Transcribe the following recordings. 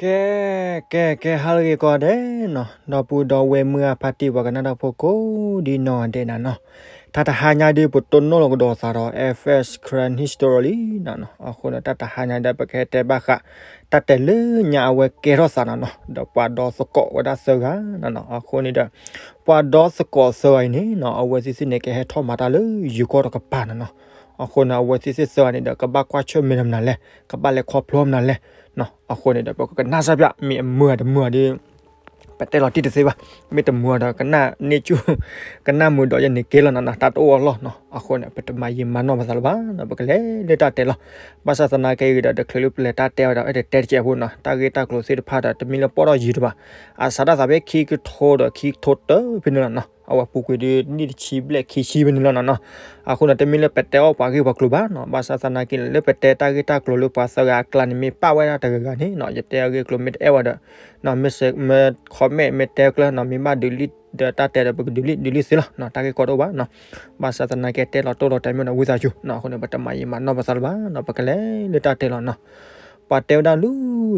ကဲ ကဲ ကဲ ဟါလၢအဂ့ၤကိးဂၤဒဲးနီၤ, ဒီပုၢ်ဒီဝဲၢ်မုၢ်အဖါတံၢ် ပှၤကနၣ်တၢ်ဖိကိးဒ်နီၢ်ဂၤဒဲးနၤနီၤ, တၢ်တဟါညါဒ်ပတိၢ်နီၣ်လီၤကဒီးသးဒီး F S Karen History လံနၤနီၤ, အဃိန့ၣ် တၢ်တဟါညါဒီး ပကဟဲတဲဘၣ်ဃး တၢ်တဲလၢညါအဝဲကဲထီၣ်သးနၤနီၤ, ဒီးပှၤဒီသကိးဝဲဒၣ်သၢဂၤနၤနီၤ, အဃိန့ၣ်ဒီး ပှၤဒီသကိးသၢဂၤအံၤန့ၣ်နီၤ, အဝဲသ့ၣ်သ့ၣ်န့ၣ် ကဟဲထီၣ်မၤတၢ်လၢယိၤကီၢ်တကပၤနၤနီၤ, အဃိန့ၣ် အဝဲသ့ၣ်သ့ၣ်သၢဂၤန့ၣ်ဒီး ကဘၣ်ကွၢ်ဆၢၣ်မဲာ်တမနုၤလဲၣ်, ကဘၣ်လဲၤခီဖျိမနုၤလဲၣ်, အဃိန့ၣ်ဒီး ပကကနၣ်စၢ်ပျၢ် မ့ၢ်အမုာ်ဧါတမုာ်ဧါဒီး ပတဲလီၤတံၢ်တသ့ဘၣ်, မ့ၢ်တမုာ်ဒီး ကနၣ်န့ၢ်ဆူၣ် ကနၣ်မုာ်ဒီးယန့ၣ်ကဲလီၤနၤနီၤ, တၢ်တအိၣ်အလီၢ်နီၤ, အဃိန့ၣ် ပတမၤယံာ်မၤနီၢ်ပသးလၢၤဘၣ်နီၤ, ပကလဲၤလၢတၢ်တဲလီၤ, ဘၣ်ဆၣ်သနာ်က့ဒီး တချုးလၢပလဲၤတၢ်တဲဝဲဒီး အဲၣ်ဒိးတဲတကဲးဖိနီၤ, တၢ်ဂ့ၢ်တၢ်ကျိၤသ့ၣ်တဖၣ်ဒီး တမ့ၢ်လၢပီၣ်ထီၣ်ယံၤတဘၣ်, အစးထီၣ်သးဖဲခံကထိဒီးခံကထိတၢဖဲန့ၣ်လီၤနီၤ, အဝဲပူၤကွံာ်ဒ်နံၣ်တဆံဘျဲၣ်ခံဆံဖဲန့ၣ်လီၤနီၤ, အဃိန့ၣ် တမ့ၢ်လၢပတဲအီၣ်ပှၤဂ့ၢ်ပှၤကျိၤဘၣ်နီၤ, ဘၣ်ဆၣ်သနာ်က့န့ၣ် လၢပတဲတၢ်ဂ့ၢ်တၢ်ကျိၤလၢပှၤသၢဂၤအကျါန့ၣ် မ့ၢ်ပာ်ဝဲဒၣ်တဂၤဂၤန့ၣ်နီၤ, ယတဲအဂ့ၢ်ကျိၤမ့ၢ်တအဲၣ်ဝဲဒီး မ့ၢ် comment မ့ၢ်တဲကျၢၤနီၤ, မ့ၢ်ဘၣ်ဒုးလံဒီးတၢ်တဲဒီး ပကဒုးလံ ဒုးလံသ့လီၤနီၤ, တၢ်ဂ့ၢ်ကီတအိၣ်ဘၣ်နီၤ, ဘၣ်ဆၣ်သနာ်က့တဲလီၤတိၢ်လီၤတဲာ်မ့ၢ်ဒီးဝံသးစူၤနီၤ, အဃိန့ၣ် ပတမၤယံာ်မၤနီၢ်ပသးလၢၤဘၣ်နီၤ, ပကလဲၤလၢတၢ်တဲလီၤနီၤ, ပှၤတဲဝဲဒၣ်လၢ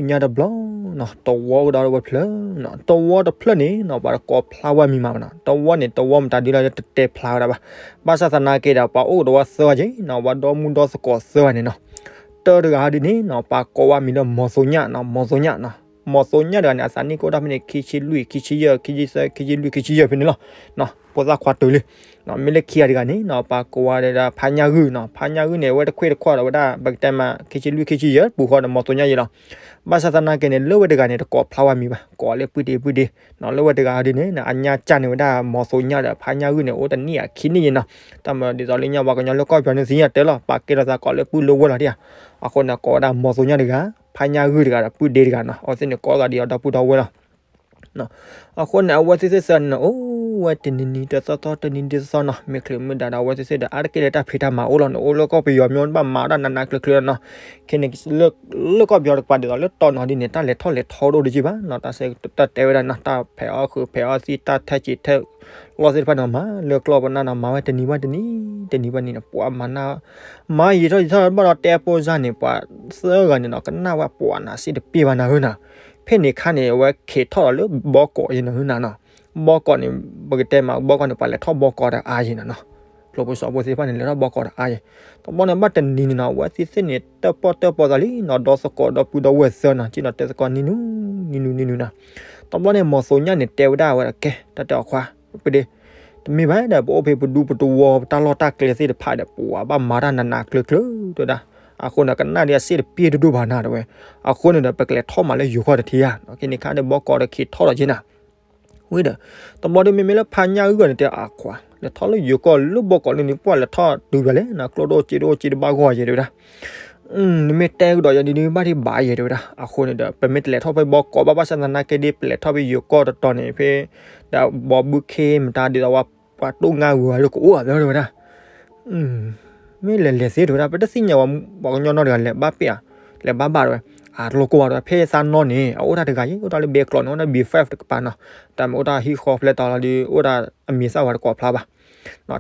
ညါတဘျီနီၤ, သဝီကဒီးဝဲဖျၢၣ်နီၤ, သဝီတဖျၢၣ်န့ၣ်နီၤ ပှၤတကိးဖျါဝဲမံၤမးဘၣ်နီၤ, သဝီန့ၣ် သဝီမတၤဒ်လဲၣ်လၢတတဲဖျါဝဲဒၣ်ဘၣ်, ဘၣ်ဆၣ်သနာ်က့ဒီး ပှၤအိၣ်ကဒီးဝဲသၢဂၤက့နီၤ, ပှၤဒီမုၢ်ဒီသကိးသၢဂၤန့ၣ်နီၤ, တၢတဂၤဟီဒ်န့ၣ်နီၤ ပှၤကိးဝဲမံၤလၢမီၤသိညၣ်နီၤ, မီၤသိညၣ်နီၤ, မီၤသိညၣ်တဂၤန့ၣ် အသးနံၣ်ကအိၣ်ဒၣ်ဖဲန့ၣ် ခံဆံလွံၢ် ခံဆံယဲၢ် ခံဆံသၢ ခံဆံလွံၢ် ခံဆံယဲၢ်ဖဲန့ၣ်လီၤ, ဖိသၣ်ခွါတုၤလံ, မ့ၢ်လၢခံဂၤတဂၤန့ၣ်နီၤ ပှၤကိးဝဲဒၣ်ဖါညၣ်ဂုၢ်နီၤ, ဖါညၣ်ဂုၢ်န့ၣ် အဝဲတခွ့ၣ်တခွါဒီးဝဲဒၣ် ပကတဲမး ခံဆံလွံၢ် ခံဆံယဲၢ် ပူၤဃီဒီးမီၤသိညၣ်ယဲၢ်လီၤ, ဘၣ်ဆၣ်သနာ်က့န့ၣ် လၢဝဲတဂၤန့ၣ် တကိးဖျါဝဲမံၤဘၣ်, ကိးလၢပုၢ်ဒ့ပုၢ်ဒ့နီၤ, လၢဝဲတဂၤဟီဒ်န့ၣ် အညါကၢ်န့ၢ်ဝဲဒၣ်မီၤသိညၣ်ဒီး ဖါညၣ်ဂုၢ်န့ၣ် အိၣ်တနံၣ်အခံနံၣ်ယဲၢ်နီၤ, တၢ်မၤဒ်သိးလၢညါပှၤကညီလၢကီၢ်ပယီၤန့ၣ်သ့ၣ်ညါတဲလီၤ, ပာ်ကဲထီၣ်သးကိးလၢပုၢ်လၢဝဲၢ်လီၤဒံးဧါ, အဃိန့ၣ် ကိးဝဲဒၣ်မီၤသိညၣ်တဂၤ, ဖါညၣ်ဂုၢ်တဂၤဒီးပုၢ်ဒ့တဂၤနီၤ, အဝဲသ့ၣ်န့ၣ်ကိးဂၤဒ်အံၤဒီပုၢ်ဒီဝဲၢ်လီၤ အဃိန့ၣ် အဝဲသ့ၣ်သ့ၣ်သၢန့ၣ် အိၣ်ဝဲတနံၤနံၤတသီသီ တနံၤနံၤတသီသီနီၤ, မ့ၢ်ချုးမုၢ်ဒၣ်ဒီး အဝဲသ့ၣ်သ့ၣ်ဒီး အါတက့ၢ်လၢတၢ်ဖံးတၢ်မၤအိၣ်လီၤန့ၣ်, အိၣ်လၢကီၢ်ပယီၤမ့ၢ်ဘၣ်မၤဒၣ်နးနးကျၢၤကျၢၤနီၤ, ခဲန့ၣ် လၢကီၢ်ပယီၤတကပၤဒ်သိးလၢတီနီၤဒ်န့ၣ် တၢ်လဲၤထီၣ်လဲၤထီတအိၣ်ဒံးဘၣ်နီၤ, တၢ်စဲတၢ်တဲဝဲဒၣ်နီၤ, တၢ်ဖဲးအီၣ်ဃုာ်ဖဲးအီၣ်သံ တၢ်ထဲစံးထဲလီသ့ၣ်တဖၣ်န့ၣ် မၤလၢကျီၢ်ပနၢ်နီၤ, မၤဝဲတနံၤဘၣ်တနံၤ တနံၤဘၣ်နံၤနီၤ, ပှၤမၤနၢ် မၤယံာ်ထီၣ်ယံာ်ထီၣ်ဘၣ်ဒီးတဲဖိစၢ်န့ၣ် ပှၤသၢဂၤန့ၣ်နီၤ, ကနၣ်ဝဲပှၤနးစ့တပ့ၢ်ဘၣ်နၤဧၢနီၤ, ဖဲန့ၣ်ခါန့ၣ် အဝဲက့ၤထီၣ်ဒီးလၢဘီကီးယဲၢ်နီၤဧၢနီၤ, ဘီကီးန့ၣ် ပကတဲမး ဘီကီးန့ၣ် ပှၤလဲၤထီၣ်ဘီကီးတအါယဲၢ်နီၤနီၤ, ကျိဖိစီဖိသ့ၣ်တဖၣ်န့ၣ် လဲၤထီၣ်ဘီကီးတအါယဲၢ်, တဘျီန့ၣ်ဘၣ်တနံၤန့ၣ်နီၤ, အဝဲသ့ၣ်သ့ၣ်န့ၣ် တၢၣ်ပီၣ်တၢၣ်ပီသးလံနီၤ, ဒီသကိးဒီပုၢ်ဒီဝဲၢ်သၢနီၤ, က့ၤနီၤတဲသကိးနံၤနူၤ နံၤနူၤ နံၤနူၤနီၤ, တဘျီန့ၣ် မီၤသိညၣ်န့ၣ် တဲဝဲဒၣ်ဝဲဒၣ် ကဲ တၢ်တဲအီၤခွါ ပဒ့ တမ့ၢ်ဘၣ်ဒီး ပအိၣ်ဖဲပဒူပတဝီ ပတၢ်လီၢ်တၢ်ကျဲသ့ၣ်တဖၣ်ဒီး ပှၤဘၣ်မၤတၢ်နးနးကျၢၤကျၢၤတဲဝဲဒၣ်, အဃိန့ၣ် ကနၣ်ဒ်အစ့တပ့ၢ်တဒိၣ်ဘၣ်နၤတဲဝဲ, အဃိန့ၣ်ဒီး ပကလဲၤထီၣ်မးလၢယိၤကီၢ်တထံဧါ, ခဲန့ၣ်ခါဒီး ဘီကီးဒီးက့ၤထီၣ်ဒီးက့ၤနၤ ဝံၤဒီး တဘျီဒီး မ့မ့ၢ်လၢဖါညၣ်ဂုၢ်ဂီၤန့ၣ် တဲအခွါ လဲၤထီၣ်လၢယိၤကီၢ်လၢဘီကီးလၢန့ၣ် ပှၤလဲၤထီၣ်တုၤဘၣ်လဲၣ်နီၤ, ကျိၣ်ဒိၣ်စ့ဒိၣ်စ့တဘၣ်ဂီၢ်ယဲၢ်တဲဝဲဒၣ်, နမ့ၢ်တဲကဒီးယၤဒ်န့ၣ် ဘၣ်ဒံးဘၣ်ယဲၢ်တဲဝဲဒၣ်, အဃိန့ၣ်ဒီး ပမ့ၢ်တလဲၤထီၣ်ဖဲဘီကီးဘၣ် ဘၣ်ဆၣ်သနာ်က့ဒ် ပလဲၤထီၣ်ဖဲယိၤကီၢ်တတီၤန့ၣ် ဖဲ ဒီးဘီဘုခ့မတၤဒ်သိးဝဲ ပှၤတိၢ်ငါဝဲၤလၢကအိၣ်ဧါတဲဝဲဒၣ် မ့ၢ်လဲၤလဲၤသ့တဲဝဲဒၣ် ပတသ့ၣ်ညါဝဲ ပှၤကညီနီတဂၤလဲၤဘၣ်ပ့ၣ်ဧါ, လဲၤဘၣ်ဘၣ်တဲဝဲ, အတလိၣ်ကိၢ်ဘၣ်တဲဝဲ ဖဲသးနီၢ်န့ၣ် အအိၣ်တၢ်တဂၤယဲၢ် အိၣ်တၢ်လၢဘဲကျိးန့ၣ် အိၣ်တၢ် ဘီ five တကပၤနီၤ, တၢ်မ့ၢ်အိၣ်တၢ်ဟံၣ်ဃီဖျဲၣ်တီၤလီၤဒီး အိၣ်တၢ်အမံၤသၣ်ဝဲတကိးဖျါဘၣ်,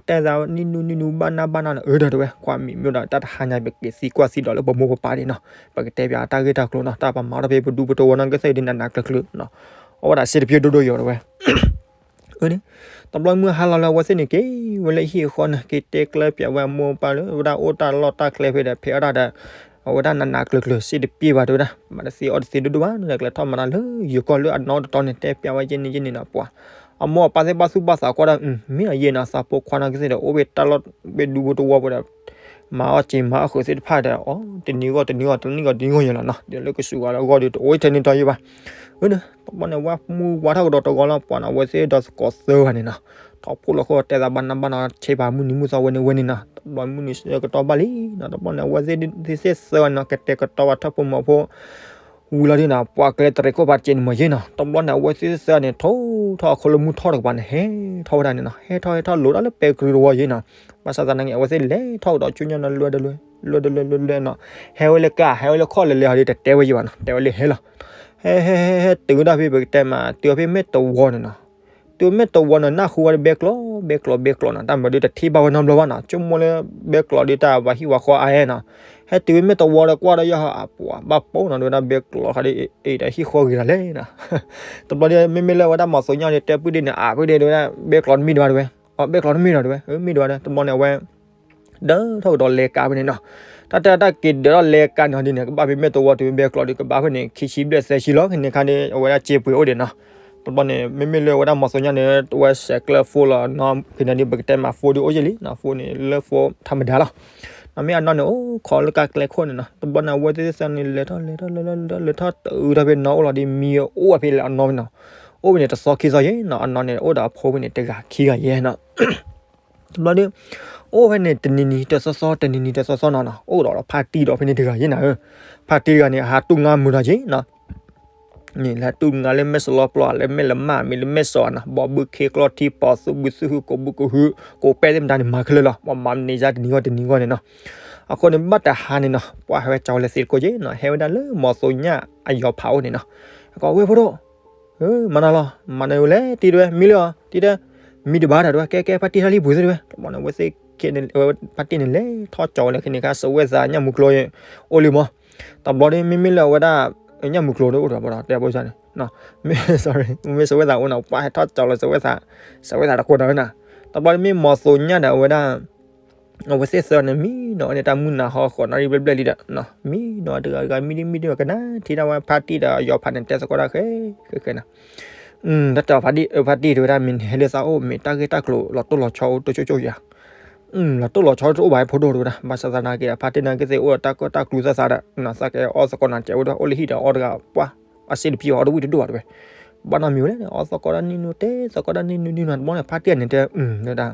တဲသးနံၤနူၤနံၤနူၤ ဘၣ်နၢ်ဘၣ်နၢ်န့ၣ် အၢ ဒီးတဲဝဲ ကွၢ်မံၤမ့ၢ်ဒီး တၢ်တဟါညါ ပက့ၤသံကွၢ်သံဒီးလၢပမိၢ်ပပၢ်ဒံးနီၤ, ပကတဲပၠးတၢ်ဂ့ၢ်တၢ်ကျိၤနီၤ, တၢ်ပမၤထီၣ်ဖဲပဒူပတဝီနီၤ ကသ့ၣ်ဒ်နးနးကျၢၤကျၢၤနီၤ, အဝဲဒၣ်စ့တပ့ၢ်ဒိၣ်ဒိၣ်ယဲၢ်တဲဝဲ အၢန့ၣ်, တဘျီမုၢ်ဟါလီၤလၢအဝဲသ့ၣ်န့ၣ် က့ၤဝဲလၢဟံၣ်အဃီန့ၣ် က့ၤတဲကျၢၤပၠးဝဲအမိၢ်အပၢ်လၢ ဝဲဒၣ်အိၣ်တၢ်လီၢ်တၢ်ကျဲဖဲဒီး ဖဲးအီၣ်တၢ်ဒီး အဝဲဒၣ်နးနးကျၢၤကျၢၤ စ့တပ့ၢ်ဘၣ်တဲဝဲဒၣ် မၤတသ့အီၣ်တသ့ဒိၣ်ဒိၣ်ဘၣ်န့ၣ် ကျဲၤထီၣ်မၤတၢ်လၢယိၤကီၢ်လၢအနီတတီၤန့ၣ် တဲပၠးဝဲက့ၤန့ၣ်က့ၤန့ၣ်နီၤ ပှၤ အမိၢ်အပၢ်သ့ၣ်ဘၣ်သူၣ်ဘၣ်သးကွၢ်ဒၣ် မ့ၢ်အယဲၢ်နီၤ သးဖိခွါနီၤကသ့ၣ်ဒီး အိၣ်ဖဲတၢ်လီၢ်ဖဲဒူဖိတဝီဖိဒီး မၤအီၣ်စ့မၤအီၣ်ဃုာ်သ့ၣ်တဖၣ်ဒီး အီ တနံၤဂီၢ်တနံၤဂီၢ် တနံၣ်ဂီၢ်တနံၣ်ဂီၢ်ယဲၢ်လီၤနီၤ ဒီးလၢကစူးဝဲလၢအဂီၢ်ဒီး တအိၣ်ထဲန့ၣ်တီယဲၢ်ဘၣ် အၢ တဘျီန့ၣ် ဝဲမူဝါထီၣ်ကဒီးတဂီၤလီၤ ပှၤန့ၣ်အဝဲသ့ၣ်ဒီးသကိးသၢဂၤန့ၣ်နီၤ ထီၣ်ဖိလီၤခိၣ်တဲသးဘၣ်နၢ်ဘၣ်နီၤ ဆ့ပၤမုၢ်နံၤမုၢ်သီဝဲန့ၣ်ဝဲန့ၣ်နီၤ တဘျီမုၢ်နံၤဆၢကတီၢ်ဘၣ်လံနီၤ တဘျီန့ၣ် အဝဲသ့ၣ်သ့ၣ်သၢဂၤန့ၣ်နီၤ ကတဲာ်ကတီၤဘၣ်ထၢၣ်ဖိမီၤဖိ ဝံၤလီၤဒ်နီၤ ပှၤကျဲတရံးခိၣ်ဖးတက့ၢ်န့ၣ်မီၤယဲၢ်နီၤ တဘျီန့ၣ် အဝဲသ့ၣ်သၢဂၤန့ၣ် ထိၣ်ထီၣ်အခိၣ်လၢမုၢ်ထီၣ်တကပၤန့ၣ် ဟဲထီၣ်ဝဲဒၣ်န့ၣ်နီၤ ဟဲထီၣ်ဟဲထီၣ်လိၤဒၣ်လၢပဲကြုးတဝီယဲၢ်နီၤ ဘၣ်ဆၣ်သနာ်က့ အဝဲသ့ၣ်လဲၤထီၣ်ကဒီးဆူညါနီၤ လွဲတလွဲ လွဲတလွဲလွဲတလွဲနီၤ ဟဲဝဲလၢကါ ဟဲဝဲလၢခီၣ်လဲၤလဲၤဟီဒီး တတဲဝဲယဲၢ်ဘၣ်နီၤ တဲဝဲလၢဟဲလီၤ ဟဲဟဲဟဲဟဲတုၤဝဲဒၣ်ဖဲပကတဲမး တုၤဝဲဖဲမဲၢ်တဝီန့ၣ်နီၤ တုၤမဲၢ်တဝီန့ၣ် နၢ်ဟူဝဲဒီးဘဲကျိး ဘဲကျိး ဘဲကျိးနီၤ တၢ်မၤဒုးတထံၣ်ဘၣ်ဝဲနီတဘျီဘၣ်နီၤ ဆိကမိၣ်လၢ ဘဲကျိးဒုးတၢ်ပှၤဟံၣ်ပှၤဃီအါဟဲနီၤ ဟဲတုၤဝဲမ့ၢ်တဝီဒီးကွၢ်ဒီးယဲၢ်ဟီ အပှၤဘၣ်ပိာ်နီၤ တဲဝဲဒၣ် ဘဲကျိးခါဒီး အံၤဒီးဟံၣ်ဃီဂ့ၤတၢ်လဲၣ်နီၤ. တဘျီဒီး မ့မ့ၢ်လၢအဝဲဒၣ်မီၤသိညါန့ၣ် တဲပုၢ်ဒ့ၣ်န့ၣ် အါဖုဒ့ၣ် တဲဝဲဒၣ် ဘဲကျိးတမံၤဒံးဘၣ် တဲဝဲ, အဘဲကျိးတမံၤဒီး တဲဝဲ, မံၤဒံးဘၣ်ဒီး တဘျီန့ၣ်အဝဲ ဒၢထီၣ်ကဒီးလဲၤကါဖဲန့ၣ်နီၤ. တၢ်တဲတၢ်က့ၤဒၢးထီၣ်လဲၤကါန့ၣ်ဟီဒ်န့ၣ် ကဘၣ်ဖဲမ့ၢ်တဝီတုၤမ့ၢ်ဘဲကျိးဒီး ကဘၣ်ဖဲန့ၣ် ခံဆံဘျဲၣ်သၢဆံလီၤ. ဖဲန့ၣ်ခါဒီး အဝဲဒၣ်စ့ပှ့ၤအိၣ်ဒံးနီၤ. တဘျီန့ၣ် မ့မ့ၢ်လၢအဝဲဒၣ်မီၤသိညါန့ၣ် တဝဲစဲးကျၢၢ်ဖိလီၤနီၤ. ဖဲန့ၣ်ဒီး ပကတဲမးဖိဒ်အိၣ်ယဲၢ်လံနီၤ. ဖိန့ၣ်လၢဖိထးမဒါလီၤ. နီၤ မ့ၢ်အနီၢ်န့ၣ် အိၣ်ခိးလၢကါကျဲခိၣ်န့ၣ်နီၤ. တဘျီန့ၣ် အဝဲသ့ၣ်သၢန့ၣ် လဲၤထီၣ်လဲၤထီၣ်လဲၤထီၣ်လဲၤထီၣ်တုၤထီၣ်ဖဲနီၤ အိၣ်လီၤဒီး မံအိၣ်ဝဲဖဲလၢအနီၢ်ဖဲနီၤ. အိၣ်ဖဲန့ၣ် တသီခံသီယဲၢ်နီၤ. အနီၢ်န့ၣ် အိၣ်ဒီးအဖိဖဲန့ၣ်တဂၤခံဂၤယဲၢ်နီၤ. တဘျီဒီး အိၣ်ဖဲန့ၣ် တနံၤနံၤတသီသီ တနံၤနံၤတသီသီနီၤနီၤ. အိၣ်ဒီးဖါတံၢ်ဒီးဖဲန့ၣ်တဂၤယဲၢ်နၤဧၢ. ဖါတံၢ်တဂၤန့ၣ် အဟးတူၢ်ငါမုာ်လီၤက့ၤနီၤ. န့ၣ် လဲၤတူၢ်ငါလၢမဲၢ်စလီပျီ လၢမဲၢ်လမၢ် မ့ၢ်လၢမဲၢ်စီၤနီၤ. ဘီဘုခ့ကျီထံပီၤ သူၣ်ဘုသူၣ်ဟု ကိးဘုကိးဟု ကိးပဲသ့ၣ်မတၤန့ၣ် မၤခဲလၢာ်လီၤ. မၤမၤမန့ၢ်ယါတနံၤဂီၢ်တနံၤဂီၢ်န့ၣ်နီၤ. အဃိန့ၣ် ဘၣ်တဟါန့ၣ်နီၤ ပှၤဟဲဝဲကၠီဝဲလၢသ့ၣ်တကိးက့ၤနီၤ. ဟဲဝဲဒၣ်လၢမီၤသိညါအယီၤဖးအိၣ်န့ၣ်နီၤ. အကိးဝဲၢ်ဖိဒိၣ် မၤနၤလီၤ မၤနၤဝဲလဲၣ် တံၢ်တဝဲ မံလၢအီၤ တံၢ်တဲ မံတဘၣ်တၢ်တဝဲ ကဲကဲ ဖါတံၢ်ထီၣ်လံပှ့ၤသ့ၣ်တဝဲ. တဘျီန့ၣ် အဝဲသ့ၣ်ခဲန့ၣ် ဖါတံၢ်န့ၣ် လဲၤထီၣ်ကၠီဝဲလၢခဲန့ၣ်ခါ စဝဲသးညၣ်မုၢ်ကျိ အိၣ်လံမး. တဘျီဒီး မ့မ့ၢ်လၢအဝဲဒၣ် ညၣ်မုၢ်ကျိဒီးအိၣ်ဒီး ဘၣ်ဒီးတဲဘၣ်န့ၣ် မ့ၢ် sorry မ့ၢ်စဝဲသးအိၣ်နီၤ ပှၤဟဲထီၣ်ကၠီလၢစဝဲသး စဝဲသးတကိးနီၤဝဲနီၤ. တဘျီဒီးမ့ၢ်မီၤသိညါဒီးအဝဲဒၣ် အဝဲသ့ၣ်သၢန့ၣ် မံနီၤန့ၣ်တၢ်မုၢ်နၤဟီဃီၤနီၤ ရံၣ်ဘျဲၣ်ဘျဲၣ်လံဒီး မံနီၤတဂၤဂၤ မံဒံမံဒံ ကနၣ်ထံတၢ်ဝဲဖါတံၢ်ဒီးယီၤဖးန့ၣ် တဲသကိးတၢ်ဃဲ ဃဲဃဲနီၤ. တၢ်တဲအီၤဖါတံၢ် ဖါတံၢ်တဲဝဲဒၣ် မ့ၢ်နဟဲလၢသးအိၣ် မ့ၢ်တၢ်ဂ့ၢ်တၢ်ကျိၤလီၤတိၢ်လီၤဆီအိၣ်တိၢ်ဆိၣ်ဆိၣ်ယၤ လီၤတိၢ်လီၤဆီတအိၣ်ဘၣ်ဖိဒိၣ်တဲဝဲဒၣ် ဘၣ်ဆၣ်သနာ်က့ အဖါတံၢ်နာ်က့သ့ၣ်အိၣ်ဒီးတၢ်ကီတၢ်ကျူသၣ်သးဒီး သးကဲအီၣ်သကိးနၤကဲဝဲဒၣ် အိၣ်လၢဟံၣ်ဒီးအီၣ်တဂၤ ပှၤ အစ့တဖံအီၣ်တဝံၣ်တဒိၣ်ဘၣ်တဲဝဲ ဘၣ်နီတမံၤဝဲလဲၣ် အီၣ်သကိးတၢ်နံၣ်နူ တဲသကိးတၢ်နံၣ်နူနံၣ်နူ တဘျီန့ၣ် ဖါတံၢ်န့ၣ်တဲ တဲဝဲဒၣ်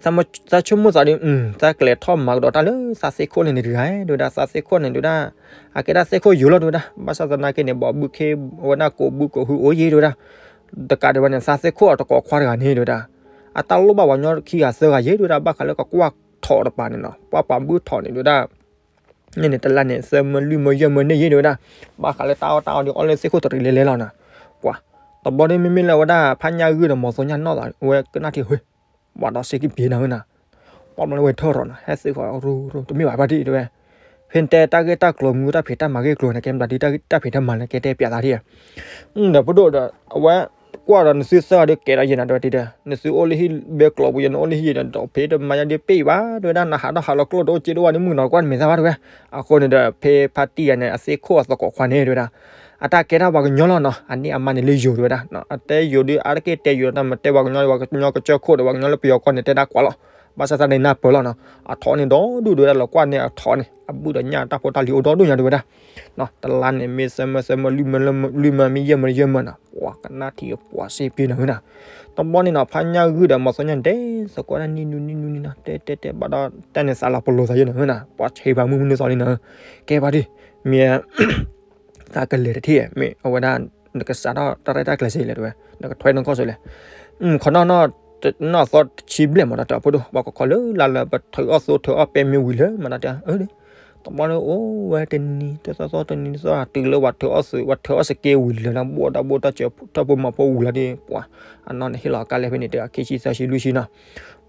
သးဆိကမိၣ်သးဒီး သးကလဲၤထီၣ်မၤကဒီးတၢ်လၢသးသ့ၣ်ခိၣ်န့ၣ်န့ၣ်တဂၤ တဲဝဲဒၣ် သးသ့ၣ်ခိၣ်န့ၣ်တဲဝဲဒၣ် အကဲဒၣ်သ့ၣ်ခိၣ်ယိၤလီၤတဲဝဲဒၣ် ဘၣ်ဆၣ်သနာ်က့န့ၣ် ဘီဘုခ့ဝဲဒၣ်ကိးဘုကိးဟုအိၣ်ယဲၢ်တဲဝဲဒၣ် တကးဒံးဘၣ်န့ၣ် သးသ့ၣ်ခိၣ်အတကိးခွါတဂၤန့ၣ်တဲဝဲဒၣ် အတၢ်လိၣ်ဘၣ်ပှၤကညီခံဂၤသၢဂၤယဲၢ်တဲဝဲဒၣ် ဘၣ်ဃးလၢကကွၢ်ထီၣ်တပၤန့ၣ်နီၤ ကွၢ်ပှၤဘုထီၣ်န့ၣ်တဲဝဲဒၣ် န့ၣ်န့ၣ် တလါန့ၣ် သၢမၢလွံၢ်မၢယဲၢ်မၢန့ၣ်ယဲၢ်တဲဝဲဒၣ် ဘၣ်ဃးလၢတၢ်အီၣ်တၢ်အီဒီးအီၣ်လၢသ့ၣ်ခိၣ်တရံးလဲၤလဲၤလီၤနီၤ ပှၤ တဘျီဒီးမ့မ့ၢ်လၢအဝဲဒၣ်ဖါညၣ်ဂုၢ်ဒီးမီၤသိညါနီၢ်သးဝဲကနၣ်ထံဃု ပှၤဒီးစ့ကံပျ့ၤနၤဝဲနီၤ ပှၤဘျီလၢဝဲထၢၣ်ထီၣ်နီၤ ဟဲသုးဃီၤရူရူ တမ့ၢ်ဘၣ်ဖါတံၢ်တဲဝဲ ဖဲနတဲတၢ်ဂ့ၢ်တၢ်ကျိၤမူတၢ်ဖံးတၢ်မၤဂ့ၢ်ကျိၤန့ၣ် ကဲမတၤဒ်တၢ်ဖံးတၢ်မၤလၢကဲတဲပျးသးဒ် ဒီးဖိဒိၣ်ဒီး အဝဲကွၢ်ဒီးနသုသၢဂၤဒီးကဲဒီးယဲၢ်နၤတဲဝဲတံၢ်ဒီး နသုအိၣ်လၢဟံၣ်ဘဲကျိးပူၤယဲၢ် နအိၣ်လၢဟံၣ်ယဲၢ်ဒီး ဖံးတမၤယါဒ်ပ့ၢ်ဘၣ်တဲဝဲဒၣ် နဟးထီၣ်ဟးလီၤကျိၣ်တအိၣ်စ့တအိၣ်ဝဲန့ၣ် မုၢ်ကနီၤကွၢ်နမဲာ်သၣ်ဘၣ်တဲဝဲ အဃိန့ၣ်ဒီး ဖဲဖါတံၢ်ယၤန့ၣ် အသ့ၣ်ခိၣ်အသကိးခွါန့ၣ်တဲဝဲဒၣ် အတၢ်ကဲထီၣ်ပှၤကညီလီၤနီၤ အန့ၢ်အမါန့ၣ်လၢယိၤတဲဝဲဒၣ် အတဲယိၤဒ်အါတက့ၢ်တဲယိၤတၢ်မတဲပှၤကညီ ပှၤကညီကစၢၢ်ခိၣ်ဒီး ပှၤကညီလၢပယီၤကီၢ်န့ၣ် တဲဒၣ်ကွၢ်လီၤ ဘၣ်ဆၣ်သနာ်က့နၢ်ပၢၢ်လီၤနီၤ အထိးန့ၣ်ဒီဒူၣ်တဲဝဲဒၣ် လီၤကွၢ်န့ၢ်အထိးန့ၣ် အဘုၣ်ဒီးညၣ်တၢ်ဖိတၢ်လံၤအိၣ်ဒီဒူၣ်ညါတဲဝဲဒၣ် တလါန့ၣ် မ့ၢ်သၢမၢသၢမၢ လွံၢ်မၢလွံၢ်မၢ မ့ၢ်ယဲၢ်မၢယဲၢ်မၢနီၤ ပှၤကနၣ်ထံပှၤစ့ပျ့ၤနၤဝဲနီၤ တဘျီန့ၣ်နီၤ ဖါညၣ်ဂုၢ်ဒီးမီၤသိညါန့ၣ် တဲသကိးတၢ်နံၣ်နူနံၣ်နူနံၣ်နီၤ တဲတဲတဲဘၣ်ဒီး တၢ်န့ၣ်သးလီၤပလိာ်သးယဲၢ်နၤဝဲနီၤ ပှၤဆံးပှၤမုၢ်မုၢ်နံၤသီလံနီၤ ကဲဘၣ်ဒ် မ့ၢ် သးကလဲၤတထံၣ် မ့ၢ်အဝဲဒၣ် နကစးထီၣ်တၢ်ရဲၣ်တၢ်ကျဲၤစ့လဲၣ်တဲဝဲ နကထွဲနခီၣ်စ့လဲၣ် ခီနီၣ်နီၣ် နီၣ်သီတဆံဘျဲၣ်မးဒီးတဲအဖိဒိၣ် ပှၤကခီလၢလါလၢပထုးအီၣ်သိထုးအီၣ်ပဲမ့ၢ်ဝံၤလၢမးဒီးတဲ တဘျီန့ၣ်အိၣ်ဝဲတနံၤတသီသီတနံၤတသီ တုၤလၢပှၤထုးအီၣ်သုး ပှၤထုးအီၣ်စက့ဝံၤလၢ တၢ်ဘိၣ်တၢ်ဘိၣ်တၢ်စၢၤ ထၢၣ်ဖိမၤဖိဝံၤလီၤဒီး ပှၤ အနီၢ်န့ၣ်ဟ့ၣ်လီၤကါလဲၣ်ဖဲန့ၣ် တဂၤခံဆံသၢဆံလွံၢ်ဆံနီၤ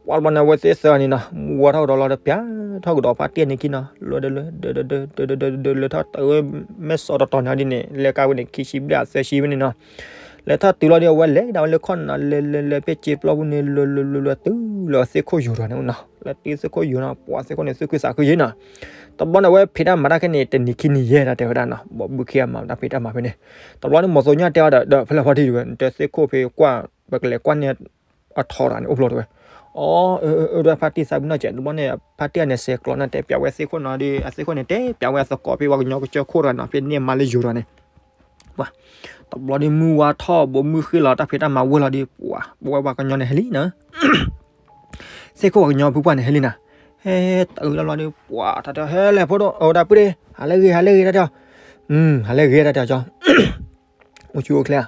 ပှၤတဘျီန့ၣ် အဝဲသ့ၣ်သၢဂၤန့ၣ်နီၤ မူဝဲထီၣ်ကဒီးလီၤဒီး ပျးထီၣ်ကဒီးဖါတံၢ်န့ၣ်ခံနီၤ လၢဒီးလၢ ဒီးဒီးဒီး လၢထီၣ်တၢ်ဝဲ မဲၢ်စီၤတတီၤန့ၣ်ဒ်န့ၣ် လဲၤကါဝဲန့ၣ် ခံဆံဘျဲၣ်သၢဆံဝဲန့ၣ်နီၤ လဲၤထီၣ်တုၤလီၤဒီး အဝဲလဲၤကဒါဝဲလၢခီၣ်န့ၣ်နီၤ လဲၤလဲၤလဲၤ ပ့ၢ်စ့ပျီပူၤန့ၣ် လဲၤလဲၤလဲၤလဲၤ တုၤလၢသ့ၣ်ခိၣ်ယိၤထီၣ်န့ၣ်နီၤ လၢတံၢ်သ့ၣ်ခိၣ်ယိၤနီၤ ပှၤသ့ၣ်ခိၣ်န့ၣ် သူၣ်ခုသးခုယဲၢ်နီၤ တဘျီန့ၣ် အဝဲဖံးတၢ်မၤတၢ်ခဲန့ၣ် တနံၤခံနံၤယဲၢ်ဒီးတဲဝဲဒၣ်နီၤ ဘီဘုခ့အမၤတၢ်ဖံးတၢ်မၤဖဲန့ၣ် တဘျီန့ၣ် မီၤသိညါတဲအီၤဒီး ဒီးဖဲလဲၣ်ဖါတံၢ်တဲဝဲ နတဲသ့ၣ်ခိၣ်ဖဲကွၢ် ပကလဲၤကွၢ်န့ၢ် အထိးတဂၤန့ၣ် အိၣ်ဖျိတဲဝဲ အၢ အၢ အၢ ဒီးဖါတံၢ်သးပ့ၤနီၣ်စဲး တဘျီန့ၣ် ဖါတံၢ်အန့ၣ် စဲးကျိးန့ၣ် တဲပျးဝဲသ့ၣ်ခိၣ်နီၤဒီး အသ့ၣ်ခိၣ်န့ၣ် တဲပျးဝဲအသကိးဖဲပှၤကညီကစၢၢ်ခိၣ်တဂၤနီၤ ဖဲန့ၢ်အမါလၢယိၤထီၣ်န့ၣ် ပှၤ တဘျီဒီးမုၢ်ဝါထီၣ် ဘိးမုၢ်ဃ့ၢ်လီၤ တၢ်ဖံးတၢ်မၤဝဲလီၤဒီး ပှၤ ပဝဲပှၤကညီန့ၣ်ဟဲလံနီၤ သ့ၣ်ခိၣ်ပှၤကညီဖုပှၢ်န့ၣ်ဟဲလံနီၤ ဟဲတုၤလီၤလီၤဒီး ပှၤတၢ်တဲ ဟဲလဲၣ်ဖိဒိၣ် အဝဲဒၣ်ပုၢ်ဒ့ ဟးလၢဂ့ၤ ဟးလၢဂ့ၤတၢ်တဲအီၤ ဟးလၢဂ့ၤတၢ်တဲအီၤကၠီ အိၣ်ဆူၣ်အိၣ်ချ့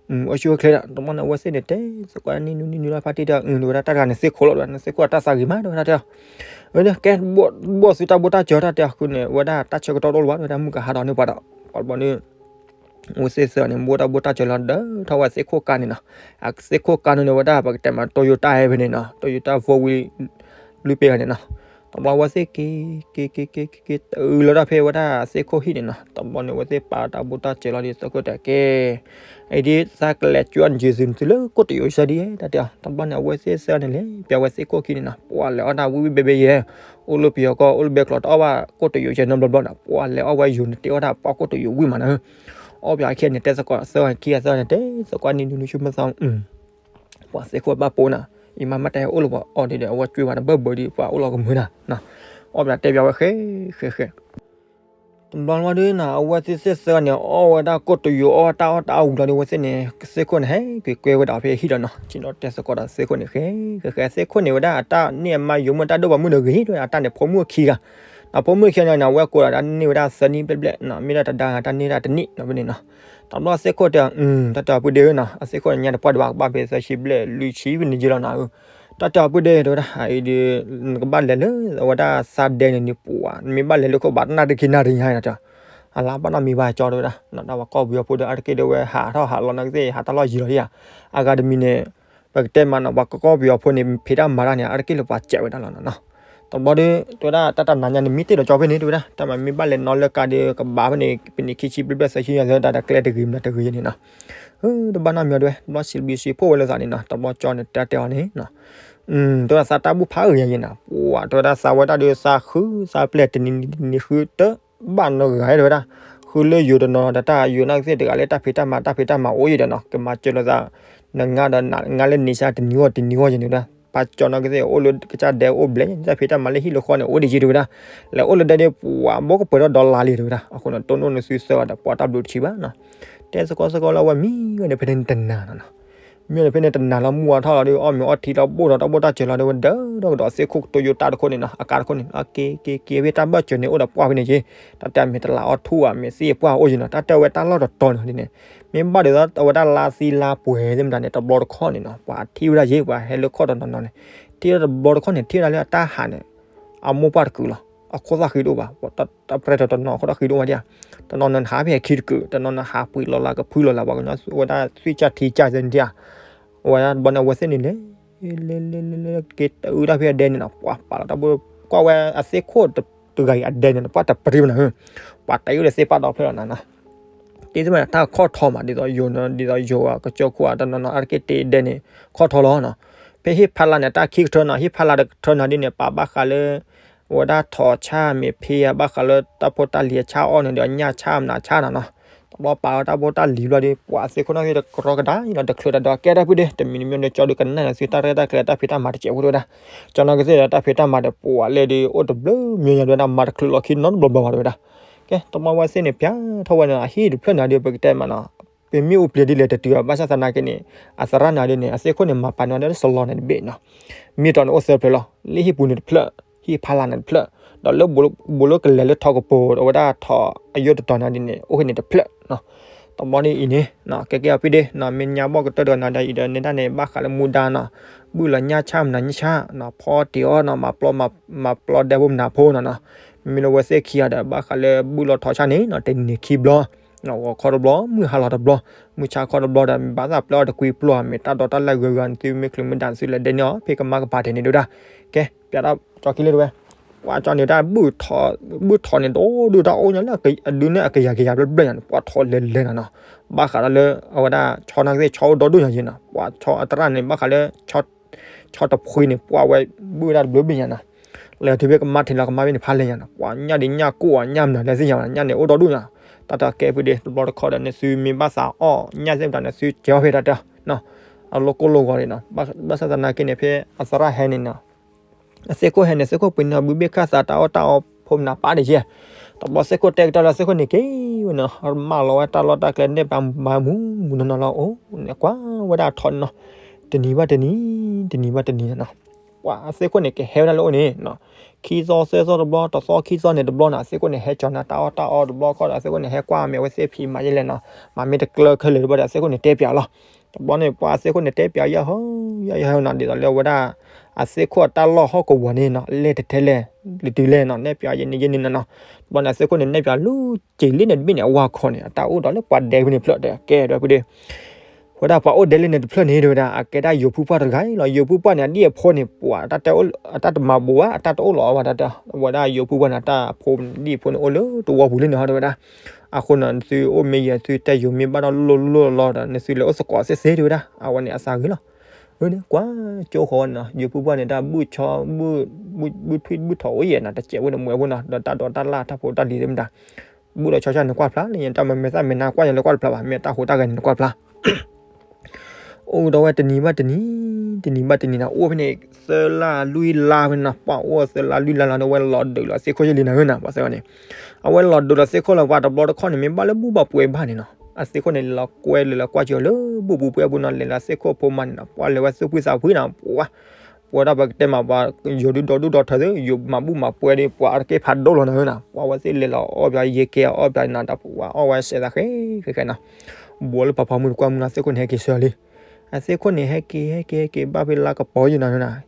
အိၣ်ဆူၣ်အိၣ်ချ့ဒီး တဘျီန့ၣ် အဝဲသ့ၣ်န့ၣ် တဲသကိးနံၣ်နူနံၣ်နူလီၤ ဖါတံၢ်တဲ အၢ တဲဝဲဒၣ် တၢ်တဂၤန့ၣ်သ့ၣ်ခိၣ်လီၤ တဲဝဲဒၣ် နသ့ၣ်ခိၣ်အတၢ်သးဂ့ၤမး တဲဝဲဒၣ်တဲအီၤ ကဲ ဘိၣ်သုတၢ်ဘိၣ်တၢ်စၢၤတၢ်တဲအီၤ ဃုန့ၣ် အဝဲဒၣ်တၢ်ဆၢကတီၢ်တအိၣ်လၢၤဘၣ် တဲဝဲဒၣ် မုၢ်ကဟးဒီးန့ၢ်ပှၤဒီး ပှၤတဘျီန့ၣ် အဝဲသ့ၣ်သၢဂၤန့ၣ် ဘိၣ်တၢ်ဘိၣ်တၢ်စၢၤလီၤ ဒၢထီၣ်ဝဲသ့ၣ်ခိၣ်ကါန့ၣ်နီၤ အသ့ၣ်ခိၣ်ကါန့ၣ်န့ၣ် ဝဲဒၣ်ပကတဲမး Toyota ဖဲန့ၣ်နီၤ Toyota four wheel လွံၢ်ပ့ၢ်ဂၤန့ၣ်နီၤ တဘျီအဝဲသ့ၣ်က့ၤ က့ၤ က့ၤ က့ၤ က့ၤ က့ၤ တုၤလီၤတၢ်ဖဲဝဲဒၣ်သ့ၣ်ခိၣ်ဟံၣ်န့ၣ်နီၤ. တဘျီန့ၣ် အဝဲသ့ၣ်ပာ်တၢ်ဘိၣ်တၢ်စဲၤလီၤဒီး သ့ၣ်ခိၣ်တဲက့ၤ အံၤဒ်သးကလဲၤကၠီနယုၤသု နသုလၢကိၣ်တယိၤစၢဒ် တၢ်တဲအီၤ. တဘျီန့ၣ် အဝဲသ့ၣ်သၢဂၤန့ၣ်လဲၤ ပၠးဝဲသ့ၣ်ခိၣ်ခံန့ၣ်နီၤ. ပှၤလဲၤအီၣ်တၢ်ဝံၣ်ဝံၣ်ဘဲဘဲယဲၢ်, အိၣ်လၢပယီၤကီၢ် အိၣ်လၢဘဲကျိး တအီၣ်ဘၣ်ကိၣ်တယိၤစၢနီတဘျီဘျီနီၤ. ပှၤလဲၤအီၣ်ဝဲယိၤန့ၣ် တ့အီၣ်တၢ်ပှၢ်ကိၣ်တယိၤဝံၣ်မးနီၤ. အီၣ်ပၠးအခံန့ၣ် တဲသကိးသၢဂၤခံဂၤသၢဂၤန့ၣ် တဲသကိးနံၤနံၤနုၤဆူမသီ ပှၤသ့ၣ်ခိၣ်ဘၣ်ပိာ်နၤ, အံၤမးမ့ၢ်တဟဲအိၣ်လၢပှၤအီၤဒ်ဒီး အဝဲကွ့ဝဲတဘၢၣ်ဘၢၣ်ဒီး ပှၤအိၣ်လီၤကမုာ်နၤ. အီၣ်ပၠးတဲပၠးဝဲဃဲဃဲဃဲ တဘျီလီၤဒ်နီၤ အဝဲသ့ၣ်သၢဂၤန့ၣ် အီၣ်ဝဲဒၣ်ကိၣ်တယိၤ အီၣ်တၢ်အီၣ်တၢ်အီဝံၤလီၤဒီး အဝဲသ့ၣ်န့ၣ် သ့ၣ်ခိၣ်န့ၣ် ဟဲက့ၤကွဲဝဲဒၣ်ဖဲဟံၣ်လီၤနီၤ. ဆ့ၣ်နီၤတဲသကိးဒီးသ့ၣ်ခိၣ်န့ၣ် ဃဲဃဲဃဲ သ့ၣ်ခိၣ်န့ၣ်ဝဲဒၣ်အတၢ်န့ၢ်အမါယိၤမုၣ်တၢ်ဒိၣ်ပှၤမုၣ်ဒီးဂ့ၤ တဲဝဲဒၣ် အတၢ်န့ၣ်ဖိမုၣ်ခံဂၤ, ဒီးဖိမုၣ်ခံဂၤန့ၣ် အဝဲကိးဒီးတၢ်န့ၢ်ဝဲဒၣ်သၢနံၣ်ဘျဲၣ်ဘျဲၣ်နီၤ မ့ၢ်ဒၣ်တဒါတၢ်န့ၢ်ဒၣ်တနံၣ်နီၤဖဲန့ၣ်နီၤ. တဘျီသ့ၣ်ခိၣ်တဲ တၢ်တဲအီၤပုၢ်ဒ့ဧၢနီၤ အသ့ၣ်ခိၣ်န့ၣ် ညါတပှၢ်ဒံးဘၣ် ကဘၣ်ဖဲသၢဆံဘျဲၣ်လွံၢ်ဆံဖဲန့ၣ်ယဲလီၤနီၤ. တၢ်တဲအီၤပုၢ်ဒ့ တဲဝဲဒၣ် အံၤဒ် နကဘၣ်လဲၤလၢအဝဲဒၣ်သးဒဲန့ၣ်န့ၣ်ပှၤ နမ့ၢ်ဘၣ်လဲၤလၢခိၣ်ဘးတနၣ်တက့ၤနၣ်တညါနီၤ တဲ အလါဘၣ်နီတမံၤဘၣ်ကၠီ တဲဝဲဒၣ်. တၢ်ပှၤကီၢ်ပယီၤဖိဒီး အါတက့ၢ်ဒီးဝဲဟးထီၣ်ဟးလီၤနာ်က့သ့ၣ် ဟးတၢ်လီၢ်ယံၤလီၤဒ်ဧါ. အဂၤတမံၤန့ၣ် ပကတဲမးနီၤ ပှၤကီၢ်ပယီၤဖိန့ၣ် ဖံးတၢ်မၤတၢ်န့ၣ် အါတက့ၢ်လၢပှၤစဲးဝဲဒၣ်လီၤနီၤ. တဘျီဒီး တဲဝဲဒၣ် တၢ်တနၤညါန့ၣ် မ့ၢ်တ့ၢ်လီၤကၠီဖဲန့ၣ် တဲဝဲဒၣ် တၢ်မၤမ့ၢ်ဘၣ်လဲၤနီၤလၢကါဒီး ကဘးဖဲန့ၣ် ပနံးခံဆံဘျဲၣ်ဘျဲၣ်သၢဆံယဲၢ် တၢ်တကျဲတဂ့ၤမနုၤတဂ့ၤန့ၣ်နီၤ. တဘၣ်နီတမံၤတဲဝဲ တဘျီစံးဘျုးစံးဖှိၣ်ဝဲလၢသးန့ၣ်နီၤ တဘျီကၠီန့ၣ် တၢ်တဲအီၤန့ၣ် တဲဝဲဒၣ် သးတၢ်ဘူၣ်ဖးအုးယဲၢ်နီၤ ပှၤ တဲဝဲဒၣ် သးဝဲတၢ်ဒီးသးဃု သးပျဲၢ်တနံၤနံၤဃုတဘၣ်နီတဂၤ တဲဝဲဒၣ်. ဃုလၢယိၤတနီၤဒီး တၢ်ယိၤနာ်က့သ့ၣ်တဂၤလၢတၢ်ဖံးတၢ်မၤ တၢ်ဖံးတၢ်မၤအိၣ်ယဲၢ်ဒီးနီၤ ကမၤစၢၤလိာ်သး နငါဒီးနငါလၢန့ၣ်ဆါတနံၤဂီၢ်တနံၤဂီၢ်ယဲၢ်န့ၣ်ဝဲဒၣ်. ပှၤကၠီနာ်က့သ့ၣ် အိၣ်လၢကစၢ်ဒဲအိၣ်ဘျဲၣ် တၢ်ဖံးတၢ်မၤလၢဟံၣ်လၢဃီန့ၣ် အိၣ်ဒံးယဲၢ်တဲဝဲဒၣ်. လဲၤအိၣ်လၢဒဲန့ၣ် ပှၤဘိကပှဲၤထီၣ်ဒီလါလံတဲဝဲဒၣ်. အဃိန့ၣ် တိၢ်နီၣ်နသုသၢဂၤဒီး ပှၤတၢ်ဘျုးတဆံးဘၣ်နီၤ. တဲသကိးသကိးလၢအဝဲမံဝဲန့ၣ်ဖဲန့ၣ်တနၤနီၤနီၤ. မံဝဲန့ၣ်ဖဲန့ၣ်တနၤလီၤ မုၢ်ဝါထီၣ်လီၤဒီး အီၣ်မ့ၤအီထံလီၤ ဘိၣ်ဒီးတၢ်ဘိၣ်တၢ်စဲၤလီၤဒီး ဝဲဒၢထီၣ်ကဒီးသ့ၣ်ခိၣ်ကတိၤယိၤတၢ်တခိၣ်န့ၣ်နီၤ အက့ၤက့ၤက့ၤဖဲတၢ်ဘၢၣ်စၢၤန့ၣ် အိၣ်ဒီးပှၢ်ဖဲန့ၣ်က့ၤ တၢ်တဲမ့ၢ်တလးအီထူၣ်ဧါ မ့ၢ်သ့ၣ်ပှၢ်အိၣ်ယဲၢ်နီၤ တၢ်တဲဝဲတၢ်လီၢ်တတီၤန့ၣ်ဒ်န့ၣ် မ့ၢ်ဘၣ်ဒ်သိးအဝဲဒၣ်လါသံလါပှဲၤသ့ၣ်မတၤန့ၣ် တဘျီတခီၣ်န့ၣ်နီၤ ပှၤထံၣ်ဝဲဒၣ်ယဲၢ် ပှၤဟဲလၢခီၣ်တနီၤနီၤန့ၣ် ထံၣ်ဝဲဒၣ်တဘျီတခီၣ်န့ၣ် ထံၣ်ဝဲဒၣ်လၢအတၢ်ဟးန့ၣ် အမိၢ်ပှၢ်တကုာ်လီၤ အခိၣ်သၣ်ဃံတအိၣ်ဘၣ် တၢ်ပြဲၢ်တနီၤနီၤ အခိၣ်သၣ်ဃံတအိၣ်ဘၣ်ဒ်ဧါ တနီၤနီၤဟးဖဲအခံတကုာ် တနီၤနီၤဟးပှ့ၤလီၤလၢကဖုလီၤလၢ ပှၤကညီဝဲဒၣ်သွံၣ်ကၢ်ထံကၢ်သ့ၣ်န့ၣ်ဒ်ဧါ အဝဲဒၣ်တဘျီန့ၣ် အဝဲသ့ၣ်န့ၣ်လဲၤ လဲၤလဲၤလဲၤလဲၤ က့ၤတအုတၢ်ဖဲအဒဲန့ၣ်နီၤ ပှၤပာ်လီၤတၢ်ဘိၣ် ကွၢ်ဝဲအသ့ၣ်ခိၣ်တဂၤအံၤအဒဲန့ၣ် ပှၤတပရံမနုၤ ပှၤတအုဒီးသ့ၣ်ပာ်ဒီဖျၢၣ်လီၤနီၤ တ့သ့ၣ်မးတၢ်ခီၣ်ထီမး ဒ်သိးယိၤနီၤ ဒ်သိးယိၤဧါ ကစၢၢ်ခိၣ်ဧါ တနီၤနီၤ အါတက့ၢ်တ့အဒဲန့ၣ် ခီၣ်ထီလီၤနီၤ ဖဲဟံၣ်ဖးလါန့ၣ် တၢ်ခံကထၢနီၤ ဟံၣ်ဖးလါတကထၢနီၤဒ်န့ၣ် ပာ်ဘၣ်ဃးလၢ အဝဲဒၣ်ထိးဆၣ်မ့ၢ်ဖ့ဧါ ဘၣ်ဃးလၢတၢ်ဖိတၢ်လံၤအဆၣ်အီၣ်န့ၣ်ဒီး ညၣ်ဆၣ်မနုၤဆၣ်နီၤနီၤ တဘျီပာ်လီၤတၢ်ဖိတၢ်လံၤဘျီဒီး ပှၤသ့ၣ်ခိၣ်နီၣ်က့သ့ၣ်တကရီကဒါအံၤဒီး တချုးတၢ်ဒီးကဲတၢ်ဖုၣ်ဒ့ တမံၤတမံၤဒီး ကၠီဒုးကနၣ်လၢသုတၢ်ရဲၣ်တၢ်ကျဲၤတၢ်ဖံးတၢ်မၤတစဲးဖိတဝဲဒၣ် ကၠီနီၣ်က့သ့ၣ်ဒီးတၢ်ဖံးတၢ်မၤဒီး ပှၤလဲၤဒီးအိၣ်တဘျုးမံၤညါတဝဲဒၣ် မၤတချုးလီၤခံနီတဘျီဘျီဘၣ်တဝဲဒၣ် ကဲ တဘျီဝဲသ့ၣ်န့ၣ် ပၠးထီၣ်ဝဲန့ၣ် အဟံၣ်တဖျၢၣ်န့ၣ်ဒီး ပကတဲမးနီၤ ပမ့ၢ်အိၣ်ပျဲၤဒ်လဲၣ်တတုၤဘၣ် ဘၣ်ဆၣ်သနာ်က့န့ၣ် အသရၣ်န့ၣ်ဒ်န့ၣ် အသ့ၣ်ခိၣ်န့ၣ် မၤပာ်န့ၢ်ဝဲဒၣ်လၢစလီၤန့ၣ်တဘ့ၣ်နီၤ မ့ၢ်တီၤန့ၣ်အိၣ်သၢဖျၢၣ်လီၤ လၢဟံၣ်ပူၤန့ၣ်တဖျၢၣ် ဟံၣ်ဖးလါန့ၣ်တဖျၢၣ် ဒီးလၢ ဘူးလၢကလဲၤလၢထိးကပူၤ အဝဲဒၣ်ထိးအယိၣ်တတီၤန့ၣ်ဒ်န့ၣ် အိၣ်ဟ့ၣ်န့ၣ်တဖျၢၣ်နီၤ တဘျီန့ၣ်အံၤန့ၣ် ကဲကဲအီၤဖုၣ်ဒ့ မ့ၢ်ညါဘီၣ်ကတၢၢ်တဂၤန့ၣ်ဒီးအံၤဒီး နဲဒၣ်န့ၣ် ဘၣ်ဃးလၢမူဒါနီၤ ဘုၣ်လီၤညၣ်ဆၣ်မနုၤညၣ်ဆၣ်နီၤ ဖီတ့ၢ်အီၤနီၤ မၤပျီဒဲဖိမနုၤဖိနီၤနီၤ မ့ၢ်လၢဝဲသ့ၣ်ခံဂၤဒီး ဘၣ်ဃးလၢဘုၣ်လီၤထိးဆၣ်န့ၣ်နီၤ တနံၤခံဘျီ ဂီၤခီတဘျီ မုၢ်ဟါလီၤတဘျီ မုၢ်ဆါခီတဘျီဒီး ဘၣ်သးပျဲအီၤတကွံပျီ မ့ၢ်တၢ်ဒီတၢ်လၢဂၢၢ်ဂၢၢ်န့ၣ် သုမ့ၢ်ချုးမ့ၢ်ဒၣ်န့ၣ် သုလဲၤဒဲန့ၢ်အီၤ ဖဲကမါကပၤဒဲးန့ၣ်ဒဝဲဒၣ် ကဲ ပၠးဒီးကၠီက့လ့တဝဲ ပှၤကၠီန့ၣ်တၢ် ဘုၣ်ထိးန့ၣ် တအိၣ်ဒုးတၢ်အိၣ်ညါလၢ အဒုးန့ၢ်အကယၤကယၤဘျၢဘျၢညါန့ၣ် ပှၤထိးလဲၤလဲၤနီၤနီၤ ဘၣ်ဃးဒီးလၢ အဝဲဒၣ်ဆီနာ်က့သ့ၣ် ဆီအိၣ်ဒီဒိၣ်ညါယဲၢ်နီၤ ပှၤဆီအသရၣ်န့ၣ် ဘၣ်ဃးလၢ ဆီတဖှံန့ၣ် ပှၤဝဲဘုၣ်ဝဲဒၣ်တဘျုးဘ့ၣ်ညါနီၤ လဲၤတုၤဖဲကမါထံးလီၤ ကမါဖဲန့ၣ်ဖးလဲၢ်ညါနီၤ ပှၤညၣ်ဒ်ညၣ်ကိၣ်အညၣ်မနုၤလဲၣ်သ့ၣ်ညါ ညၣ်န့ၣ်အိၣ်ဒီဒိၣ်ညါ တၢ်တၢ်ကဲဖုၣ်ဒ့ တဘျီတခီဒီး န့ၣ်သုမ့ၢ်ဘၣ်သးအီၣ်ညၣ်သ့ၣ်မတၤန့ၣ် သုကဲအီၤဖဲတၢ်တၢ် အလိၣ်ကိၢ်လိၣ်ဂီၤန့ၣ်နီၤ ဘၣ်ဆၣ်သနာ်က့န့ၣ် ဖဲအသရၣ်ဟဲန့ၣ်နီၤ အသ့ၣ်ခိၣ်ဟဲန့ၣ် သ့ၣ်ခိၣ်ပှ့ၤန့ၢ်ဘုဘ့ၣ်ခၣ်သးတၢ်အီၣ်တၢ်အီဖိမနုၤပာ်ဒံးယဲၢ် တဘျီသ့ၣ်ခိၣ်တဲကတၢၢ်လၢသ့ၣ်ခိၣ်န့ၣ် က့ၤဝဲန့ၣ် မၢလီၤဝဲတၢ်လီၢ်တၢ်ကျဲန့ၣ် ပှၤမၤမူမူနီၢ်နီၢ်လီၤ အိၣ်န့ၣ်ကွၢ်ဝဲဒၣ်ထိးန့ၣ်နီၤ တနံၤဘၣ်တနံၤ တနံၤဘၣ်တနံၤနီၤ ပှၤသ့ၣ်ခိၣ်န့ၣ် ကဟဲဝဲဒၣ်လၢအိၣ်န့ၣ် ခံသီသၢသီတဘျီ တသီခံသီန့ၣ်တဘျီနီၤ အသ့ၣ်ခိၣ်န့ၣ် ဟဲကၠီၤနၤတၢ်အီၣ်တၢ်အီတဘျီခီဒီး အသ့ၣ်ခိၣ်န့ၣ် ဟဲကွၢ်မ့ၢ်အဝဲသ့ၣ်ဖံးမၤယဲၢ်လဲၣ်နီၤ မၤမ့ၢ်တကျၢခဲလၢာ်တဘျီဒီး အသ့ၣ်ခိၣ်န့ၣ် တဲပၠးလီၤ တဘျီန့ၣ် ပှၤအသ့ၣ်ခိၣ်န့ၣ်တဲပၠးယဲၢ်ဟီ ယဲၢ်ဟီနီၤ ဒ်သိးလၢအဝဲဒၣ် အသ့ၣ်ခိၣ်အတၢ်လီၢ်ဟီၣ်ကဝီၤန့ၣ်နီၤ လဲၢ်တထဲလဲၣ် လၢတုၤလဲၣ်နီၤ နဲၣ်ပၠးယဲၢ်န့ၣ်ယဲၢ်န့ၣ်နီၤ တဘျီန့ၣ် အသ့ၣ်ခိၣ်န့ၣ် နဲၣ်ပၠးလူၤက့ၤလံန့ၣ်တဘ့ၣ်န့ၣ် အဝၤခီန့ၣ် အတၢ်အိၣ်ဒီးလၢပှၤဒဲဖဲန့ၣ်ဖျၢၣ်ဒီး ကဲဒီးဖုၣ်ဒ့ ဝဲဒၣ်ပှၤအိၣ်ဒဲလၢန့ၣ်တဖျၢၣ်န့ၣ် တဲဝဲဒၣ် အကဲဒၣ်ယိၤဖုပှၢ်တဂၤအံၤလီၤ. ယိၤဖုပှၢ်န့ၣ် အဒံၣ်အဖိန့ၣ် ပှၤတၢ်တဲအိၣ် အတၢ်တမၤဘူးဘၣ် အတၢ်တအိၣ်လီၤအီၤဘၣ် တၢ်တဲ ဝဲဒၣ်ယိၤဖုပှၢ်န့ၣ် အတၢ်ဖိဒံၣ်ဖိန့ၣ်အိၣ်လၢတဝီပူၤလံန့ၣ်ဟီ တဲဝဲဒၣ်. အဃိန့ၣ် နသုအိၣ်မ့ၢ်ယဲၢ် သုတဲယိၤမ့ၢ်ဘၣ်ဒီးလိၣ်လိၣ်လီၤဒီး နသုလဲၤအိၣ်သကိးစ့ၢ်စ့ၢ် တဲဝဲဒၣ်. အဝဲန့ၣ်အသးဂ့ၤလီၤ. အန့ၣ် ကွၢ်ကၠိဃီန့ၣ်နီၤ ယိၤဖုပှၢ်န့ၣ် တၢ်ဘုၣ်ဆီ ဘုၣ်ထွံၣ်ဘုၣ်ထီၣ်အိၣ်ယဲၢ်နီၤ တစဲးဝဲန့ၣ်မွဲဖိနီၤ ဒီးတၢ်ဒိးတၢ်လၢ်တၢ်ဖိတၢ်လံၤသ့ၣ်မတၤ ဘုၣ်ဒီးဆီဆၢန့ၣ်ကွၢ်ဖျါလၢညါ တၢ်မၤမဲာ်သၣ်မဲာ်နါကွၢ်ယၤလၢကွၢ်တဖျါဘၣ် မ့ၢ်တၢ်ဟူးတၢ်ဂဲၤန့ၣ်နကွၢ်ဖျါ အိၣ်ဒီးဝဲတနံၤဘၣ်တနံၤ တနံၤဘၣ်တနံၤနီၤ အိၣ်ဖဲန့ၣ် သၢလါလွံၢ်လါဖဲန့ၣ်နီၤ ပှၢ်အိၣ်သၢလါလွံၢ်လါလီၤဒီး အဝဲလီၤဒုးလီၤသ့ၣ်ခိၣ်ယလံနီၤ ဟၢနၤ ပှၤသၢဂၤန့ၣ် အဝဲလီၤဒုးလီၤသ့ၣ်ခိၣ်လၢပှၤတဘျီတခီၣ်န့ၣ် မ့ၢ်ဘၣ်လၢဘူၣ်ဘၣ်ပှဲၤဘၣ်န့ၣ်နီၤ အသ့ၣ်ခိၣ်န့ၣ် လဲၤလီၤကွဲလဲၤလီၤကွၢ်က့ၤအီၤလၢဘူၣ်ပူၤပှဲၤပူၤနီၤ လဲၤလီၤသ့ၣ်ခိၣ်ဖိမါန့ၣ်နီၤ ပှၢ်လဲၤဝဲသူၣ်ဖှံသးဖှံနီၤ ပှၤ ပှၤဒၣ်ပကတဲမးပှၤ ယိၤဒုးဒီဒူၣ်ဒီထၢသ့ၣ် ယိၤမၤဘူၣ်မၤပှဲၤဒီး ပှၤအတက့ၢ်ဖးဒိၣ်လီၤနီၤ ဟၢနၤ ပှၤဝဲသ့ၣ်လဲၤလီၤအီၣ်ပှၤယဲၢ်ကဲအီၣ်ပှၤနီၤ တၢ်ပှၤအီၣ်ဝဲစဲးသးဃဲဃဲဃဲနီၤ ဘှီလၢဖးဖီမုၢ်တကွၢ်မုၢ်နီၤ သ့ၣ်ခိၣ်န့ၣ် ဟဲက့ၤဆၢလံ အသ့ၣ်ခိၣ်န့ၣ် ဟဲက့ၤ ဟဲက့ၤ ဟဲက့ၤ ဘၣ်ဖဲလါကပီၤယံၤနီၤ ဟၢနၤ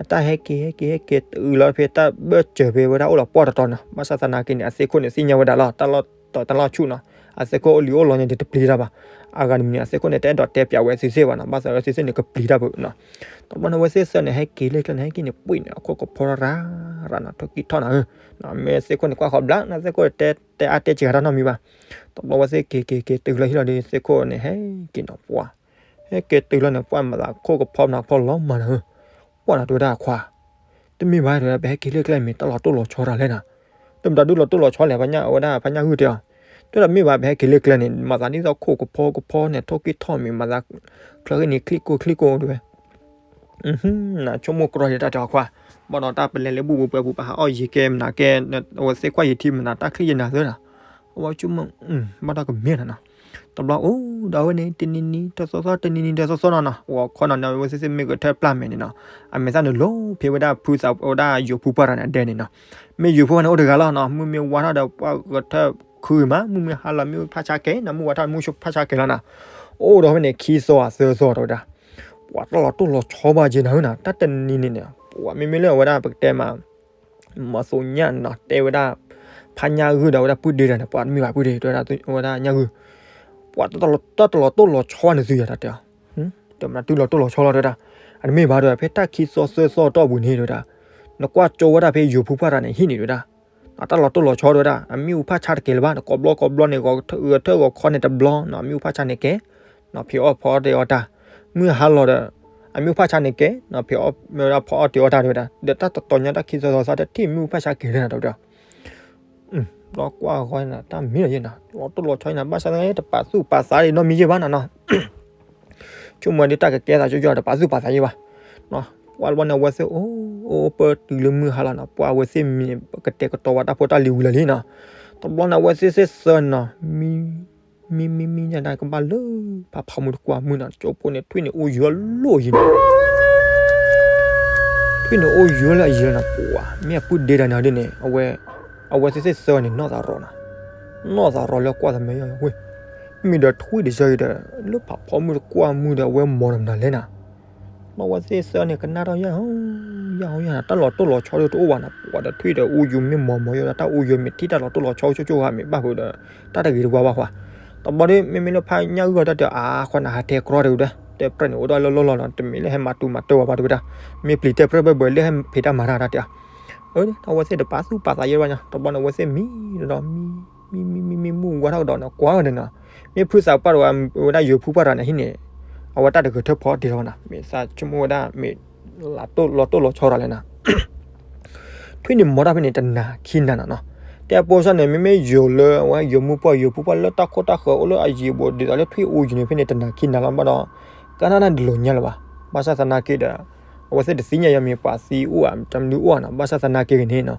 အတၢ်ဟဲက့ၤ ဟဲက့ၤ ဟဲက့ၤ တုၤလီၤဖဲတၢ်ဘၢၣ်စၢၤဖဲဝဲဒၣ်အိၣ်လီၤပှီၢ်တတီၤနီၤ ဘၣ်ဆၣ်သနာ်က့န့ၣ် အသ့ၣ်ခိၣ်န့ၣ် သ့ၣ်ညါဝဲဒၣ်လီၤ တၢ်လီၢ်တီၤတၢ်လီၢ်ဆူၣ်နီၤ အသ့ၣ်ခိၣ်အိၣ်လံအိၣ်လီၤန့ၣ် တပျံၤတၢ်ဘၣ် အဂၤတမံၤန့ၣ် အသ့ၣ်ခိၣ်န့ၣ် တအဲၣ်ဒိးတဲပၠးဝဲသုသ့ၣ်ဘၣ်နီၤ ဘၣ်ဆၣ်ဝဲသုသ့ၣ်န့ၣ် ကပျံၤတၢ်ပူၤနီၤ တဘျီန့ၣ် အဝဲသ့ၣ်သၢန့ၣ် ဟဲက့ၤလၢကျဲန့ၣ် ဟဲက့ၤန့ၣ် ပှံၢ်န့ၣ် အခိၣ်ကဖီရၤရၤနီၤ ထိၣ်ကံၢ်ထီၣ်နီၤ မ့ၢ်သ့ၣ်ခိၣ်န့ၣ် ကွၢ်ဃီဘျါနီၤ သ့ၣ်ခိၣ်တဲ တဲအါတဲစှၤတၢ်နီတမံၤဘၣ် တဘျီဝဲသ့ၣ်က့ၤက့ၤက့ၤ တုၤလီၤဟံၣ်လီၤဒီး သ့ၣ်ခိၣ်န့ၣ် ဟဲက့ၤနီၤ ပှၢ် ဟဲက့ၤတုၤလီၤန့ၣ် ပှၢ်မၤသးခိၣ်ကဖီမနၤဖီလီၤမၢ်နီၤ ပှၢ်နီၤ တဲဝဲဒၣ်အခွါ တမ့ၢ်ဘၣ် တဲဝဲဒၣ် ပဟဲက့ၤလၢကျဲမ့ၢ်တၢ်လီၤတိၢ်လီၤဆီတၢ်လဲၣ်နီၤ တမတၤဒုးလီၤတိၢ်လီၤဆီလဲၣ် ဖါညၣ်ဝဲဒၣ် ဖါညၣ်ဂုၢ်တဲအီၤ တဲဒၣ်မ့ၢ်ဘၣ် ပဟဲက့ၤလၢကျဲန့ၣ် မၤသးဒ်သိးခိၣ်ကဖီကဖီန့ၣ် ထိၣ်ကံၢ်ထီၣ်မ့ၢ်မၤသး ချၢဃ့န့ၣ် ချံၣ်ကိၢ်ချံၣ်ကိၢ်တဲဝဲ ဆိကမိၣ်ကြီဒံးတၢ်တဲအီၤခွါ ဘၣ်ဒီးတၢ်ပလဲၤလၢဘူၣ်ပူၤပှဲၤပူၤ ပဟးအီၣ်ယံၤကဲမနုၤကဲ အဝဲသ့ၣ်ကွၢ်ယံၤထံမနုၤ တၢ်ချံယနၤသၢနီၤ အဝဲဆိကမိၣ် ဘၣ်တၢ်ကမ့ၢ်နီၤနီၤ တဘျီအိၣ်ဒီးဝဲန့ၣ် တနံၤနံၤတသီသီ တနံၤနံၤတသီသီနီၤနီၤ ဂီၤခီနီၤန့ၣ် အဝဲသ့ၣ်သ့ၣ်မ့ၢ်ဂဲၤထၢၣ်ပျၢ်မဲာ်န့ၣ်နီၤ အမဲာ်သၣ်န့ၣ်လိၤဖဲဝဲဒၣ်ဖုသးဝဲဒၣ်ယိၤဖုပှၢ်တဂၤန့ၣ် အဒဲန့ၣ်နီၤ မ့ၢ်ယိၤဖုပှၢ်န့ၣ်အိၣ်တဂၤလီၤနီၤ မုၢ်မ့ၢ်ဝါထီၣ်ဒီး ပှၢ်ဂဲၤထၢၣ်ခုဂ့ၤမး မုၢ်မ့ၢ်ဟါလီၤ မ့ၢ်ဖးဆါကဲနီၤ မုၢ်ဝါထီၣ် မုၢ်ဖးဆါကဲလီၤနီၤ အိၣ်ဒီးဖဲန့ၣ် ခံသီသၢသီတဲဝဲဒၣ် ပှၤတၢ်လီၤတိၢ်လီၤဆီဘၣ်က့ၤနၤဟၢနၤ တၢ်တနံၤန့ၣ်န့ၣ် ပှၤမ့မ့ၢ်လၢအဝဲဒၣ်ပကတဲမး မၤသိညၣ်နီၤ တဲဝဲဒၣ် ဖးညၣ်ဂုၢ်ဒီးဝဲဒၣ်ပုၢ်ဒ့ဒီးန့ၣ် ပှၤတမ့ၢ်ဘၣ်ပုၢ်ဒ့ တဲဝဲဒၣ်ဝဲဒၣ်ညၣ်ဂုၢ် ပှၤတၢ်လီၤတိၢ်လီၤဆီဘၣ်န့ၣ်သုယၤတၢ်တဲအီၤ တမနုၤတုၤလီၤတိၢ်လီၤဆီလီၤတဲဝဲဒၣ် အတမ့ၢ်ဘၣ်တဲဝဲ ဖဲတၢ်ခံသီသၢသီတီၢ်ပူၤန့ၣ်တဲဝဲဒၣ် နကွၢ်ကၠိဝဲဒၣ်ဖဲယိၤဖုပှၢ်တဂၤန့ၣ် ဟံၣ်န့ၣ်တဲဝဲဒၣ် တၢ်လီၤတိၢ်လီၤဆီတဲဝဲဒၣ် အမ့ၣ်အူဖးဆါတကဲလၢၤဘၣ် ကိးဘျီကိးဘျီန့ၣ် ဂဲၤထၢၣ်ဂီၤခီန့ၣ်တဘျီနီၤ အမ့ၣ်အူဖးဆါန့ၣ်ကဲ နီၤ ဖံးအီၣ်ဖီအီၣ်တ့ၢ်အီၣ်တၢ် မုၢ်ဟါလီၤဒီး အမ့ၣ်အူဖးဆါန့ၣ်ကဲ နီၤ ဖံးအီၣ်မ့ၢ်ဝဲဒၣ်ဖီအီၣ်တ့ၢ်အီၣ်တၢ်တဲဝဲဒၣ် ဒီးတၢ်တတီၤညါတၢ်ခံသီသီသီတထံၣ်မ့ၣ်အူဖးဆါကဲလၢၤနၤတဲဝဲဒၣ် ဘျီကွၢ်ဃီန့ၣ် တၢ်မံၤလီၤယဲနီၤ လီၤတိၢ်လီၤဆီယဲနီၤ ဘၣ်ဆၣ်သနာ်က့ တပာ်သူၣ်ပာ်သးဒံးနီတမံၤယဲဘၣ်နီၤနီၤ ဆိကမိၣ်ဒ်တၢ်ကကဲသးကၠီကၠီ တပာ်သူၣ်ပာ်သးယဲဘၣ် ပှၢ်တဘျီန့ၣ် အဝဲသ့ၣ်အိၣ်အိၣ်ပၢတုၤလၢမုၢ်ဟါလီၤနီၤ ပှၢ်အဝဲသ့ၣ်မံၤန့ၣ် ကတဲာ်ကတီၤဝဲတၢ်ဖိတၢ်လံၤဝံၤလီၤလံနီၤ တဘျီန့ၣ် အဝဲသ့ၣ်သ့ၣ်သၢနီၤ မံ မံမံမံညါဒၣ်ကဘၣ်လၢ ဖးဖီမုၢ်တကွၢ်မုၢ်နီၤ ကၠိဖိန့ၣ် ထွံၣ်န့ၣ်အိၣ်ယိာ်လိာ်ယံၤနီၤ ထွံၣ်န့ၣ်အိၣ်ယိာ်လၢအယံၤလီၤနီၤ ပှၢ် မ့ၢ်အပုၢ်ဒ့တဂၤန့ၣ်ဒ်န့ၣ် အဝဲ အဝဲသ့ၣ်သ့ၣ်သၢန့ၣ် နီၢ်သးရီနီၤ နီၢ်သးရီလၢကွၢ်သးမ့ၢ်ယီၤဝဲ မ့ၢ်ဒီးထွံၣ်တစၢအံၤဒီး လၢဖးဖီမုၢ်တကွၢ်မုၢ်ဒီး အဝဲမီၤတမနုၤလဲၣ်နီၤ ဘၣ်ဝဲသ့ၣ်သၢန့ၣ် ကနၣ်ထီၣ်ယၢ်ဟီယၢ်ဟီယၢ်နီၤ တၢ်လီၤတိၢ်လီၤဆီဒ်တအိၣ်ဘၣ်နီၤ ပှၢ်ဒီးထွံၣ်ဒီးအိၣ်ယိာ်မ့ၢ်မီၤမီၤယိာ်ဒီး တၢ်အိၣ်ယိာ်မ့ၢ်ထံၣ်တၢ်လီၤတိၢ်လီၤဆီဆိဆိဂၤမ့ၢ်ဘၣ်ဖုးဒီး တၢ်တဂ့ၤတဝါဘၣ်ပှၢ် တဘျီဒီး မ့မ့ၢ်လၢဖးညၣ်ဂုၢ်အီၤတၢ်တဲ အါ ခွါနၤဟးတဲကြီတဂ့ၤဒီး တဲပြဲၢ်န့ၣ်အိၣ်ဒီးလီၢ်လီၢ်လီၤ တမ့ၢ်လၢဟဲမၤတူၤမၤတၢ်ဝဲဘၣ်တဝဲဒၣ် မ့ၢ်ပျံၤတဲပြဲၢ်ဘၢၣ်ဘၢၣ်လၢဟဲဖံးတၢ်မၤတၢ်တၢ်တဲ အဝဲသ့ၣ်တပာ်သူၣ်ပာ်သးယဲဘၣ်ညါ တဘျီန့ၣ် အဝဲသ့ၣ်မံဒီး မံ မံ မံ မံ မံ မုၢ်ဝါထီၣ်ကဒီးန့ၣ် ကွၢ်ဝဲန့ၣ်နီၤ မ့ၢ်ဖုသးပှၢ်တဝဲ ဝဲဒၣ်ယိၤဖုပှၢ်တဂၤန့ၣ် ဟံၣ်န့ၣ် အဝဲတၢ်တဂဲၤထၢၣ်ဖီအီၣ်တ့ၢ်လီၤဘၣ်နီၤ မ့ၢ်သးဆိကမိၣ်ဝဲဒၣ် မ့ၢ်လီၤတိၢ်လီၤဆီတၢ်လဲၣ်နီၤ ထွံၣ်န့ၣ်မီၤတၢ်ဖဲန့ၣ် တနၤခံနၤနီၤနီၤ တဲအပိစၢ်န့ၣ် မ့မ့ၢ်ယိၤလၢ အဝဲယိၤမုၢ်ပှၢ်ယိၤဖုပှၢ်လၢတၢ်ခိၣ်တၢ်ဃၢၤအိၣ်လၢအယံၤဘိးဒ်သိးလၢထွံၣ်အိၣ်ယိာ်န့ၣ် ဖဲန့ၣ်တနၤခံနၤလီၤဘၣ်ဒီး ကနၣ်နၢ်တလိၤညါလၢၤဘၣ် ဘၣ်ဆၣ်သနာ်က့ဒီး အဝဲသ့ၣ်တသ့ၣ်ညါယၤမ့ၢ်ပှၤသံအိၣ်ဧါ တမနုၤအိၣ်ဧါနီၤ ဘၣ်ဆၣ်သနာ်က့ဂ့ၤန့ၣ်နီၤ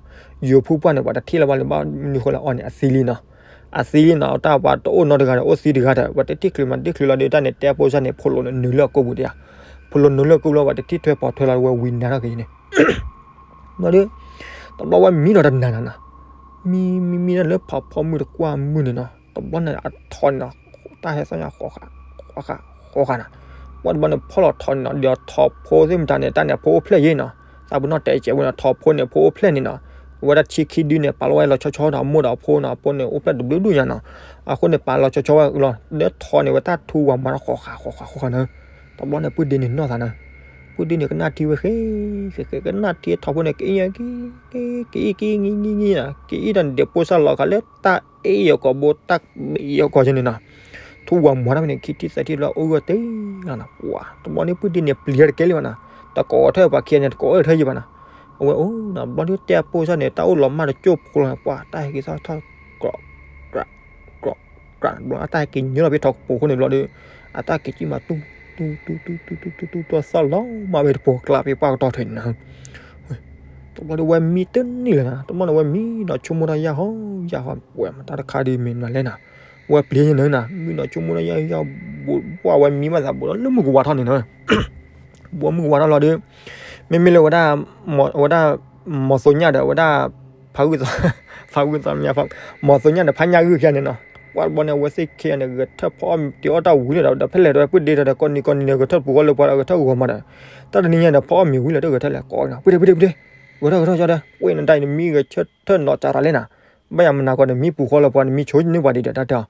ယိၤဖုပှၢ်န့ၣ် ပှၤတထံၣ်လၢၤဘၣ်လၢၤဘၣ်မနုၤဃိလၢအီၤန့ၣ် အသံလံနီၤ အသံလံနီၤ တၢ်ပှၤတအိၣ်နီတဂၤဒီး အိၣ်သံတဂၤဒီး ပှၤတထံၣ်ချုးမးတထံၣ်ချုးလီၤဒီး တၢ်န့ၣ် တဲအပိစၢ်န့ၣ် ဖိလိၤန့ၣ်နုာ်လၢအကိာ်ပူၤတယၤ ဖိလိၤနုာ်လၢအကိာ်ပူၤလီၤ ပှၤတထံၣ်ထွဲပိာ်ထွဲလီၤဒီး ဝဲဝံၤနၤထီၣ်က့ၤန့ၣ် ဘျီဒီး တဘျီဝဲမံဒီးတနၤနီၤနီၤ မံ မံ မံဒၣ်လၢဖးဖီမုၢ်တကွၢ်မုၢ်န့ၣ်နီၤ တဘျီန့ၣ်အထိးန့ၣ်နီၤ တၢ်ဟဲသီၣ်ညါ ဃီဃာ်ဃီဃာ်နီၤ ဝဲတဘျီန့ၣ်ဖီၣ်လီၤထိးန့ၣ်နီၤ ဒီးထိးဖိသ့ၣ်မတၤန့ၣ် တၢ်န့ၣ်အဖိအိၣ်ဖျဲၣ်ယဲနီၤ သးပ့ၤနီၣ်တဲကဲဝဲန့ၣ် ထိးဖိန့ၣ် ဖိအိၣ်ဖျဲၣ်န့ၣ်နီၤ ဝဲဒၣ်ဆံခံဒုန့ၣ် ပာ်လီၤဝဲလီၤဆီဆီနီၤ, အမိၢ်ဒီးအဖိနီၤ, အဖိန့ၣ်အိၣ်ဖျဲၣ်တဘျုးဒူၣ်ညါနီၤ, အဃိန့ၣ် ပာ်လီၤဆီဆီဝဲလီၤ, ဒီးထီၣ်န့ၣ်ဝဲတၢ်ထူဝၤမၤထီၣ်ဃီဃာ်ဃီဃာ်ဃီဃာ်န့ၣ်, တဘျီန့ၣ် ပုၢ်ဒ့န့ၣ်နီၢ်သးန့ၣ်, ပုၢ်ဒ့န့ၣ်ကနၣ်ထံဝဲဃဲ, ဃဲဃဲကနၣ်ထံထီၣ်ဖိန့ၣ် ကအ့ၣ် ကအ့ၣ် ကအ့ၣ် ကအ့ၣ် ကအ့ၣ်တၢ်န့ၣ် ဒဲးပိၢ်စၢ်လီၤခးလၢတၢ်အ့ၣ်အီၤကီးဘိ တၢ်အ့ၣ်အီၤကီးကဲန့ၣ်နီၤ, ထူဝၤမၤထီၣ်ဖဲန့ၣ် ခံထံၣ်သၢထံၣ်လၢအိၣ်ဂၢၢ်တ့ၢ်လီၤနီၤ, ပှၤ တဘျီန့ၣ် ပုၢ်ဒ့န့ၣ် ပျံၤတကဲလံဘၣ်နီၤ, တကိးထၢၣ်ပှၤခံဂၤန့ၣ် တကိးအၢၣ်ထၢၣ်ယံၤဘၣ်နီၤ, အဝဲအိၣ်နီၤ, ဘျီဒုးတဲအပိၢ်စၢ်န့ၣ် တၢ်အိၣ်လီၤမၢ်တကၠိၢ်ဖိလီၤ, ပှၤ တၢ်ဟဲက့ၤထီၣ်ထီၣ် ကြၢး ကြၢး ကြၢး ဘျီ အတၢ်ဟဲက့ၤညိထီၣ်ဖဲထီၣ်ကပိာ်ခိၣ်န့ၣ်ဘျီဒီး အတၢ်က့ၤကံၣ်မးတူၢ် တူၢ် တူၢ် တူၢ် တူၢ် တူၢ် တူၢ် တူၢ် တူၢ် သီၣ်လီၤမၢ်ဝဲတပှီၤကျါဖဲပှၢ်ကတီၢ်ထံးန့ၣ်နီၤ, တဘျီဒီးဝဲမံတန့ၢ်လၢၤနီၤ, တဘျီန့ၣ်ဝဲမံနီၤ ဆိကမိၣ်တၢ်ယၢ်ဟီယၢ်ဟီ ပှဲၤမတၢ်တခါဒုးမ့ၢ်မနုၤလဲၣ်နီၤ, ဝဲပျံၤန့ၣ်နီၤ, မံနီၤဆိကမိၣ်တၢ်ယၢ်ဟီယၢ်ဟီ ဘိးဝဲမံဘၣ်သး ဘိးဒီးလၢမုၢ်ကဝါထီၣ်န့ၣ်နီၤ ဘိးမုၢ်ကဝါထီၣ်လီၤဒီး မ့မ့ၢ်လၢဝဲဒၣ် ဝဲဒၣ် မီၤသိညၣ်ဒီး ဝဲဒၣ် ဖးဂုၢ်သီ ဖးဂုၢ်သီမညါ မီၤသိညၣ်ဒီးဖးညၣ်ဂုၢ်ခံဂၤန့ၣ်နီၤ, ပှၤတဘျီန့ၣ် အဝဲသ့ၣ်ခံဂၤန့ၣ် ဂဲၤထၢၣ်ဖီအီၣ်မ့ၤတ့ၤအီၣ်တၢ်ဝံၤလၢၤဒီး ဒီးဖဲလဲၣ်ဒီး ပုၢ်ဒ့ဒီး ကိးနံၤကိးနံၤန့ၣ် ဂဲၤထၢၣ်ပူၤဃီလၢပှၤဒီး ဂဲၤထၢၣ်ဂီၤမးဒီး တၢ်တနံၤညါဒီး ဖီအီၣ်မ့ၤဝံၤလၢၤတဂဲၤထၢၣ်လဲၣ် ကိးနီၤ ပုၢ်ဒ့ ပုၢ်ဒ့ ပုၢ်ဒ့ ဂဲၤထၢၣ်ဂဲၤထၢၣ်ကၠီဒီး ပှ့ၤနတၢ်အံၤနမံဂဲၤဆၢထၢၣ်နီၤကၢ်တၢ်လဲၣ်နီၤ, ဘၣ်ယၤမနၤကီးန့ၣ် မံပူၤဃီလၢပှၤနမံဆိန့ၢ်ပှၤဒံးဒီးတၢ်တဲအီၤ,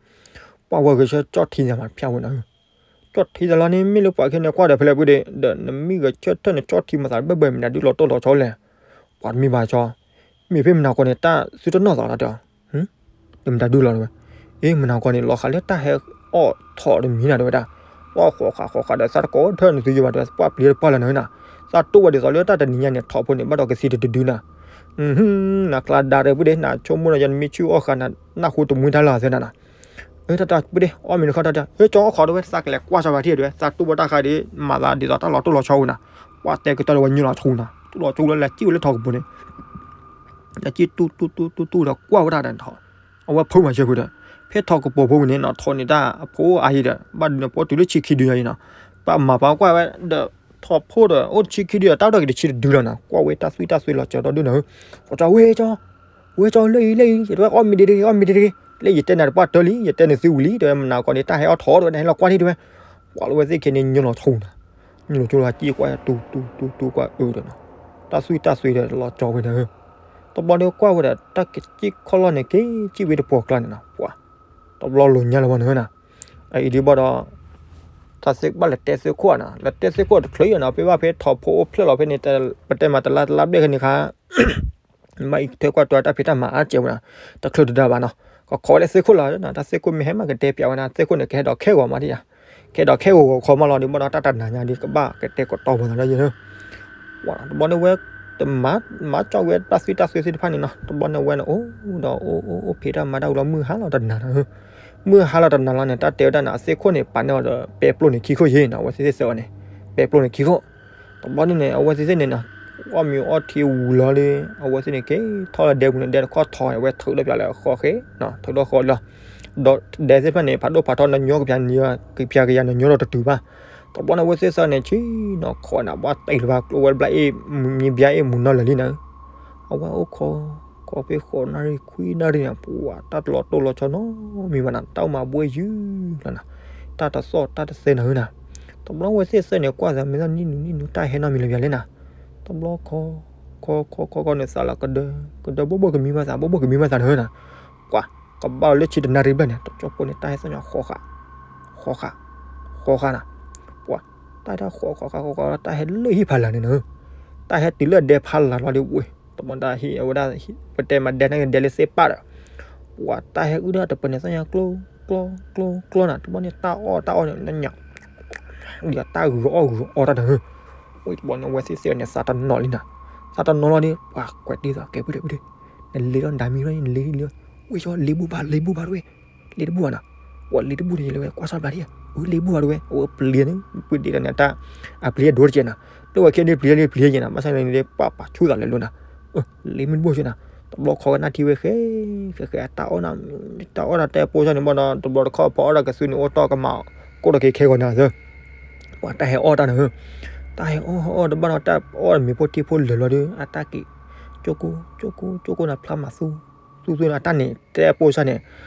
ပှၤဝဲဂဲၤဆၢထၢၣ်ကၠီထံသးမးဖၠၣ်ဝဲနီၤ ကၠီထံသးလီၤန့ၣ် မ့ၢ်လၢပှၤခဲန့ၣ်ကွၢ်ဒီးဖဲလဲၣ်ပုၢ်ဒ့ ဒီးနမံဂဲၤဆၢထၢၣ်န့ၣ်ကၠီထံမၤသးဘၢၣ်ဘၢၣ်မ့ၢ်နၤဒုးလီၤတိၢ်လီၤဆီလဲၣ်, ပှၤတမံဘၣ်ကၠီ, မ့ၢ်ဖဲမနၤကီးန့ၣ် တၢ်သုတနီၢ်သးလီၤတဲအီၤ, ဒီးမတၤဒုးလီၤတဲဝဲ, အ့ မနၤကီးန့ၣ် လီၤဃာ်လၢတၢ်ဟဲအီၣ်ထီၣ်တမံၤနၤတဲဝဲဒၣ်, လီၤဃီၤဃာ်ဃီၤဃာ်ဒီးသးတကိးထၢၣ်န့ၣ်သုယဘၣ်တဲ ပှၤပျံၤတပှၢ်လၢနၤနၤ, သးတိၢ်ဝဲဒ်သိးလၢတၢ်တနံၤညါန့ၣ်ထီၣ်ဖိန့ၣ် ဘၣ်ဒီးကသံတဒုဒုနၤ, နကျါဒါတဲပုၢ်ဒ့ နဆိကမိၣ်ဒီးယနမံဆူၣ်အီၣ်ဃာ်န နၢ်ဟူတမှံတၢ်လၢသၢနၤနၤ အၢ တၢ်တၢ်ပုၢ်ဒ့ အီၣ်မ့ၤတခီတၢ်တၢ် အၢ ကၠီအီၣ်ခိးတဲဝဲ သးကလဲၤကွၢ်စီၤပၤထံၣ်တဲဝဲ သးတိၢ်ဘၣ်တၢ်ဃးဒီး မၤသးဒ်သိးတၢ်လီၤတိၢ်လီၤဆီဝဲနၤ, ပှၤတဲကတၢၢ်လၢဝဲညိလီၤဆူနၤ, တိၢ်လီၤဆူလၢလဲၤစံၣ်ဝဲလၢထီၣ်ကပူၤန့ၣ်, လဲၤစံၣ်တူၢ်တူၢ်တူၢ်တူၢ်တူၢ်ဒီးကွၢ်ဝဲဒၣ်ဒီးထီၣ်, အဝဲဖိမၤစၢၤဖုဒီး ဖဲထီၣ်ကပူၤဖိဝံၤန့ၣ်နီၤ ထီၣ်န့ၢ်တၢ်အဖိအါယံၤဒီး ဘၣ်ဒုးန့ၣ် ပအိၣ်တုၤလၢဆံခံဒုညါအံၤနီၤ, ပမၤပှၤကွၢ်ဝဲဒီး ထီၣ်ဖိဒီး အိၣ်တဆံခံဒုဒီး တၢ်အိၣ်တၢ်က့ၤတဆံတဒုလီၤနီၤ, ကွၢ်ဝဲတၢ်သွံၣ်တၢ်သွဲလီၤစၢၤဒီဒုနၤ, ပှၤကၠီဝဲကၠီ ဝဲကၠီလၢအံၤလၢအံၤ ယတဲဝဲအီၣ်မ့ၤဒ့တဂ့ၤ အီၣ်မ့ၤဒ့တဂ့ၤ, လၢယတဲနၤတပှၢ်တၢၢ်လံ ယတဲနသုဝံၤလံ တဲဝဲမနၤကီးန့ၣ် တၢ်ဟဲအီၣ်ထီၣ်တဲဝဲ နဟဲလီၤကွၢ်ထံၣ်တဲဝဲ, ပှၤလၢဝဲသ့ၣ်ခဲန့ၣ် ညိလီၤဆူနၤ, ညိလီၤဆူလီၤစံၣ်ကွၢ်တူၢ်တူၢ်တူၢ်တူၢ်ကွၢ်အၢဒီးနီၤ, တၢ်သွံၣ်တၢ်သွဲဒီးလီၤကၠီဝဲနၤ, တဘျီန့ၣ်ကွၢ်ဝဲဒီး တၢ်ကစံၣ်ခီၣ်လီၢ်န့ၣ် က့ၤစံၣ်ဝဲတပှီၢ်ကျါန့ၣ်နီၤ, ပှၤ တဘျီလိာ်ညါလၢၤဘၣ်နၤ, အအံၤဒ်ဘၣ်ဒီး တၢ်သ့ၣ်ကဘၣ်လဲၤတဲသ့ၣ်ခိၣ်နၤ လဲၤတဲသ့ၣ်ခိၣ်တချုးယၤနီၤ ဖဲဘၣ်ဖဲထီၣ်ဖိအိၣ်ဖျဲၣ်လီၤဖဲန့ၣ် ပတဲမၤတလါတလါဘျဲၣ်ခဲန့ၣ်ခါ မ့ၢ်အံၤထွဲကွၢ်တွၤတၢ်ဖံးတၢ်မၤအါကဲဝဲဒၣ် တချုးတဒါဘၣ်နီၤ, ကခိးဝဲလၢသ့ၣ်ခိၣ်လီၤ တၢ်သ့ၣ်ခိၣ်မ့ၢ်ဟဲမးကတဲပၠးဝဲဒၣ် သ့ၣ်ခိၣ်န့ၣ် ကဟဲဒီးခဲဂီၤမးဒ်ယၤ, ကဟဲဒီးခဲဂီၤဂီၤခီမးလီၤ ဒ်ဘၣ်ဒီးတၢ်တနာ်ညါဒ်ကဘၣ်ကတဲကတီၤပှၤသးလၢယၤ, ပှၤတဘျီန့ၣ်ဝဲ တမၤ မၤကၠီဝဲတၢ်သွံၣ်တၢ်သွဲသ့ၣ်တဖၣ်န့ၣ်နီၤ တဘျီန့ၣ်ဝဲန့ၣ် အိၣ်ဒီးအိၣ်အိၣ်အိၣ်ဖံးတၢ်မၤတၢ်ဝံၤလီၤ မုၢ်ဟါလီၤတနာ်နီၤ, မုၢ်ဟါလီၤတနာ်လီၤန့ၣ် တၢ်တဲဝဲဒၣ်န့ၣ် အသ့ၣ်ခိၣ်န့ၣ် ပာ်န့ၢ်အီၤဒီးပဲပျိၢ်န့ၣ်ခံခိၣ်ယ့ၢ်နီၤ အဝဲသ့ၣ်သ့ၣ်သၢအီၤန့ၣ် ပဲပျိၢ်န့ၣ်ခံခိၣ် တဘျီန့ၣ်န့ၣ် အဝဲသ့ၣ်သ့ၣ်န့ၣ်နီၤ အီၣ်မ့ၤအီထံဝံၤလီၤလံ အဝဲသ့ၣ်န့ၣ်က့ၤထီၣ်လၢဒဲပူၤန့ၣ် ဒဲတခီၣ်ထီၣ်ဝဲထုးထီၣ်ပၠးလၢဃီဃဲနီၤ ထုးထီၣ်ဃီလီၤ ဒီးဒဲသ့ၣ်တဖၣ်န့ၣ် ဖးဒိၣ်ဖးထီနညီကပၠး ကပၠးကယၤနညီဒီးတတုၤဘၣ် တဘျီန့ၣ် အဝဲသ့ၣ်သၢန့ၣ် ဆံနီၤခိးနၤ ဘၣ်တ့ၢ်လၢၤဘၣ်ကျိဝဲဘျါအ့ၣ် မံဘျါအ့ၣ်မူၤနီၤလၢာ်လံနၤ အဝဲအိၣ်ခိး ခိးဖဲဃိးနၣ်ရံၣ်ခွံနၣ်ရံၣ်န့ၣ် ပှၤတၢ်တလီၤတိၢ်လီၤဆီနီတမံၤဘၣ်နၤ တၢ်အိၣ်မၤဘှဲယုၢ်လီၤနၤ တၢ်တသီၣ်တၢ်တသဲနၤဧၢနၤ တဘျီအဝဲသ့ၣ်သၢန့ၣ် ကွၢ်သးမ့ၢ်သီၣ်နံၣ်နုၤနံၣ်နုၤ တၢ်ဟဲနီတမံၤလၢၤဘၣ်လဲၣ်နၤ တဘျီခိး ခိးခိးခိးခိးန့ၣ် သးလီၤကဒၢ ကဒၢဘိၣ်ဘိၣ်ကမံဘၣ်သး ဘိၣ်ဘိၣ်ကမံဘၣ်သးနၤဧၢနၤ ပှၤ ကဘၣ်လၢဆံတနၣ်ရံၣ်ဘျဲၣ်န့ၣ် တကၠိဖိန့ၣ် တၢ်ဟဲသီၣ်ညါဃီဃာ် ဃီဃာ် ဃီဃာ်နၤ ပှၤ တၢ်ဟဲတၢ်ဃီဃာ်ဃီဃာ်ဃီဃာ် တၢ်ဟဲလၢဟံၣ်ဖးလၢ်န့ၣ်နၤဧၢ တၢ်ဟဲတုၤလၢဒဲဖးလၢ်လီၤဒ်ဝဲ တဘျီတၢ်ဟံၣ်အဝဲဒၣ် ပတဲမၤဒဲန့ၣ် ဒဲလၢသ့ၣ်ပၢ်ဒီး ပှၤတၢ်ဟဲအုၣ်ဒၣ်တပၢၢ်န့ၣ် သီၣ်ညါကျိ ကျိ ကျိ ကျိနၤ တဘျီန့ၣ် တၢ်အီၣ်တၢ်အီၣ်န့ၣ် လၢညါ တၢ်ဂုၤအီၣ်ဂုၤအီတၢ်နၤဧၢ ဝဲတဘျီန့ၣ် အဝဲသ့ၣ်သ့ၣ်န့ၣ် သးတနီၤလံနၤ သးတနီၤလီၤဒီး ပှၤကွဲးတ့ၢ်သး ကဲပုၢ်ဒ့ပုၢ်ဒ့ နလ့ဒီးနဒါမံၤလီၤ နလ့လီၤ ဝဲကၠီလ့ဘူၣ်ဘၣ် လ့ဘူၣ်ဘၣ်တဝဲ လ့တဘူၣ်ဘၣ်နၤ ပှၤလ့တဘူၣ်တယဲလၢဝဲ ကွၢ်စၢ်ဘျါဒ် အၢ လ့ဘူၣ်ဘၣ်တဝဲ အဝဲပျံၤန့ၣ် ပုၢ်ဒ့တၢ်န့ၣ် တၢ် အပျံၤအဒိတကဲနၤ လၢဝဲခဲဒ်ပျံၤလံပျံၤယဲနၤ ဘၣ်ဆၣ်န့ၣ် ပှၤပာ်ဆူၣ်သးလဲၤလိာ်နၤ လ့မ့ၢ်တဘူၣ်ကဲနၤ တဘျီခီကနၣ်ထံဝဲဃဲ ဃဲဃဲ တၢ်အီၣ်နၤ တၢ်အီၣ်နၤတဲပိစၢ်န့ၣ်ဘၣ်ဒီး တဘျီတခီၣ်ဖီအီၣ်တၢ်ကသုန့ၣ် အိၣ်တီၢ်ကမၤ ကိၣ်တက့ၤခဲဂီၤနၤသၢ ပှၤတၢ်ဟဲအီၣ်တၢ်နၤဧၢ တၢ်ဟဲအီၣ်အီၣ်တဘၣ်ဒီး တၢ်အီၣ်မ့ၤဖိထံဖိလၢာ်လီၤဒီး အတၢ်က့ၤ ကၠိကိၣ် ကၠိကိၣ် ကၠိကိၣ်နၤ ဖျါမၤသူ သူသူနၤ အတၢ်န့ၣ် တဲပိစၢ်န့ၣ်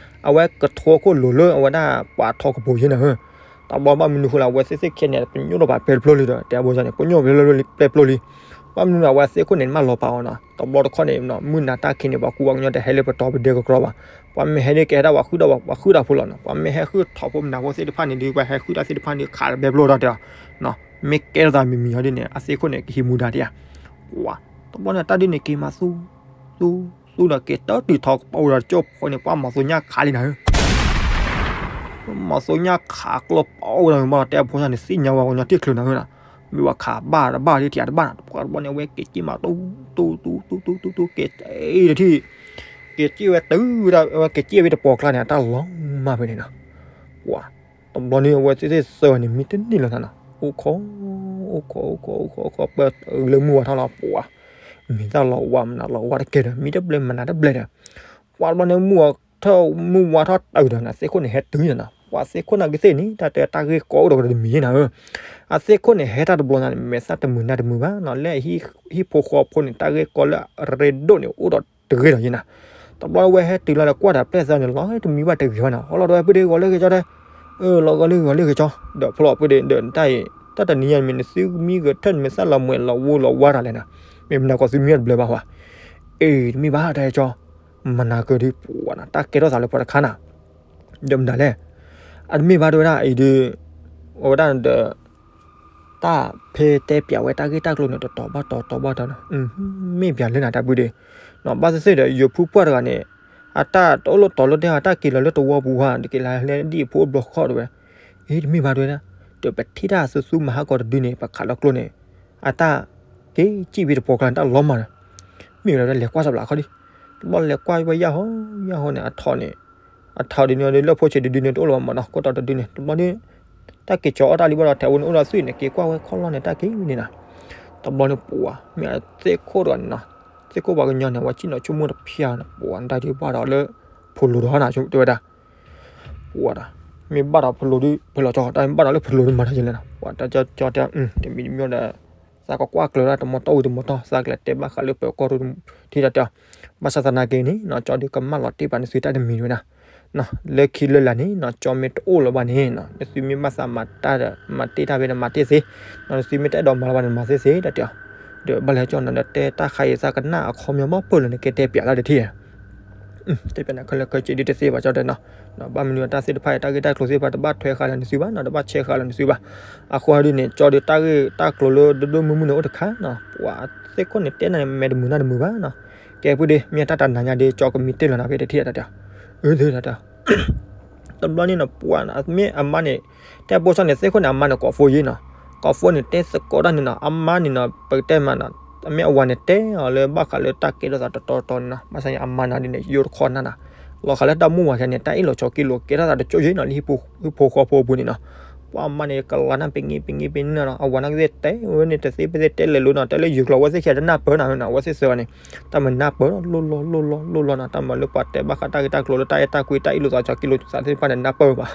အဝဲကထိခိၣ်လိၤလၢအဝဲဒၣ်ပှၤထီၣ်ကပူၤယဲနၤဧၢ တဘျီဘၣ်မနုၤဃိလၢ အဝဲသ့ၣ်သ့ၣ်ခဲန့ၣ် ပညိၣ်ထီၣ်ပှၤပဲတဖျိလံဒီး တဲပိစၢ်န့ၣ် ပညိၣ်ပဲတဖျိလံ ဘၣ်မနုၤအဝဲသ့ၣ်ခိၣ်န့ၣ် မ့ၢ်လီၤပာ်အီၤနီၤ, တဘျီတခီၣ်န့ၣ် မုၢ်နၤတၢ်ခံးန့ၣ် ပှၤကူပှၤကညီတဟဲလၢပတီၢ်ပဒဲကကြီဘၣ်, ပှၤမ့ၢ်ဟဲဒ်ကဟဲဒၣ်ပှၤဃုာ်ဒီးပှၤဃုာ်တၢ်ဖိလီၤနီၤ, ပှၤမ့ၢ်ဟဲဃုာ်ထီၣ်ဖိမနၤဖိသ့ၣ်တဖၣ်န့ၣ်ဒီး ပှၤဟဲဃုာ်တၢ်သ့ၣ်တဖၣ်န့ၣ် ခးတဘဲဘျီဒီးတဲအီၤ, မ့ၢ်ကဲထီၣ်သးမံၤမံၤအီၤဒ်န့ၣ် အသ့ၣ်ခိၣ်န့ၣ် ကဟံးမူဒါတယၤ, ပှၤ တဘျီန့ၣ် တၢ်ဒ်န့ၣ်က့ၤမၤသူ သူ သူဒီးက့ၤတၢ်တုၤထီၣ် ပအိၣ်ဒီးကၠိဖိန့ၣ် ပှၤမီၤသိညၣ်ခးလံနၤဧၢ မီၤသိညၣ်ခးကျိပအိၣ်ဒီးမ့ၢ်တဲအဖိသၣ်န့ၣ် သ့ၣ်ညါဝဲကညီတံၢ်ချုးနၤဧၢနီၤ, မ့ၢ်ဝဲခးဘၣ်တဘၣ်ဒ်ထံးတဘၣ်နီၤ, ပှၤတဘျီန့ၣ် အဝဲက့ၤစံၣ်မးတူ တူ တူ တူ တူ တူ တူ က့ၤတထံၣ် က့ၤစံၣ်ဝဲတုၤဝဲဒၣ် အဝဲက့ၤစံၣ်ဝဲတပှီၤကျါန့ၣ် အတၢ်လီၤမၢ်ဖဲန့ၣ်နီၤ, ပှၤ တဘျီန့ၣ် အဝဲသ့ၣ်သ့ၣ်သၢဂၤန့ၣ် မံတန့ၢ်လၢၤနၤနီၤ, အိၣ်ခိး အိၣ်ခိး အိၣ်ခိး အိၣ်ခိး အိၣ်ခိး ပၢၢ်လၢမုၢ်ဝါထီၣ်လီၤ ပှၤ မ့ၢ်တၢ်လီၤဝါမနုၤလီၤဝါတကဲဒီး မံတဘျဲၣ်မနုၤတဘျဲၣ်ဒီး ပှၤတဘျီန့ၣ် မုၢ်ဝါထီၣ် မုၢ်ဝါထီၣ်တုၤဒီးနၤ သ့ၣ်ခိၣ်န့ၣ်ဟဲတုၤနၤနီၤ, ပှၤသ့ၣ်ခိၣ်နၤကသ့ၣ်န့ၣ် တၢ်တဲတၢ်ဂ့ၢ်ကီအိၣ်ဒီးကတမံၤနၤဧၢ, အသ့ၣ်ခိၣ်န့ၣ် ဟဲတၢ်တဘျီနၤန့ၣ် မဲာ်သၣ်တမုာ်နၢ်တမုာ်ဘၣ်နီၤ, လၢဟံၣ်ဖိဃီဖိန့ၣ် တၢ်ဂ့ၢ်ကီလၢအရ့ဒိၣ်န့ၣ် အိၣ်ဒီးတဂ့ၤဒီးယဲနၤ, တဘျီဝဲဟဲတုၤလီၤဒီးကွၢ်တၢ်ပျဲၢ်သၢန့ၣ် လီၤတမံၤဘၣ်တဂ့ၤဘၣ်နီၤ, ဟီလီၤဒီးဝဲပုၢ်ဒ့ဂီၤလၢဂ့ၤကၠီတဲ အၢ လီၤဂီၤလၢဂီၤလၢဂ့ၤကၠီ, ဒီးဖျိအပုၢ်ဒ့ဒီးတၢ်အံၤ တၢ်တနံၤညါမ့ၢ်နသုမံဂဲၤထၢၣ်န့ၣ် မ့ၢ်သၣ်လီၤမှဲၤလီၤဝူလီၤဝါတၢ်လဲၣ်နၤ, မ့ၢ်မနုၤကီၢ်သုမံအီၤတဘျဲၣ်ဘၣ်ဟီ, အ့ တမ့ၢ်ဘၣ်တၢ်ကၠီ, မနၤကၢဒုးပှၤနၤ တၢ်ကဲထီၣ်သးလၢပှၤတခါနၤ, ဒီးမနုၤလဲၣ်, အတမ့ၢ်ဘၣ်တဝဲဒၣ်အံၤဒုး, အဝဲဒၣ်ဒီး တၢ်ဖဲတဲပၠးဝဲတၢ်ဂ့ၢ်တၢ်ကျိၤန့ၣ် တတီၤဘၣ်တီၤတီၤဘၣ်တီၤနီၤ, မ့ၢ်ပၠးလၢနၤတၢ်ပုၢ်ဒ့, ဘၣ်သ့ၣ်သ့ၣ်ဒီး ယိၤဖုပှၢ်တဂၤန့ၣ် အတၢ်တအိၣ်လၢတီၤလၢဒဲ အတၢ်က့ၤလီၤလၢတဝီပူၤဟါ တက့ၤလၢဒ်အဖိအဘျီဃီတဝဲ, အ့ တမ့ၢ်ဘၣ်တဝဲဒၣ်, ဒီးပထံၣ်တၢ်သူသူမၤဟးဂီၤတဒုန့ၣ် ပခးလီၤကျိန့ၣ် အတၢ်က့ၤစံၣ်ဝဲတပှီၢ်ကျါန့ၣ် တၢ်လီၤမၢ်ဒီး, မ့ၢ်ဝဲဒၣ်လဲၤကွၢ်စၢ်ဘျးခီဒံး, တဘျီလဲၤကွၢ်ဝဲယၢ်ဟီယၢ်ဟီန့ၣ် အထီၣ်န့ၣ် အထီၣ်ဒ်န့ၣ်ဒီး လၢဖိဆံးတဒုန့ၣ် တအိၣ်လၢၤဘၣ်မၢ်နီၤ, ကိးတီၤတဒုန့ၣ် တဘျီန့ၣ် တၢ်က့ၤကၠီအီၣ်တၢ်လံဘၣ်ဒီး ထဲးဝဲန့ၣ်အိၣ်ဒီးသွံၣ်န့ၣ် က့ၤကွၢ်ဝဲခီၣ်လီၢ်န့ၣ် တၢ်က့ၤန့ၣ်နီၤ, တဘျီန့ၣ်ပှၤ မ့ၢ်အသ့ၣ်ခိၣ်တဂၤန့ၣ်နီၤ, သ့ၣ်ခိၣ်ပှၤကညီန့ၣ် ဝဲစံၣ်နီၤဆိကမိၣ်တဖျါန့ၣ် ပှၤတၢ်ဒုးဘၣ်ဒီးလၢ ဖိလိၤဒီးနၤ တဲဝဲဒၣ် ပှၤဒီး မ့ၢ်ဘၣ်ဒီးဖိလိၤဒုး ဖဲလီၤကၠီ တၢ်မ့ၢ်ဘၣ်ဒီးလၢဖိလိၤဒုးမၤတၢ်ယဲလဲၣ်နီၤ, ပှၤတၢ်ကၠီတဲ တမံၤတမံၤဒီး သးကကွၢ်ကျၢၤဒၣ်တမီတီၢ်ဝံၤတမီတီၢ် သးကလဲၤတဲဘၣ်ဃးလၢပၢၤကီၢ်ထံၣ်တၢ်တဲအီၤ, ဘၣ်ဆၣ်သနာ်က့န့ၣ်နီၤ ကၠီဒုးကမၣ်လီၤတ့ၢ်ပာ်နသုတၢ်တမံၤဝဲဒၣ်, လၢခံလၢလာ်န့ၣ်နီၤ ကၠီမ့ၢ်တအိၣ်လၢၤဘၣ်န့ၣ်နီၤ နသုမ့ၢ်ဘၣ်သးမၤတၢ်ဒီး မၤတ့ၢ်တၢ်ဖဲန့ၣ် မၤတ့ၢ်သ့, နသုမ့ၢ်တအဲၣ်ဒိးမၤလၢၤဘၣ်န့ၣ် မၤသ့သ့တၢ်တဲအီၤ, ဒီးဘၣ်လဲၤကၠီနီၤ ဒီးတဲတၢ်ခါအံၤသးကနၣ်အခီပညီဘၣ်ပၢၢ်လၢနကဲတဲပၠးတၢ်တထံၣ် တဲပၠးနၤခဲလၢာ်ခဲဆ့ဒ်တသ့ဘၣ်ကၠီတဲနီၤ, ဘၣ်မနုၤတၢ်သ့ၣ်တဖၣ်အံၤ တၢ်ဂ့ၢ်တၢ်ကျိၤသ့ၣ်တဖၣ်တဘၣ်ထွဲဃာ်လၢနသုဘၣ်, တဘၣ်ဆဲးဃာ်လၢနသုဘၣ်, အဃိဒ်န့ၣ် ကၠီဒုးတၢ်ဂ့ၢ်တၢ်ကျိၤလၢဒိၣ်ဒိၣ်မုၢ်မုၢ်န့ၣ်အိၣ်တခါနီၤ ပှၤသ့ၣ်ခိၣ်န့ၣ်တဲနၤန့ၣ် မဲာ်တမုာ်နၢ်တမုာ်ဘၣ်နီၤ, ကဲပုၢ်ဒ့ မ့ၢ်တၢ်တနၤညါဒ် ကၠီကမံတ့ၢ်လီၤနၤဖဲတထံၣ်တၢ်တဲအီၤ, အၢ တၢ်တဲအီၤ တဘျီန့ၣ်နီၤ ပှၤနီၤ မ့ၢ်အမါန့ၣ် တဲဘိၣ်ဆၣ်န့ၣ် သ့ၣ်ခိၣ်န့ၣ် အမါန့ၣ် ကိးဖိယ့ၣ်နီၤ, ကိးဖိန့ၣ် တဲသကိးတၢ်န့ၣ်နီၤ အမါန့ၣ်နီၤ ပကတဲမးနီၤ မ့ၢ်အဝၤန့ၣ် တဲအီၤလၢဘၣ်ဃးလၢတၢ်ကဲထီၣ်သးတတီၤတီၤန့ၣ်နီၤ, ဘၣ်ဆၣ်န့ၣ် အမါန့ၣ်ဒ်န့ၣ် ယိတခီနၢ်နီၤ, လီၤဃာ်လၢတၢ်မိၢ်ဝၤခဲန့ၣ် တၢ်အ့ၣ်လိာ်ဆိးက့လိာ် ကဲထီၣ်သးတကၠိယ့ၣ်နီၤ လၢဟံၣ်ဖိဃီဖိအပူၤန့ၣ်နီၤ, ပှၤအမါန့ၣ် ကလၤနၢ်ပင့ပင့ပနၢ်နီၤ, အဝၤနာ်က့သ့ၣ်တဲဝဲန့ၣ် တသ့ပသ့ၣ်တဲလဲၤလိၤနီၤ, တဲလၢယုာ်ကျိာ်ဝဲသ့ၣ်ခံဂၤတနၢ်ပၢၢ်နီၤ, အဝဲသ့ၣ်သၢဂၤန့ၣ် တၢ်မၤနၢ်ပၢၢ်လီၤ လိၣ်လီၤ လိၣ်လီၤ လိၣ်လီၤနီၤ, တၢ်မၤလၢပှၤတဲဘၣ်ဃးတၢ်ဂ့ၢ်တၢ်ကျိၤလၢတၢ်အဲၣ်တၢ်ကွံ တၢ်အ့ၣ်လိာ်သးဆိးက့လိာ်သးသ့ၣ်တဖၣ်န့ၣ် နၢ်ပၢၢ်ဘၣ်,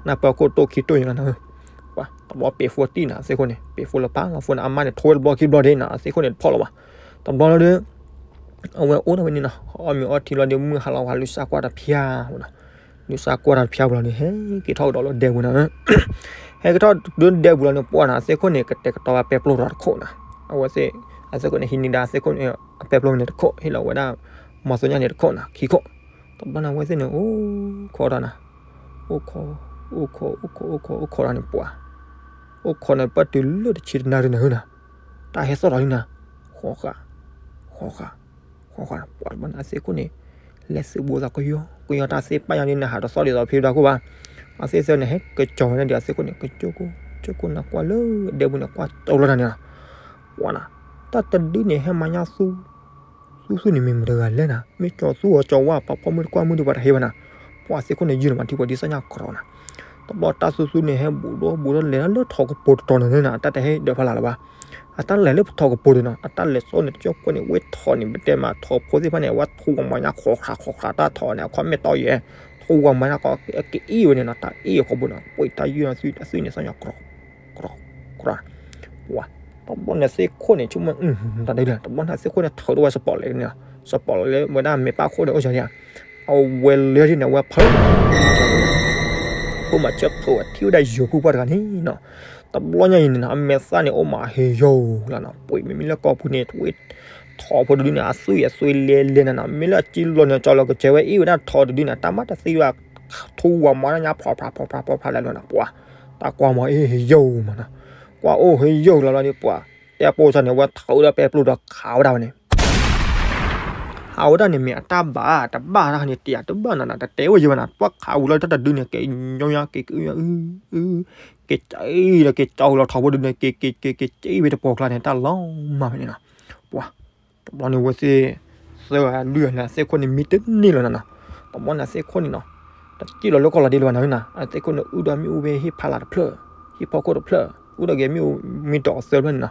နၢ်ပၢၢ်ခိၣ်တိၢ်ခံတိၢ်ယံၤလီၤနီၤ, ပှၤတဘျီပ့ၤဖိတံၢ်နီၤ အသ့ၣ်ခိၣ်န့ၣ် ပ့ၤဖိလၢပၢ်လီၤဖိန့ၣ် အမါန့ၣ်ထိဝဲတဘျီခံဘျီဒ်နီၤ အသ့ၣ်ခိၣ်န့ၣ်တဖီၣ်လီၤဘၣ်, တဘျီလီၤဒီး အဝဲအိၣ်ထီၣ်ဝဲန့ၣ်နီၤ, အီၣ်မ့ၤအီထံလီၤဒီး မုၢ်ဟါလီၤဝဲ လုၢ်စၢ်ကွၢ်တၢ်ဖၠါနီၤ, လုၢ်စၢ်ကွၢ်တၢ်ဖၠါပူၤလီၤဒီး ဟဲက့ၤထီၣ်ကဒီးလၢဒဲပူၤနီၤ, ဟဲက့ၤထီၣ်ဒၢဒဲပူၤလီၤန့ၣ် ပှၤနီၤ အသ့ၣ်ခိၣ်န့ၣ် ကတဲာ်ကတီၤဝဲပဲပျိတခီတခိၣ်နီၤ, အဝဲသ့ၣ် အသ့ၣ်ခိၣ်န့ၣ် ဟံးန့ၢ်ဒၣ်အသ့ၣ်ခိၣ်န့ၣ် အပဲပျိန့ၣ်တခိၣ် ဟ့ၣ်လီၤဝဲဒၣ် မီၤသိညၣ်န့ၣ်တခိၣ်နီၤ ခံခိၣ်, တဘျီန့ၣ် အဝဲသ့ၣ်န့ၣ် အိၣ်ခိးဒီးနီၤ, အိၣ်ခိး အိၣ်ခိး အိၣ်ခိး အိၣ်ခိးဒီးန့ၣ်ပှၤ အိၣ်ခိးန့ၣ် ပှၤတုၤလၢတဆံတနၣ်ရံၣ်န့ၣ်ဟၢနီၤ, တၢ်ဟဲသီၣ်ထီၣ်လံနီၤ, ဃီဃာ် ဃီဃာ် ဃီဃာ် ပှၤတဘျီန့ၣ် အသ့ၣ်ခိၣ်န့ၣ် လဲၤသုးဘူးသးကယီကယီ တၢ်သ့ၣ်ပာ်ညါဒ်န့ၣ် ဟးတသီၣ်ဒ်သိးဖံဒၣ်ခိၣ်ဘၣ်, အသ့ၣ်သၢန့ၣ် ဟဲက့ၤကၠီဝဲန့ၣ်ဒီး အသ့ၣ်ခိၣ်န့ၣ် ကကၠိကိၣ် ကၠိကိၣ်နၤကွၢ်လၢဒဲပူၤန့ၣ် ကွၢ်တိလီၤတၢ်န့ၣ်လီၤ, ပှၤနီၤ တၢ်တဒုန့ၣ် ဟဲမၤညါသူ သူသူန့ၣ်မ့ၢ်မတၤတဂၤလဲၣ်နၤ, မ့ၢ်ကၠီသူအီၤကၠီဝါ ပှၤဖီမုၢ်တကွၢ်မုၢ်ဒံး ပှၤတဟ့ၣ်ဘၣ်နၤ, ပှၤသ့ၣ်ခိၣ်န့ၣ် ယုၢ်န့ၣ်မၤထံပှၤဒ်သိးညါကြီနီၤ, တဘျီတၢ်သူသူန့ၣ် ဟဲဘူးဒီးဘူးဒီးလဲၤလၢထီၣ်ကပိၤတတီၤန့ၣ်နၤ, တၢ်တဟဲဒၢးဖးလၢ်လၢၤဘၣ်, အတၢ်လဲၤလၢပထီၣ်ကပိၤန့ၣ်နီၤ, အတၢ်လဲၤစိန့ၣ် တကၠိဖိန့ၣ် ဝဲထီၣ်န့ၣ် ပတဲမး ထီၣ်ဖိသ့ၣ်တဖၣ်န့ၣ် အဝဲထူဝၤမၤညါ ခီၣ်ခၣ်ခီၣ်ခၣ် တၢ်ထီၣ်န့ၣ် အခီၣ်မဲာ်တီယဲၢ်, ထူဝၤမၤညါ ကအ့ၣ်ဝဲန့ၣ်နီၤ, တၢ်အ့ၣ်အဃိဘိနီၤ, ပှၤတၢ်ယုၢ်အသွံၣ်န့ၣ် သွံၣ်န့ၣ် သီၣ်ညီကြီ ကြီ, ပှၤ တဘျီန့ၣ်သ့ၣ်ခိၣ်န့ၣ် ဆိကမိၣ် တၢ်ဒ်လဲၣ်, တဘျီန့ၣ်သ့ၣ်ခိၣ်န့ၣ် ထုးထီၣ်ဝဲ စပီးလၢၣ်န့ၣ်, စပီးလၢၣ်လၢဝဲဒၣ်မဲာ်ပၢ်ခိၣ်န့ၣ် အိၣ်စ့ၢ်ကီး, အဝဲလဲၤဒ်န့ၣ် အဝဲဖုး, ဖိမၤစၢၤဖုးဝဲထံၣ်ဝဲဒၣ်ယိၤဖုပှၢ်တဂၤန့ၣ်နီၤ, တဘျီညါအံၤန့ၣ်နီၤ အမဲာ်သၣ်န့ၣ် အိၣ်မးဟ့ယိာ်လီၤနီၤ. ပှ့ၤမ့မ့ၢ်လၢကိာ်ပူၤန့ၣ် တဝ့ၢ်ထိးဖိတဒုန့ၣ် အသွံၣ်အသွံၣ်လဲလဲနီၤနီၤ. မ့ၢ်လၢအကံလီၤန့ၣ် ကၠီလီၤကစဲးဝဲအ့ၣ်ဝဲဒၣ်ထိးတဒုန့ၣ် တၢ်မၤတသံဘၣ် ထူဝဲမၤညါ ဖျိဖျါဖျိဖျါဖျိဖျါလၢလီၤနီၤ. ပှၤ တၢ်ကွၢ်မၤအ့ၣ်ဟ့ယိာ်မးနီၤ. ကွၢ်အိၣ်ဟ့ယိာ်လီၤလီၤဒီး ပှၤ တဲပိာ်စၢ်န့ၣ် ဝဲထီၣ်ဝဲဒၣ်ပဲပျိၢ်ဒီးခးဝဲဒၣ်ဝဲန့ၣ် ဟးဝဲဒၣ်န့ၣ် မ့ၢ်အတၢ်ဘၣ် တဘၣ်တၢ်န့ၣ် တယၤတဘၣ်နီၤနီၤ တတဲဝဲယဲၢ်ဘၣ်နီၤ. ပှၤခးဝံၤလီၤတၢ်တဒုန့ၣ် က့ၤညိယါ က့ၤကအုယါအု က့ၤကၠံဒီးက့ၤကၠီလီၤထိးဖိဒုန့ၣ် က့ၤက့ၤက့ၤက့ၤကၠံဝဲတပှီၤကျါန့ၣ် တၢ်လီၤမၢ်ဖဲန့ၣ်နီၤ. ပှၤ တဘျီန့ၣ်ဝဲသ့ၣ် သၢဂၤလွံၢ်ဂၤန့ၣ် အသ့ၣ်ခိၣ်န့ၣ်မံတန့ၢ်လီၤနီၤနီၤ. တဘျီန့ၣ်အသ့ၣ်ခိၣ်န့ၣ်နီၤ တစံၣ်လီၤလၢကီၢ်လီၤဒ့လၢၤဘၣ်နီၤနီၤ. အသ့ၣ်ခိၣ်န့ၣ် အုၣ်ဒီးမ့ၣ်အူဖဲဟံၣ်ဖးလၢ်တဖျၢၣ် ဟံၣ်ဖီခိၣ်တဖျၢၣ် အုၣ်ဒီးက့ၤမ့ၣ်အူမံဒီးအသၢဖျၢၣ်န့ၣ်နီၤ.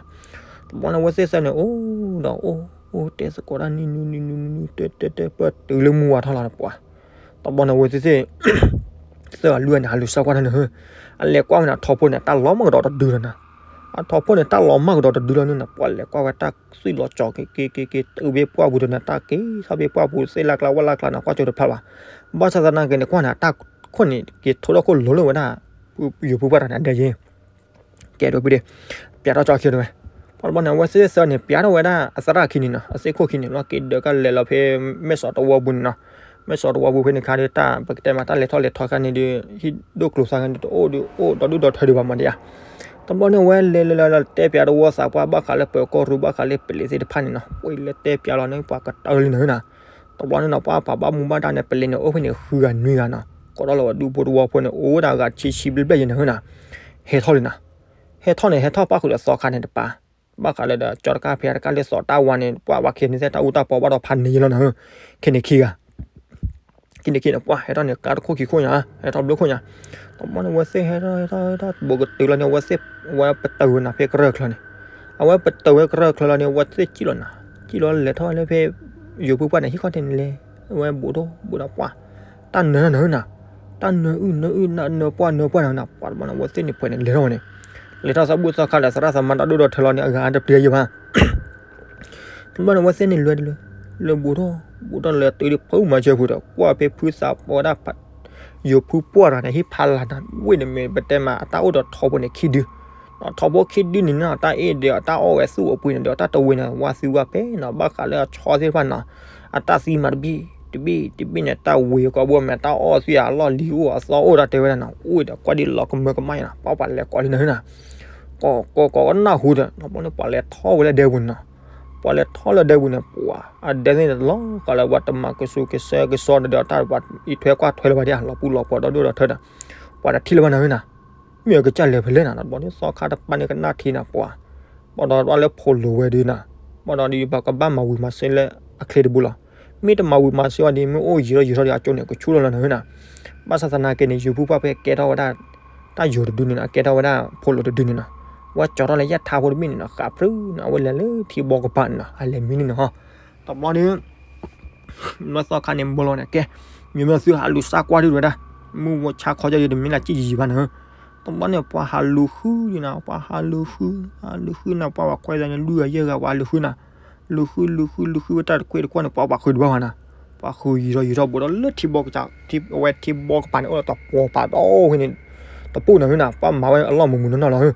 တဘျီန့ၣ်ဝဲသ့ၣ်သၢန့ၣ် အိၣ်ဒီးအိၣ်အိၣ်တဲသကိးတၢ်နံၤနံၤနံၤနံၤနံၤနံၤ တဲတဲတဲပၢၢ်တုၤလၢမုၢ်ဝါထီၣ်လီၤဒီးပှၤ တဘျီန့ၣ်ဝဲသ့ၣ်သ့ၣ် သၢဂၤလွံၢ်ဂၤန့ၣ် ဟးလူၤစၢကွၢ်တၢ်န့ၣ်ဧၢ, အလဲၤကွၢ်ဝဲန့ၣ် အထိးဖိန့ၣ် တၢ်လီၤမၢ်ကဒီးတဒုလီၤနီၤ. အထိးဖိန့ၣ် တၢ်လီၤမၢ်ကဒီးတဒုလီၤန့ၣ်နီၤ. ပှၤလဲၤကွၢ်ဝဲတၢ်သွံၣ်လီၤကၠီၤက့ၤက့ၤက့ၤက့ၤ တုၤဘ့ၣ်ပှၢ်ပူၤဒီးန့ၣ် တၢ်က့ၤထီၣ်ဘ့ၣ်ပှၢ်ပူၤ သ့ၣ်လၢ်ကျါဝဲလၢ်ကျါန့ၣ် ကွၢ်ကၠိတဖျါဘၣ်. ဘၣ်ဆၣ်သနာ်က့န့ၣ် ကွၢ်န့ၣ် တၢ်ခိၣ်န့ၣ် က့ၤထိထီၣ်ခိၣ်လိၤလၢဝဲဒၣ် ယိၤဖုပှၢ်တၢ်န့ၣ် အဒဲယ့ ကဲဒိးဖုဒ့ ပၠးထီၣ်ကၠီခံတဝဲ. ပှၤတဘျီန့ၣ် အဝဲသ့ၣ်သၢန့ၣ် ပၠးထီၣ်ဝဲဒၣ်အသရၣ်ခံန့ၣ်နီၤ. အသ့ၣ်ခိၣ်ခံန့ၣ် လီၤက့ၤဒၢးကလဲၤလီၤဖဲ မဲၢ်စီၤတဝီပူၤန့ၣ်နီၤ. မဲၢ်စီၤတဝီပူၤဖဲန့ၣ်ခါဒီး တၢ်ပကတဲမး တၢ်လဲၤထီၣ်လဲၤထီခါန့ၣ်ဒီး ဟံၣ်ဒိၣ်ကျိၤသၣ်ခါန့ၣ် တအိၣ်ဒီးအိၣ်ဒီးဒုၣ်ဒီးထၢဒံးဘၣ်မးဒံးဧါ. တဘျီန့ၣ် အဝဲလဲၤလဲၤလဲၤလဲၤတဲပၠးတဝီသးပှၢ် ဘၣ်ဃးလၢပၢၤကီၢ်ရူ ဘၣ်ဃးလၢပလံးသ့ၣ်တဖၣ်န့ၣ်နီၤ. ပှၤလဲၤတဲပၠးလီၤန့ၣ် ပှၤကတၢၢ်လံန့ၣ်နီၤ. တဘျီန့ၣ်နီၤ ပှၤပှၤဘၣ်မူဘၣ်ဒါန့ၣ် ပလံးန့ၣ် အိၣ်ဖဲန့ၣ်ဃုဂၤနွံဂၤနီၤ. ကိးထီၣ်လီၤဝဲဒူဖိတဝီဖိန့ၣ် အိၣ်ဝဲဒၣ်ဂၤဆံဆံဘျဲၣ်ဘျဲၣ်ယဲၢ်န့ၣ်နီၤ. ဟဲထီၣ်လံနီၤ. ဟဲထီၣ်န့ၣ် ဟဲထီၣ်ပၣ်ဃုာ်ဒီးသီခါန့ၣ်တပၤ, ဘၣ်ဃးလၢဒီး ကၠီတကါဖဲတကါလၢသီတၢ်ဝါန့ၣ် ပှၤဝဲခဲန့ၣ်သ့ၣ် တၢ်အူတၢ်ပီဘၣ်ဒီးဖးန့ၢ်ယဲၢ်လီၤနီၤ. ခဲန့ၣ်ခံဂၤ ခံန့ၣ်ခံန့ၣ် ပှၤဟဲထီၣ်န့ၣ် ကါတခိၣ်ခံခိၣ်ညါ, ဟဲထီၣ်ဘျုးခိၣ်ညါ. တဘျီန့ၣ် အဝဲသ့ၣ်ဟဲထီၣ်ဟဲထီၣ်ဟဲထီၣ် ဘူးကတုၤလီၤန့ၣ် အဝဲသ့ၣ် အဝဲပတုာ်ဝဲနီၤ ဖဲကရၢၢ်ချၢန့ၣ်. အဝဲပတုာ်ဝဲကရၢၢ်ချၢလီၤန့ၣ် အဝဲသ့ၣ်စံၣ်လီၤနီၤ, စံၣ်လီၤလဲၤထီၣ်လၢဖဲ ယိၤဖုပှၢ်န့ၣ် ဟံၣ်ခီၣ်ထံးန့ၣ်လဲၤ, အဝဲဘူးထီၣ်ဘူးဒီးပှၤ တၢ်နၢၤနၢၤနၢၤနီၤ, တၢ်နၢၤအုၣ်နၢၤအုၣ် နၢၤပှၢ်နၢၤပှၢ်နၢၤနီၤ. ပှၤတဘျီန့ၣ် အဝဲသ့ၣ်န့ၣ်ပှဲၤန့ၣ်လဲၤထီၣ်ဝဲန့ၣ်, လဲၤထီၣ်သးဘူၣ်သီခါဒီး သရၣ်သမါတၢ်ဒိၣ်ဒီးထၢလီၤန့ၣ် အဂၤတပျံၤယဲၢ်ဘၣ်. တဘျီန့ၣ် အဝဲသ့ၣ်န့ၣ်လဲၤတလၢ လဲၤဘူးထီၣ် ဘူးထီၣ်လဲၤတုၤဒ်ဖုမၤစၢၤပူၤဒီး ကွၢ်ဖဲဖုသးပှၢ်ဝဲဒၣ် ယိၤဖုပှၢ်တဂၤန့ၣ် ဟံၣ်ဖးလၢ်န့ၣ် ဝ့ၢ်န့ၣ်မ့ၢ်ပတဲမး အတၢ်အိၣ်ဒီးထိးဖိန့ၣ်ခံဒု, ထိးဖိခံဒုန့ၣ်နီၤ တၢ်အ့ၣ်ဒီးအတၢ်အီၣ်ဝဲသူၣ်အပှ့ၤန့ၣ်ဒီး အတၢ်တဝ့ၤန့ၣ် ဝါသံဝါပဲနီၤ, ဘၣ်ဃးလၢအဆီသ့ၣ်တဖၣ်နီၤ, အတၢ်သံမးတဘ့ၣ်တဘ့ၣ်တဘ့ၣ်န့ၣ် တၢ်ဝ့ၤကီးဘိမ့ၢ်တၢ်အီၣ်သ့ၣ်အလီၢ်လံၤအိၣ်အသီအိၣ်တၢ်တဲဝဲဒၣ်နီၤ, အိၣ်ဒီးကွၢ်ဒ်လီၤကမၢကမၣ်နီၤ, ပှၤပှၤလဲၤကိးလံနၤဟၢနီၤ, ကိးကိးကိးကနၢ်ဟူဒီး တဘျီန့ၣ် ပှၤလဲၤထီၣ်ဝဲလၢဒဲပူၤန့ၣ်နီၤ, ပှၤလဲၤထီၣ်လၢဒဲပူၤန့ၣ် ပှၤ အဒဲသ့ၣ်န့ၣ်လီၤ ကးလၢပှၤတမၤကဆူးကဆၢကဆှီဒီး တၢ်ပှၤအံးထွဲကွၢ်ထွဲလၢၤဘၣ်ဒံး လီၤပူၤလီၤဖှီၣ်ဒီဒိၣ်ဒီထၢဒီး ပှၤတထံၣ်လၢၤဘၣ်နၤဟၢနီၤ, မ့ၢ်အကစၢ်လဲၤဖဲလဲၣ်နီၤ, တဘျီန့ၣ်သီခါတပၤန့ၣ်ကနၣ်ထံနီၤ ပှၤ ဘၣ်ဒီးဘၣ်လၢဖိးလိာ်ဝဲဒုးနီၤ, ဘၣ်ဒီးဒ်ပှၤကဘၣ်မၤဝံၤမၤစၢၤလၢအချ့တဘိလီၤ, မ့ၢ်တမၤဝံၤမၤစၢၤဘၣ်ဒ် မ့ၢ်အိၣ်ယံာ်ထီၣ်ယံာ်ထီၣ်ဒီး အကၠိန့ၣ်ကဆူၣ်လီၤလီၤနၤဟၢနီၤ, ဘၣ်ဆၣ်သနာ်က့န့ၣ် ယိၤဖုပှၢ်ဖဲကဲထီၣ်ဝဲဒၣ် တၢ်ယိၤတဒုန့ၣ်နီၤ, ကဲထီၣ်ဝဲဒၣ်ဖိးလိာ်တဒုန့ၣ်နီၤ, ဝဲကၠီထီၣ်လၢယၢ်ထါဖိတဘ့ၣ်န့ၣ်နီၤ, ဃးဖျုးနီၤ, အဝဲလဲၤလၢထံဘီကပၤန့ၣ်နီၤ, အလဲၤမံန့ၣ်နီၤ, တဘျီဒီး လၢသီခါန့ၣ်ဘၣ်လီၤန့ၣ် ကဲ, မ့မ့ၢ်သုဟးလူၤစၢ်ကွၢ်ဒုးဝဲဒၣ်, မုၢ်ဝဲဆါခီကၢ်ဒီးတမ့ၢ်လၢကံၣ်ယံာ်ယံာ်ဘၣ်နၤ, တဘျီန့ၣ် ပှၤဟးလူၤဃုဒံးနၤ, ပှၤဟးလူၤဃု, ဟးလူၤဃုနၤ, ပှၤပှၤခွဲးသးန့ၣ် လွံၢ်ဂၤယဲၢ်ဂၤ ပှၤလူၤဃုနၤ, လူၤဃုလူၤဃုလူၤဃုဝဲတၢ်တခွ့တကွီၢ်န့ၣ် ပှၤပှၤဃုတဘၣ်ဘၣ်နၤ, ပှၤဃုယံာ်ထီၣ်ယံာ်ထီၣ်ဘူးဒီးလၢထံဘီကစၢ်, အဝဲထံဘီကပၤန့ၣ် အိၣ်ဒီးတပှီၤပာ်ဒီးဝဲန့ၣ်, တပူၤနၤဟၢနၤ, ပှၤမၤဝဲအလီၢ်မုာ်မုာ်နီၢ်နီၢ်လီၤဟၢ,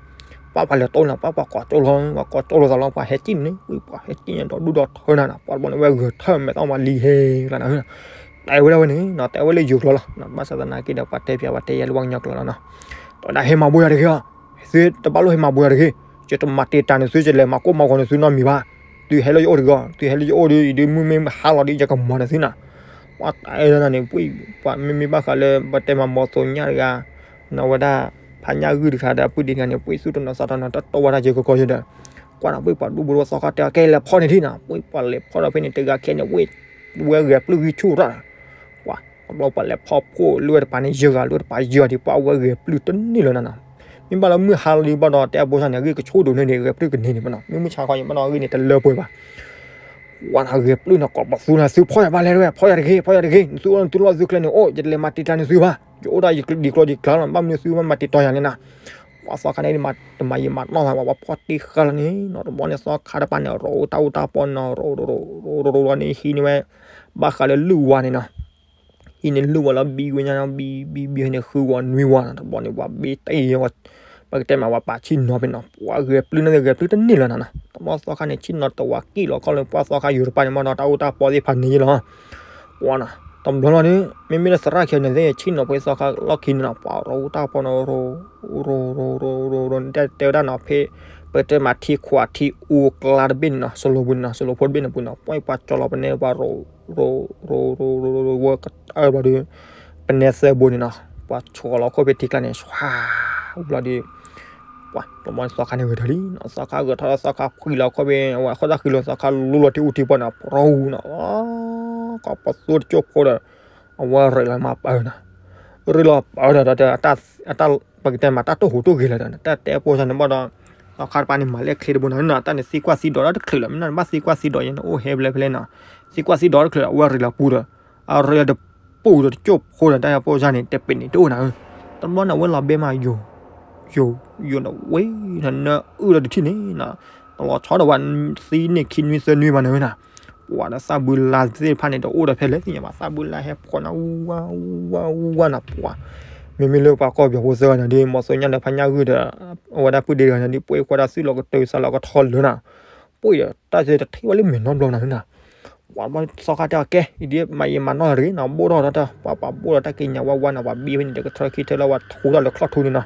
ပှၤပှၤလဲၤတိၢ်နၤ, ပှၤပှၤကိးကၠိလီၤ, ပှၤကိးကၠိလိာ်သးလီၤ, ပှၤဟဲကံၣ်န့ၣ်, ပှၤဟဲကံၣ်န့ၣ်ဒီးဒူၣ်ဒီးထၢနၤနီၤ, ပှၤတဘျီန့ၣ် ဝဲဂဲၤထၢၣ်မဲာ်သီမၤလံဟဲကျါနၤဟၢ, တဲဝဲဒၣ်ဝဲန့ၣ်နီၤ, တဲဝဲလၢယိၤကျိာ်လီၤ, ဘၣ်ဆၣ်သနာ်က့ဒီး ပှၤတဲပၠးပှၤတဲယဲလၢပှၤကညီကျိာ်လီၤနီၤ, တဲဝဲဒၣ်ဟဲမၤဘိယၤတဂ့ၤအီၤ, သုတဘၣ်လိၣ်ဟဲမၤဘိယၤတဂ့ၤ, ယတမၤတံာ်တာ်န့ၢ်သု ယလဲၤမၤကိၢ်မၤဂီၤန့ၢ်သုနီတမံၤဘၣ်, သုဟဲလၢယအိၣ်တဂ့ၤအီၤ, သုဟဲလၢယအိၣ်ဒီး ယဒုးမုၢ်မ့ၢ်ဟါလီၤဒီး ယကမၤန့ၢ်သုနၤ, ပှၤတဲဒၣ်န့ၣ် ပှၤမ့မ့ၢ်ဘၣ်ဃးလၢ ပတဲမၤမီၤသိညၣ်တဂၤ နီၢ်ဝဲဒၣ် ဖးညၣ်ဂုၢ်တခါဒီး အပုၢ်ဒ့တဂၤန့ၣ် ပှၤသူၣ်တနီၤသးတနီၤ တတိၢ်ဝဲဒၣ်ယကကီယဲဒီး ကွၢ်နၤ ပှၤပှၤဒူၣ်ဖိတဝီသီခါတဲအီၤ ကဲလဲၤဖီၣ်န့ၢ်ထံနၤ, ပှၤပှၤလဲၤဖီၣ်ဒီးဖဲန့ၣ် တဂၤခဲန့ၣ် ဝဲဂဲၤပျုၢ်ဂံၢ်ဆူၣ်တၢ်, ပှၤ တဘျီပှၤလဲၤဖီၣ်ဖှိၣ်လၢဝဲတပၤန့ၣ် ယဲၢ်ဂၤလၢဝဲတပၤယဲၢ်ဂၤဒီး ပှၤဝဲဂဲၤပျုၢ်တန့ၢ်လၢၤနၤနီၤ, မ့ၢ်ဘၣ်လၢမုၢ်ဟါလီၤဒံးဘၣ်ဒီး တဲအဘိစၢ်န့ၣ် အဂ့ၢ်ကဆိၣ်ဒိၣ်န့ၢ်ဒံး ဂဲၤပျုၢ်ကန့ၢ်န့ၣ်ဘၣ်နီၤ, မ့ၢ်မုၢ်ဆါခီယံၤဘၣ်နီၤ အဂ့ၢ်န့ၣ် တလၢပှဲၤဘၣ် ဝဲနၤဂဲၤပျုၢ်နၤ ကိးပသူနၤ သုဖီၣ်ယၤဘၣ်လဲၣ်တဝဲ ဖီၣ်ယၤတဂ့ၤ ဖီၣ်ယၤတဂ့ၤ နသုအိၣ်နသုလီၢ်သုကျဲန့ၣ် အိၣ် ယတလဲၤမၤတံာ်တာ်န့ၢ်သုဘၣ် ယအိၣ်ဒၣ်ယကျိၤဒံးကျိၤဒံးကျါလီၤ ဘၣ်မနုၤသုမၤတံာ်တာ်ယၤလဲၣ်နၤ, ပှၤသီခါန့ၣ် တမၤယံာ်မၤနီၢ်ဘၣ် ပှၤဖီၣ်တ့ၢ်ဃာ်လီၤန့ၣ်နီၤ တဘျီန့ၣ် သီခါတပၤန့ၣ် ရိးတၢ်အူတၢ်ပီနီၤ ရိးရိးရိးရိးလီၤန့ၣ် ဟံးန့ၢ်ဝဲ ဘၣ်ဃးလၢလုၢ်ဝါန့ၣ်နီၤ ဟံးန့ၢ်လုၢ်ဝါလီၤ ဘံဝဲညါ ဘံဘံဘံန့ၣ် ဃုဝီနွံဝီနီၤ တဘျီန့ၣ် ပှၤဘ့တ့ၢ်ဝဲ ပကတဲမးဝဲပာ်ဆ့ၣ်နီၤဖဲနီၤ, ပှၤဂဲၤပျုၢ်န့ၣ်ဂဲၤပျုၢ်တန့ၢ်လၢၤနီၤနီၤ, တဘျီသီခါန့ၣ် ဆ့ၣ်နီၤတဝးကံၣ်လီၤခီၣ်လၢပှၤသီခါယိၤတပၤန့ၣ်မ့ၢ်ဒီး တၢ်အိၣ်တၢ်ပီသ့ၣ်တဖၣ်န့ၣ်ယ့လီၤ. ပှၤနီၤ တဘျီလီၤဒီး မ့မ့ၢ်လၢသရၣ်ခံန့ၣ်သ့ၣ် ဆ့ၣ်နီၤပှၤသီခါလီၢ်ခံန့ၣ်နီၤ ပှၤရိတၢ်ပီနီၤ ရိ ရိ ရိ ရိ ရိ တဲဝဲဒၣ်နီၤ ဖဲ ပကတဲမးထံခွးထံအူကျါတဘ့ၣ်န့ၣ်နီၤ စလိၤပူၤန့ၣ်နီၤ စလိၤဖိတဘ့ၣ်န့ၣ်ပူၤနီၤ ပှၤပှၤကၠီလီၤပနဲ ပှၤရိ ရိ ရိ ရိ ဝဲကတၢၢ်ဘျီဒီး ပနဲသၢဘိန့ၣ်နီၤ ပှၤဆိးလီၤခိၣ်ဖဲထံကျါန့ၣ် ဆွါဘျီဒီး ပှၤတဘျီသီခါန့ၣ်ဂဲၤထီၣ်လံနီၤ သီခါဂဲၤထီၣ်လီၤ သီခါဖှံလီၤခီၣ်ဖဲ အဝဲဃီၣ်တၢ်ဃံလီၤ သီခါလူလီၤထံအူထံပီန့ၣ် ပရီဝူနီၤ ကီၢ်ပသိတကၠိၢ်ဖိဒီး အဝဲရ့းလီၤမၤပၢၤနီၤ ရ့းလီၤပၢၤဒီး ပကတဲမးတၢ်တိၢ်ဟူးတိၢ်ဂဲၤလီၤဒီး တၢ်တဲဖိစၢ်န့ၣ်ဘၣ်ဒီး သီခါတပၤန့ၣ် မၤလၢချ့တဘိနီၤ တၢ်န့ၣ်သံကွၢ်သံဒိးတၢ်တချုးလီၤ မ့ၢ်နီၤ နဘၣ်သံကွၢ်သံဒိးယဲန့ၣ် အိၣ်ဟဲဖဲလဲၣ်ဖဲလဲၣ်နီၤ သံကွၢ်သံဒိးတချုးလီၤ အဝဲရ့းလီၤပူၤဒီး အရ့းလီၤတပူၤဒီးတကၠိၢ်ဖိဒီး တၢ်ယၤဖိစၢ်န့ၣ် တပ့ၤန့ၣ်တအိၣ်နီၤ တဘျီန့ၣ် အဝဲလီၤဘဲမးယိာ် ယိာ် ယိာ်ဒီးဝဲနီၤ နအုၣ်ဒီးတထံၣ်န့ၣ်နီၤ တလီၤဆီဒီးဝဲသံန့ၢ်ခံနွံသၢနွံဘၣ်န့ၣ်ဝဲနီၤ ပှၤဒီးသးဘုလါသ့ၣ်တဖၣ်န့ၣ် တအိၣ်ဒီးဖဲလဲၣ်သ့ၣ်ညါဘၣ် သးဘုလါဟဲဖှီၣ်နီၤ အူဝါ အူဝါ အူဝါနီၤ ပှၤ မ့မ့ၢ်လၢပှၤကီၢ်ပယီၤဖိသၢဂၤန့ၣ်ဒီး မီၤစိညါဒီးဖးညၣ်ဂုၢ်ဒီး အဝဲဒၣ်ပုၢ်ဒ့တဂၤန့ၣ်ဒီး ပှ့ၤကွၢ်တၢ်သုးလီၤကတၢၢ်သးလီၤကထီလၢနီၤ ပှ့ၤဒီးတၢ်သ့ၣ်တထံၣ်ဝဲလၢမဲာ်နီတဘျီနီၤနီၤ ပှၤဘၣ်သီခါတဲအီၤကဲ အံၤဒ်မၤယံာ်မၤနီၢ်တဂ့ၤနီၤ ဘိၣ်ထီၣ်တၢ် ပှၤပှၤဘိၣ်ဒီးတၢ်က့ၤညါဝါဝါနီၤ ပှၤဘံဖဲန့ၣ်ဒီးကထၢခံထၢလၢပှၤထူထီၣ်လၢချီၣ်ထူန့ၣ်နီၤ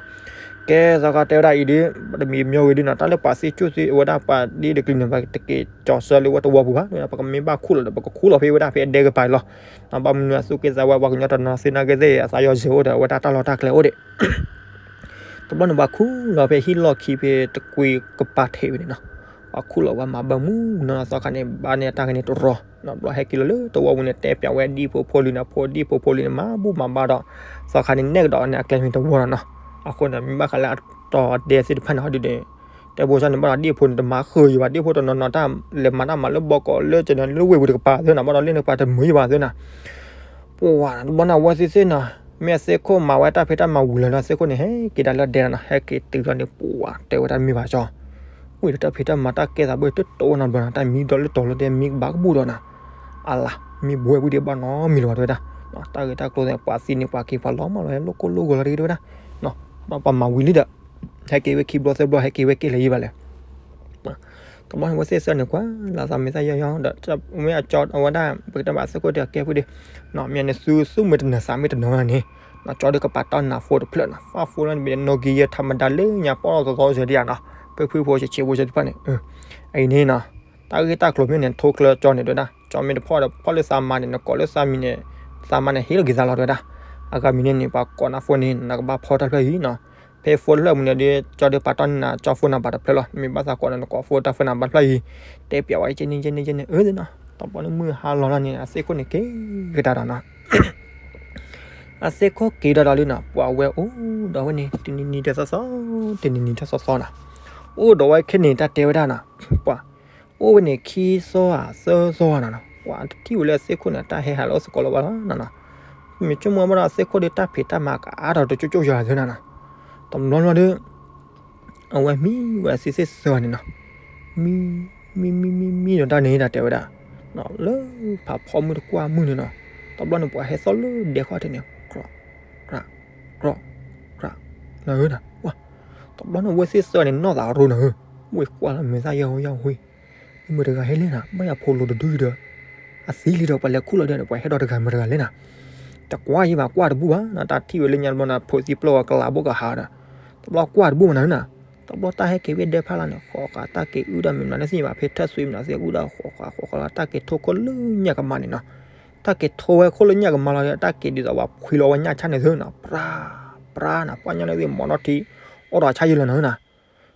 ကဲသီခါတဲဝဲဒၣ်အံၤဒ် ပတမံၤမီၤဂ့ၤဒ်နီၤ တၢ်လၢပှၤသ့ၣ်ကၠိၣ်သ့ၣ်အဝဲဒၣ်ပှၤဒ့တကလုာ်န့ၣ် ပတက့ၤကၠီၤစၢလၢဝဲတဝီပူၤဘၣ် ပကမ့ၢ်ဘၣ်ခူၣ်လီၤဒီး ပကခူၣ်လီၤဖဲဝဲဒၣ်ဖဲအဒဲကပၤလီၤ ဘၣ်မနုၤအသူၣ်က့သးဝဲ ပှၤကညီတနီၤသ့ၣ်နာ်က့သ့ၣ် အသးယီၤစဲၤအိၣ်ဒီး အဝဲဒၣ်တၢ်လီၢ်တၢ်ကျဲအိၣ်ဒံး တဘျီန့ၣ် ပှၤခူၣ်လီၤဖဲဟံၣ်လီၢ်ခံဖဲတကွံကပၤထံးဝဲန့ၣ်နီၤ ပှၤခူၣ်လီၤပှၤမၤဘၢမူနီၤ သီခါန့ၣ် ဘၣ်န့ၢ်အတၢ်ဂ့ၢ်န့ၣ်တရီ ဘျီဟဲက့ၤလီၤလၢတဝီပူၤန့ၣ် တဲပၠးဝဲဒံဖိဖိလံၤန့ၣ် ဖိဒံဖိဖိလံၤန့ၣ် မၤဘူၣ်မၤဘါဒီး သီခါန့ၣ်နဲၣ်ကဒီးန့ၣ် အကျဲမ့ၢ်တဝီနီၤနီၤ အဃိန့ၣ် မ့ၢ်ဘၣ်ဃးလၢအတီၤအဒဲသ့ၣ်တဖၣ်န့ၣ် ဟီဒ်န့ၣ် တဲဖိစၢ်န့ၣ် ဘၣ်ဒီးဒံဖိန့ၣ် တမၤဃုာ်ယံၤဘၣ် ဒံဖိတနီၤနီၤတၢ်လဲၤမၤတၢ်မၤလၢဘီကီးလၢကနီၤလၢဝ့ၢ်ပူၤတကပၤသ့နီၤ ဘၣ်ဒီးလၢန့ၣ်ပှၤတမုာ်ယံၤဘၣ်သ့နီၤ ပှၤတဘျီန့ၣ် အဝဲသ့ၣ်သ့ၣ်နီၤ မ့ၢ်အသ့ၣ်ခိၣ်မၤဝဲတၢ်ဖံးတၢ်မၤဝံၤလီၤဒီး အသ့ၣ်ခိၣ်န့ၣ် ဟဲက့ၤဒၣ်လၢဒဲနီၤ ဟဲက့ၤတုၤလီၤန့ၣ် ပှၤတဲဝဲတၢ်မ့ၢ်ဘၣ်ကၠီ ဝံၤဒီးတၢ်ဖံးတၢ်မၤတၢ်ကဲသးဘၣ်တတိၢ်ဝဲနီတဘျီနီၤ တၢ်မံဒီးလၢတီၤလၢတဲမံကဘၣ်ကဘူၣ်ဒီးနီၤ အလၤ မံဘှဲဝံၤဒီးဘၣ်နီတမံၤလၢၤဘၣ်တဲဝဲဒၣ် တၢ်ဂ့ၢ်တၢ်ကျိၤန့ၣ် ပှၤသံန့ၣ် ပှၤက့ၤပှၤလီၤမးလီၤ ဟဲလိာ်ကိၢ်လိာ်ဂီၤလီၤတဂ့ၤတဲဝဲဒၣ် ပှၤမၤဝံၤလံဒီး ဟဲက့ၤဝဲခံဘျီသၢဘျီ ဟဲက့ၤဝဲက့ၤလၢၤယံၤဘၣ်လဲၣ် တဘျီန့ၣ် ဝဲသ့ၣ်သၢန့ၣ် ကွၢ်လၢသးမ့ၢ်သၣ်ယီယီဒီး မ့ၢ်အကၠီအဝဲဒၣ် ပကတဲဘၣ်သ့ၣ်ခိၣ်တဲအကဲဖုဒၣ် မ့ၢ်န့ၣ်သုသုမ့ၢ်တနၢၤသးမ့ၢ်တနၢၤန့ၣ် ကၠီဒီးကပာ်တီနးဖိတဖျၢၣ်နီၤ ဖးဖိလီၤန့ၣ် မ့ၢ်နီၣ်ကံယဲထးမဒါလၢညါပီၣ်လီၤသီသီစၢၤဒံးဧါနီၤ ပှဲၤဖုဖိဆံးဆံးဖိစၢၤတဖၣ်န့ၣ် အံၤန့ၣ်နီၤ တၢ်ဂ့ၢ်တၢ်ကျိၤမ့ၢ်န့ၣ် ထိကျၢကၠီန့ၣ်တဲဝဲဒၣ် ကၠီမ့ၢ်တဖီၣ်ဒီးဖီၣ်လၢသးမါန့ၣ် နကိးလၢသးမံၤန့ၣ် သးမါန့ၣ်ဟ့ၣ်လီၤက့ၤသးလီၤတဲဝဲဒၣ် အဂၤမံၤန့ၣ်န့ၣ် ပှၤကိးနၤဖိန့ၣ် နကဘၣ်ဖီၣ်တၢ်ဖျၢၣ်အံၤနီၤ ဖဲဖိတဖျၢၣ်မုၢ်န့ၣ်ဒီး ကၠီဒီးပာ်တီနး ကၠီဖိနးဘၣ်တဖျၢၣ်လီၤ မ့ၢ်ဘၣ်သးကိးန့ၣ် နကိးဖိတၢ်ဖျၢၣ်နးဘၣ်တဖျၢၣ်အံၤ တဲပၠးဝဲကဲန့ၣ်ကဲန့ၣ်ကဲန့ၣ် အၢသ့နီၤ တဘျီန့ၣ်မုၢ်ဟါလီၤလီၤန့ၣ် အသ့ၣ်ခိၣ်န့ၣ်က့ၤကဒါဒီးနီၤ အသ့ၣ်ခိၣ်က့ၤဒီးဒီးလံနီၤ ပှၤဝဲအိၣ်ဒီးဝဲန့ၣ် တနံၤနံၤတသီသီ တနံၤနံၤတသီသီနီၤ အိၣ်ဒီးဝဲခဲန့ၣ် တၢ်တဲဝဲဒၣ်နီၤ ပှၤ အိၣ်ဝဲန့ၣ်ခံသီဧါသၢသီဧါနီၤနီၤ ပှၤတထံၣ်ဝဲလၢအသ့ၣ်ခိၣ်န့ၣ် တၢ်ဟဲဟးလၢအအိၣ်သကိးလီၤဘၣ်လီၤနီၤနီၤ မ့ၢ်ဆိကမိၣ်ဘၣ်ဒီးအသ့ၣ်ခိၣ်ဒီး တၢ်ဖံးတၢ်မၤကအါထီၣ်တကၠိကၠိယၤသ့နီၤနီၤ တဘျီဘျီဒီး အဝဲမံဝဲအသ့ၣ်သ့ၣ်သၢဂၤန့ၣ်နီၤ မံ မံမံမံမံဒီးတၢ်န့ၣ် တၢ်တဲဝဲဒၣ် လၢဖးဖီမုၢ်တကွၢ်မုၢ်န့ၣ်နီၤ တဘျီန့ၣ် ပှၤဟဲသီၣ်လၢဒဲခီၣ်ထံးန့ၣ် ကြၢး ကြၢး ကြၢး နၤဧၢနၤ ဝါ တဘျီန့ၣ် အဝဲသ့ၣ်သၢဂၤန့ၣ် နီၢ်သးရိနၤဧၢ ဝ့ၢ်ကွၢ်လီၤမဲာ်သၣ်ယဲၢ်ဟူယဲၢ်ဟူ မတဂၤဟဲလဲၣ်နၤ ဘၣ်ယၤဖိလိၤတဒုဒီး အသံလံဒီး ပှၤလဲၤခူၣ်လီၤဒီး ပှၤဟဲဒီးတဂၤမတဂၤလဲၣ်နၤ တကွၢ်ယံၤဘၣ် ကွၢ်တဘူၣ်ဘၣ်နီၤ တၢ်ထံၣ်ဝဲလၢညါတဘျီန့ၣ် ဖိသံပျိၢ်ဝဲကလးဘိကဟးဒီး တဘျီကွၢ်တဘူၣ်ဘၣ်နၤဧၢနၤ တဘျီတၢ်ဟဲက့ၤဝဲဒဲဖးလီၤန့ၣ် ဃိးဃာ်တၢ်က့ၤအုၣ်ဒီးမ့ၢ်မနုၤလၢသ့ၣ်ညါဘၣ် ဖဲထၢၣ်သွံမနုၤသ့ၣ်အုၣ်ဒီးဃိးဃာ်ဃိးဃာ်လီၤ တၢ်က့ၤထိခိၣ်လၢညၣ်ကမါန့ၣ်နီၤ တၢ်က့ၤထိဝဲခိၣ်လၢညၣ်ကမါလီၤဒီး တၢ်က့ၤဒ်သိးပှၤဖှံလီၤဝဲညၣ်ဆၣ်န့ၣ်သ့နီၤ ပြါ ပြါနၤ ပှၢ်ညၣ်န့ၣ်သ့ၣ် မီၤနီၢ်ထံ အိၣ်ဒီးဆၣ်ယံၤလီၤနၤဧၢနၤ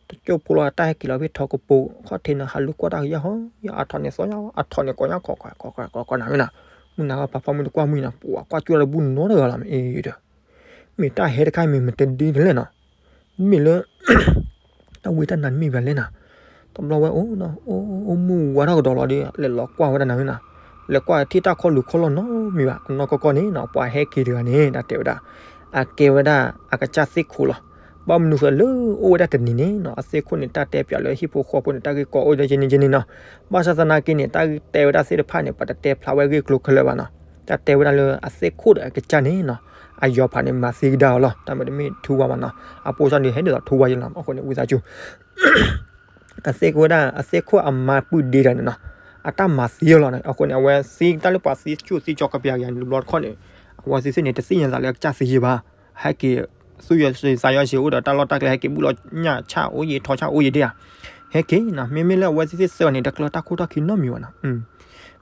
တကၠိဖိလီၤ တၢ်ဟဲက့ၤလီၤဖဲထီကပိၤ ခီၣ်ထံးန့ၣ် ဟးလူၤကွၢ်တၢ်ကယၢ်ဟီ ယအထီၣ်န့ၣ်သီညါ အထီၣ်န့ၣ်ကိးညါ ခိးခိးခိးခိးခိးနၤဧၢနၤ မုၢ်နၤကပာ်ဖီမုၢ်တကွၢ်မုၢ်နၤ ပှၤကွၢ်ကၠူၣ်တဘူၣ်နီတဂၤလီၤ မ့ၢ်အံၤဒီး မ့ၢ်တၢ်ဟဲတခါမ့ၢ်မတဒ်လဲၣ်နီၤ မ့ၢ်လၢ တၢ်ဝံတၢ်နါတမ့ၢ်ဘၣ်လဲၣ်နၤ တဘျီဝဲအိၣ်နီၤ အိၣ်အိၣ်မုၢ်ဝါထီၣ်ကဒီးလီၤဒီး လဲၤလီၤကွၢ်ဝဲဒၣ်နၤဧၢနၤ လဲၤကွၢ်ထံၣ်တၢ်ခီၣ်လူၤခီၣ်လီၢ်နီတမံၤဘၣ် အနီၢ်ကီၢ်ကီၢ်န့ၣ်နီၤ ပှၤဟဲက့ၤတဂၤန့ၣ် တၢ်တဲဝဲဒၣ် အကဲဝဲဒၣ် အကစၢ်သ့ၣ်ခိၣ်လီၤ ဘၣ်မနုၤဃိလၢအိၣ်ဝဲဒၣ်တနံၤန့ၣ်နီၤ အသ့ၣ်ခိၣ်န့ၣ် တၢ်တဲပၠးလၢဟံၣ်ဖိဃီဖိန့ၣ် တၢ်ဂ့ၢ်ကီအိၣ်ဒီးကဲန့ၣ်ကဲန့ၣ်နီၤ ဘၣ်ဆၣ်သနာ်က့န့ၣ် တၢ်ဂ့ၢ်တဲဝဲဒၣ်သ့ၣ်တဖၣ်န့ၣ် ပတတဲဖျါဝဲဂ့ၢ်ကျိၤခဲလၢာ်ဘၣ်နီၤ တၢ်တဲဝဲဒၣ်လၢအသ့ၣ်ခိၣ်ဒီးအကစၢ်န့ၣ်နီၤ, အယီၤဖးန့ၣ်မၤသံကဒါအီၤလီၤ. တၢ်မ့ၢ်တမ့ၢ်ထူဝါမးနီၤ, အပိၢ်စၢ်ဒုးဟဲဒ်သိးထူဝါယဲလီၤ. အဃိန့ၣ် ဝံသးစူၤ အသ့ၣ်ခိၣ်ဝဲဒၣ် အသ့ၣ်ခိၣ်အမါပုၢ်ဒ့တၢ်န့ၣ်နီၤ, အတၢ်မၤသံအီၤလီၤ. အဃိန့ၣ် အဝဲသံတၢ်လၢပှၤသံကၠိသံကၠီကပျၢ်ကယၤန့ၣ် တဘျီတခီၣ်န့ၣ် အဝဲသ့ၣ်သ့ၣ်န့ၣ် တသ့ၣ်ညါသးလၢအကစၢ်သံယဲဘၣ်. ဟဲက့ၤ သူၣ်ယီၤသးယီၤစ့ၢ်အိၣ်ဒီးတၢ်လီၢ်တၢ်ကျဲ ဟဲက့ၤဘူၣ်လီၤညၣ်ဆၣ်အိၣ်ယံၤ ထီဆၣ်အိၣ်ယံၤဒၣ်ဧါ. ဟဲက့ၤနီၤ, မ့မ့ၢ်လၢအဝဲသ့ၣ်သ့ၣ်သၢဂၤန့ၣ် တကျၢၤတၢ်ခိၣ်တၢ်ခံနီတမံၤဘၣ်နီၤ.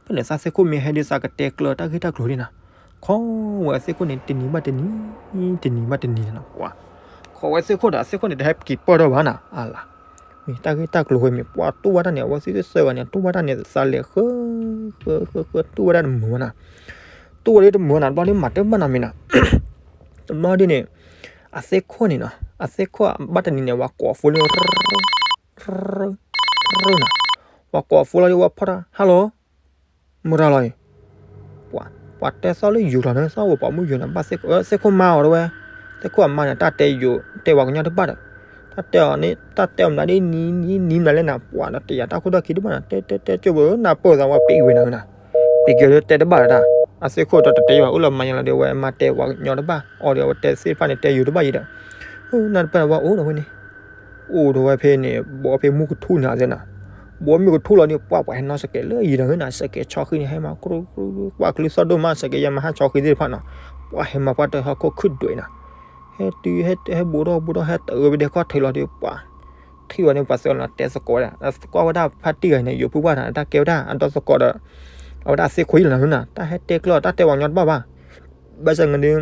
ဖဲန့ၣ်သးသ့ၣ်ခိၣ်မ့ၢ်ဟဲဒ်သးကတဲကျၢၤ တၢ်ဂ့ၢ်တၢ်ကျိၤဒ်နီၤ, ခိးဝဲအသ့ၣ်ခိၣ်န့ၣ် တနံၤဘၣ်တနံၤ, တနံၤဘၣ်တနံၤနီၤ, ပှၤ ခိးဝဲသ့ၣ်ခိၣ်ဒီး အသ့ၣ်ခိၣ်န့ၣ် တဟဲက့ၤပၢၢ်ထီၣ်ဘၣ်နီၤ, အလၤ မ့ၢ်တၢ်ဂ့ၢ်တၢ်ကျိၤဝဲမ့ၢ် ပှၤတူၢ်ဘၣ်တၢ်န့ၣ် အဝဲသ့ၣ်သ့ၣ်သၢဂၤန့ၣ် တူၢ်ဘၣ်တၢ်န့ၣ် သးလဲၤဃၢ ဃၢ ဃၢ ဃၢ တူၢ်ဝဲဒၣ်တမုာ်ဘၣ်နီၤ, တူၢ်ဝဲဒၣ်တမုာ်နီၤ, တဘျီဒ်မၤတၢ်ဘၣ်နီၤမ့ၢ်နီၤ, တဘျီဒ်န့ၣ် အသ့ၣ်ခိၣ်န့ၣ်နီၤ, အသ့ၣ်ခိၣ်ဘၣ်တနံၤန့ၣ် ဝဲကိးဖိလၢ နီၤ, ဝဲကိးဖိလီၤဒ်ဝဲဖီၣ်တၢ် hello မုၢ်ရၤလီၤအံၤ, ပှၤ ပှၤတဲသီၣ်လၢယိၤလီၤန့ၣ် သီၣ်ဝဲပိာ်မုၣ်ယိၤန့ၣ် ဘၣ်သ့ၣ်ခိၣ်မါအီၤတဝဲ, သ့ၣ်ခိၣ်အမါန့ၣ် တၢ်တဲယိၤ တဲပှၤကညီတဘၣ်ဒီး, တၢ်တဲအီၤန့ၣ် တၢ်တဲအီၤမနုၤဒ်နံၤနံၤနံၤမနုၤလဲၣ်နီၤ, ပှၤဒီးတယာ်တၢ်ခိၣ်တၢ်ခံတဘၣ်နီၤ, တဲတဲတဲကၠိဘၣ်နၢ်ပၢၢ်သးဝဲပံးဝဲနီၤနီၤ, ပံးက့ၤလၢတဲတဘၣ်ဒီးတၢ်, အသ့ၣ်ခိၣ်ဒီးတတဲယိၤဘၣ် အိၣ်လၢမၤညါလီၤဒီး ဝဲမါတဲပှၤကညီတဘၣ်, အီၤဒီးအဝဲတဲသ့ၣ်တဖၣ်န့ၣ် တဲယိၤတဘၣ်ယံၤဒီး နၢ်တပၢၢ်ဝဲအိၣ်ဒီးဝဲန့ၣ် အိၣ်ဒီးဝဲဖဲန့ၣ် ဘီဖဲမုၢ်ကထူၣ်န့ၣ်သ့နီၤ, ဘီမုၢ်ကထူၣ်လီၤန့ၣ် ပှၤပှၤဟဲနီၣ်စကဲးလၢယံၤဒီးနီၤ, စကဲးဆီဃံန့ၣ် ဟဲမၤကြိ ကွၢ်ကလုၢ်သီၣ်ဒိၣ်မး စကဲးယဲၢ်မၤဟၣ်ဆီဃံသ့ၣ်တဖၣ်နီၤ, ပှၤဟဲမၤပှၢ်တၢ်ဟီၣ်ခိၣ်ခုၣ်ဒွဲးနီၤ, ဟဲတုၤဟဲဟဲဘူးထီၣ်ဘူးထီၣ် ဟဲတအၢဝဲဒဲခီၣ်ထံးလီၤဒီး ပှၤ ထံၣ်ဝဲန့ၣ် ပှၤသ့ၣ်နီၤ တဲသကိးဝဲဒၣ် သကိးဝဲဒၣ်ဖါတံၢ်ဂၤန့ၣ် ယိၤဖိပှၢ်န့ၣ် တၢ်ကဲဝဲဒၣ်အဒီသကိးဒီး အဝဲဒၣ်သ့ၣ်ခိၣ်ယံၤလီၤနီၤ, တၢ်ဟဲတဲကျၢၤ တၢ်တဲပှၤကညီတဘၣ်ဘၣ် ဘၣ်ဆၣ်န့ၣ်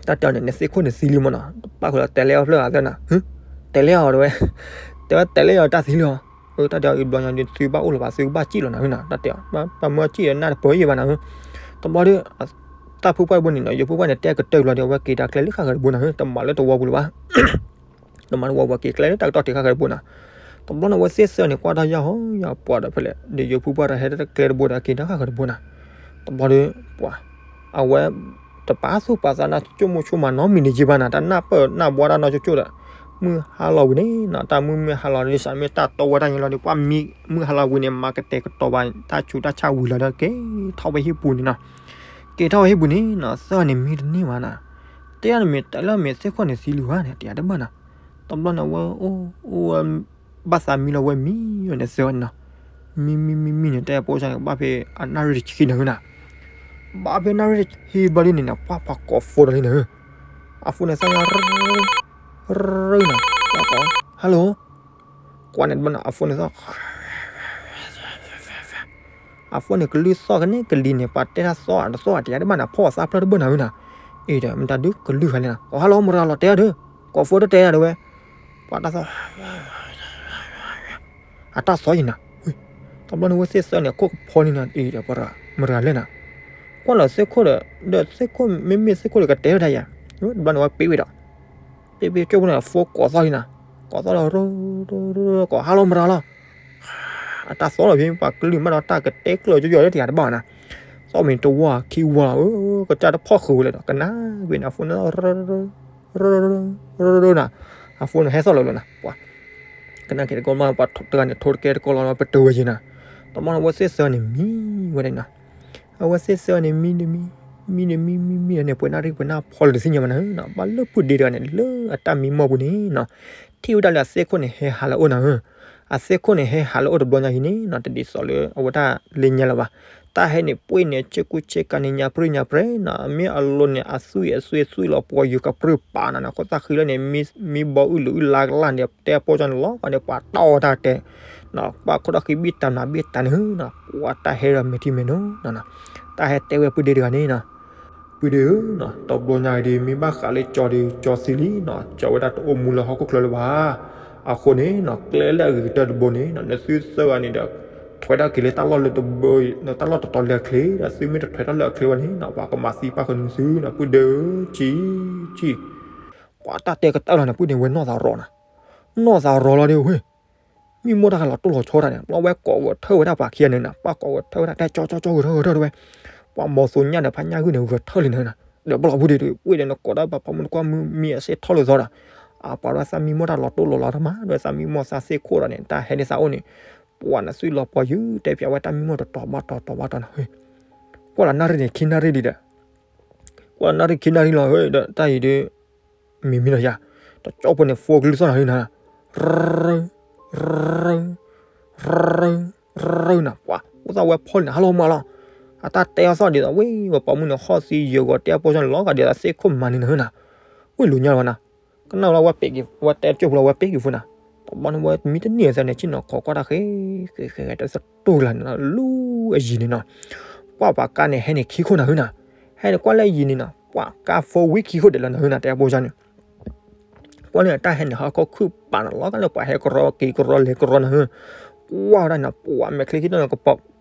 တၢ်တဲအီၤန့ၣ် နသ့ၣ်ခိၣ်န့ၣ်သံလံမ့ၢ်နီၤ, ပၣ်ဃုာ်လီၤတဲလဲအီၤဖျၢၣ်ဂၤသ့နီၤ, တဲလဲအီၤတဝဲ, တဲဝဲတဲလဲအီၤတၢ်သံလံအီၤ, တၢ်တဲအီၤဘျီညါဒ်သုဘၣ်အိၣ်လၢၤဘၣ် သုကဘၣ်စံၣ်လီၤနီၤနီၤ, တၢ်တဲအီၤ ပမၢစံၣ်ဒီးနၢ်တပၢၢ်ယံၤဘၣ်နီၤ, တဘျီဒီး တၢ်ဖိပှၢ်တဘိန့ၣ်နီၤ ယိၤဖိပှၢ်န့ၣ် တဲကတၢၢ်ဘျီဒီး အဝဲက့ၤတၢ်ကျဲလၢဃၣ်ဃၢၤတဘိနီၤ, တမၤလၢတဝီပူၤလၢၤဘၣ် တမၤလၢဝီပူၤ က့ၤကျဲလၢတၢ်ကတီၢ်ထံးဃၣ်ဃၢၤတဘိနီၤ, တဘျီန့ၣ် အဝဲသ့ၣ်သၢန့ၣ် ကွၢ်တၢ်ယၢ်ဟီယၢ်ပှၤဒီးဖဲလဲၣ် ဒီးယိၤဖိပှၢ်ဒီးဟဲတၢ်ကျဲတဘိဒီး က့ၤတၢ်ဃၣ်ဃၢၤတဘိနီၤ, တဘျီဒီး ပှၤ အဝဲ တပာ်သူၣ်ပာ်သးနီၤ ဆိကမိၣ်ဆိကမးနီတမံၤန့ၣ်က့ဘၣ်နီၤ, တၢ်နၢ်ပၢၢ်နၢ်ဘှီတၢ်နီတကၠိၣ်ဒီး မုၢ်ဟါလီၤဝံၤန့ၣ်နီၤ, တၢ်မုၢ်မ့ၢ်ဟါလီၤဒ်သိးမ့ၢ်တၢ်တီဝဲဒၣ်ညါလီၤဒီး ပှၤမံ မုၢ်ဟါလီၤဝံၤန့ၣ် မၤကတဲာ်ကတီၤဘၣ် တၢ်ဆူးတၢ်ဆါဝံၤလီၤဒီး က့ၤထီၣ်ဝဲဟံၣ်ပူၤန့ၣ်နီၤ, က့ၤထီၣ်ဝဲဟံၣ်ပူၤန့ၣ်နီၤ သၢဂၤန့ၣ်မံတန့ၢ်ဘၣ်နီၤ, တဲဒၣ်န့ၣ်မ့ၢ်တၢ်လၢအမ့ၢ်သ့ၣ်ခိၣ်န့ၣ်သံလံဧါန့ၣ် တယၤတဘၣ်နီၤ, တဘျီန့ၣ် အဝဲအိၣ်အိၣ်ဝဲ ဘၣ်သးမံလီၤဝဲမံဝဲန့ၣ်သၢဂၤန့ၣ်နီၤ, မံမံမံမံန့ၣ် တဲအပိၢ်စၢ်န့ၣ် ဘၣ်ဖဲအနၣ်ရံၣ်တဆံန့ၣ်နီၤ, ဘၣ်ဖဲနၣ်ရံၣ်တဆံဘျီဒ်န့ၣ်နီၤ ပှၤပှၤကိးဖိဒီးလံန့ၣ်, အ phone န့ၣ်သၣ်ညါ ရၢနီၤ, ပှၤကိး hello ကွၢ်န့ၣ်တဘျီန့ၣ် အ phone န့ၣ်သီၣ် အ phone န့ၣ် ကလုၢ်သီၣ်ကန့ၣ်ကလံၤန့ၣ် ပှၤတဲတၢ်သီၣ်အတသီၣ်အတယၤတဘၣ်နီၤ ဖီၣ်အသးဖျၢၣ်တဘၣ်နီၤဝဲနီၤ, အ့ဒီး မတၤဒုကလုၢ်ခါန့ၣ်နီၤ ကိး hello မတၤလီၤတဲအီၤဒီး ကိး phone တတဲယၤဒၣ်ဝဲ, ပှၤတၢ်သီၣ် အတၢ်သီၣ်ယံၤနီၤ, တဘျီန့ၣ်ဝဲသ့ၣ်သၢန့ၣ် ခိၣ်ကဖီန့ၣ်နီၤ အ့ဒီး ပှၤမတၤလဲၣ်နီၤ, ကွၢ်လီၤသ့ၣ်ခိၣ်ဒီး ဒီးသ့ၣ်ခိၣ်မ့မ့ၢ်သ့ၣ်ခိၣ်ဒီးကတဲဝဲဒၣ်ယၤ, တဘျီန့ၣ်ဝဲပ့ဝဲဒီး ပ့ပ့ကၠိဖိန့ၣ် phone ကိးသီၣ်လံနီၤ, ကိးသီၣ်လီၤ ကိး hello မတၤလီၤ, အတၢ်သီၣ်လီၤဖဲပှၤကလုၢ်မးဒီးတၢ်ကတဲကျၢၤကၠိယီၤလၢတယၤတဘၣ်နီၤ, သီၣ်မ့ၢ်တဝီခံဝီ ကစၢ်တဖီၣ်ဃုာ်ဝဲလဲၣ်ဒီး ကနၣ်ကွံာ်န့ၣ် အ phone န့ၣ် နီၤ, အ phone န့ၣ်ဟဲသီၣ်လီၤလီၤနီၤ, ပှၤ ကနၣ်က့ၤတကိးမး ပှၤတဂၤန့ၣ်ထိတကဲတကိးလီၤ ပတုာ်ဝဲက့ၤနီၤ, တဘျီန့ၣ် အဝဲသ့ၣ်သၢန့ၣ်မံဝဲဒၣ်နီၤ အဝဲသ့ၣ်သၢန့ၣ် မံတမံ မံတမံ မံမံ မံမံန့ၣ် ပှဲၤနၣ်ရံၣ်ပှဲၤနၣ်ဖီလၢတသ့ၣ်ညါဘၣ်နီၤ, ဘၣ်လၢပုၢ်ဒ့တဂၤန့ၣ် လၢအတၢ်မံမီၢ်ပူၤန့ၣ်နီၤ, ထံၣ်ဝဲဒၣ်လၢအသ့ၣ်ခိၣ်န့ၣ် ဟဲဟးလၢအအိၣ်နီၤဧၢ, အသ့ၣ်ခိၣ်န့ၣ် ဟဲဟးလၢအအိၣ်တဘျီညါအံၤန့ၣ်နီၤ တဒ်သိးလၢအဝဲဒၣ်လၢညါလၢၤဘၣ်, တၢ်ဟဲန့ၣ် ပှ့ၢ်န့ၣ် ဆ့ကူဆ့ကၤန့ၣ် ညါပြံညါပြဲနီၤ, မ့ၢ်အလိၤန့ၣ် အသွံၣ်အသွံၣ်သွံၣ်လီၤပှီၤယုၤကပြုၢ်ပာ်နၤန့ၣ် ခိၣ်သၣ်ဃံလၢန့ၣ် မံဘီအုၣ်လုာ်အုၣ်လါကလၢ်န့ၣ် တဲအပိၢ်စၢ်န့ၣ်လီၤ ပှၤန့ၣ် ပှၤတီၢ်ဝဲတၢ်တဲ ပှၤခိၣ်ဒီၣ်ဃံဘံၣ်တၢ်နၤဘံၣ်တၢ်န့ၣ်နီၤ, ပှၤတၢ်ဟဲဒီးမဲာ်ထံမဲာ်နိနီၤ, တၢ်ဟဲတဲဝဲပုၢ်ဒ့တဂၤန့ၣ်နီၤ, ပုၢ်ဒ့ဧၢနီၤ, တဘျီညါအံၤဒီး မ့ၢ်ဘၣ်ဃးလၢကၠီဒီး ကၠီသံလံနီၤ, ကၠီဝဲဒၣ်တအိၣ်မူလၢဟီၣ်ခိၣ်ချၢလၢၤဘၣ်. အဃိန့ၣ်နီၤ ကျဲလၢအဂ့ၤကတၢၢ်တဘိန့ၣ်နီၤ နသုသၢဂၤန့ၣ်ဒီး ထွဲထီၣ်က့ၤလၢတၢ်လီၢ်လၢတဘိ တၢ်လီၢ်တတီၤလၢအချ့ဒီး သုမ့ၢ်တထွဲထီၣ်လၢအချ့ဘၣ်န့ၣ်နီၤ ပှၤကမၤသံပၣ်ဃုာ်နသုနီၤ ပုၢ်ဒ့ဧၢ, ကၠံ, ကၠံ. ပှၤတၢ်တဲကတၢၢ်လီၤန့ၣ် ပုၢ်ဒ့ဝဲနီၢ်သးရီနီၤ, နီၢ်သးရီလီၤဒီးဝဲ မံမီၢ်တၢ်ဃးလီၤတိၢ်လီၤဆီတၢ်န့ၣ် ဘျီဝဲကိးဂဲၤထၢၣ်ဝဲဒၣ်ပှၤခံဂၤန့ၣ်နီၤ ပှၤကိးဂဲၤထၢၣ်ဝဲဒၣ် တဲကၠီကၠီကၠီဂဲၤထၢၣ်ဂဲၤထၢၣ်တဝဲ, ပှၤဘီသိညၣ်ဒီးဖးညၣ်ဂုၢ်န့ၣ် ဂဲၤထၢၣ်လံန့ၣ်နီၤ, ဒီးဘျီပုၢ်ဒ့တဝဲ ပှ့ၢ်ဒီးနကိးတၢ်ဘၣ်ဖီမုၢ်တကွၢ်မုၢ်မံအစ့ၣ်ထီၣ်လၢၤသီဒီး အပှၤဒွဲသးမံမီၢ်တၢ်လီၤတိၢ်လီၤလီၤတမး ဒွဲသးမံမီၢ်သးသ့ၣ်ခိၣ်ဒီးန့ၣ် တၢ်ဟဲဒ်သးအိၣ်န့ၣ် ပှၤနသွံၣ်လီၤပှီၤယုၤ တဲပၠးဝဲတၢ်မံမီၢ်တတီၤဘၣ်တီၤတီၤဘၣ်တီၤန့ၣ် ကွၢ်လီၤနၣ်ရံၣ်န့ၣ် ခံနၣ်ရံၣ်ဒံးဒီး ကွၢ်လီၤနၣ်ရံၣ်ခံနၣ်ရံၣ်လီၤ ဒီးတၢ်အံၤဒုး မ့မ့ၢ်လီၤယၤ, တကၠီၣ်ဖိန့ၣ် ဖိကလုၢ်သီၣ်နၤဟၢနၤ, ရၢ ရၢ ရၢနၤ, ပှၤအိၣ်သီၣ်ဝဲဖီလံနၤ ဟါလီၤမးလီၤ, အတၢ်တဲအီၤသီၣ်ဒ်သိး ဝဲပှၤပိာ်မုၣ်န့ၣ် ဟီၣ်သံယၢၤဂီၤတဲအပိစၢ်န့ၣ် လီၤဂာ်ဒ်သိးသ့ၣ်ခိၣ်မၤန့ၣ်နၤဟၢနၤ, ဝံၤလူၤညါလီၤနၤ ကနၣ်ဝဲလီၤ ဝဲပ့ၤက့ၤ ဝဲတဲတကၠိၢ်ဖိလီၤ ဝဲပ့ၤက့ၤဖိနၤ, တဘျီန့ၣ် ဝဲမံတန့ၢ်အသးန့ၣ် ဆ့ၣ်နီၤခိးကွၢ်တၢ်ဃဲ ဃဲ ဃဲ ဃဲ တသတိၢ်ကလာ်န့ၣ်လီၤ လူၤအယံၤန့ၣ်နီၤ, ကွၢ်ပှၤကါန့ၣ် ဟဲန့ၣ်ခံခိၣ်နၤဟၢနၤ, ဟဲန့ၣ်ကွၢ်လၢယံၤန့ၣ်နီၤ ပှၤကါဖိဝံခံခိၣ်ဒဲးလီၤနၤဟၢနၤ တဲအပိစၢ်န့ၣ် ကွၢ်လၢတၢ်ဟဲန့ၣ် ဟီၣ်ခိၣ်ခုၣ်ပာ်နၤလီၤ ကလၢပှၤဟဲကရီက့ၤကရီလဲၤကရီနၤဟၢ, ကွၢ်ဝဲဒၣ်န့ၣ် ပှၤမဲာ်ချံခံတီၤန့ၣ် ကပီၤ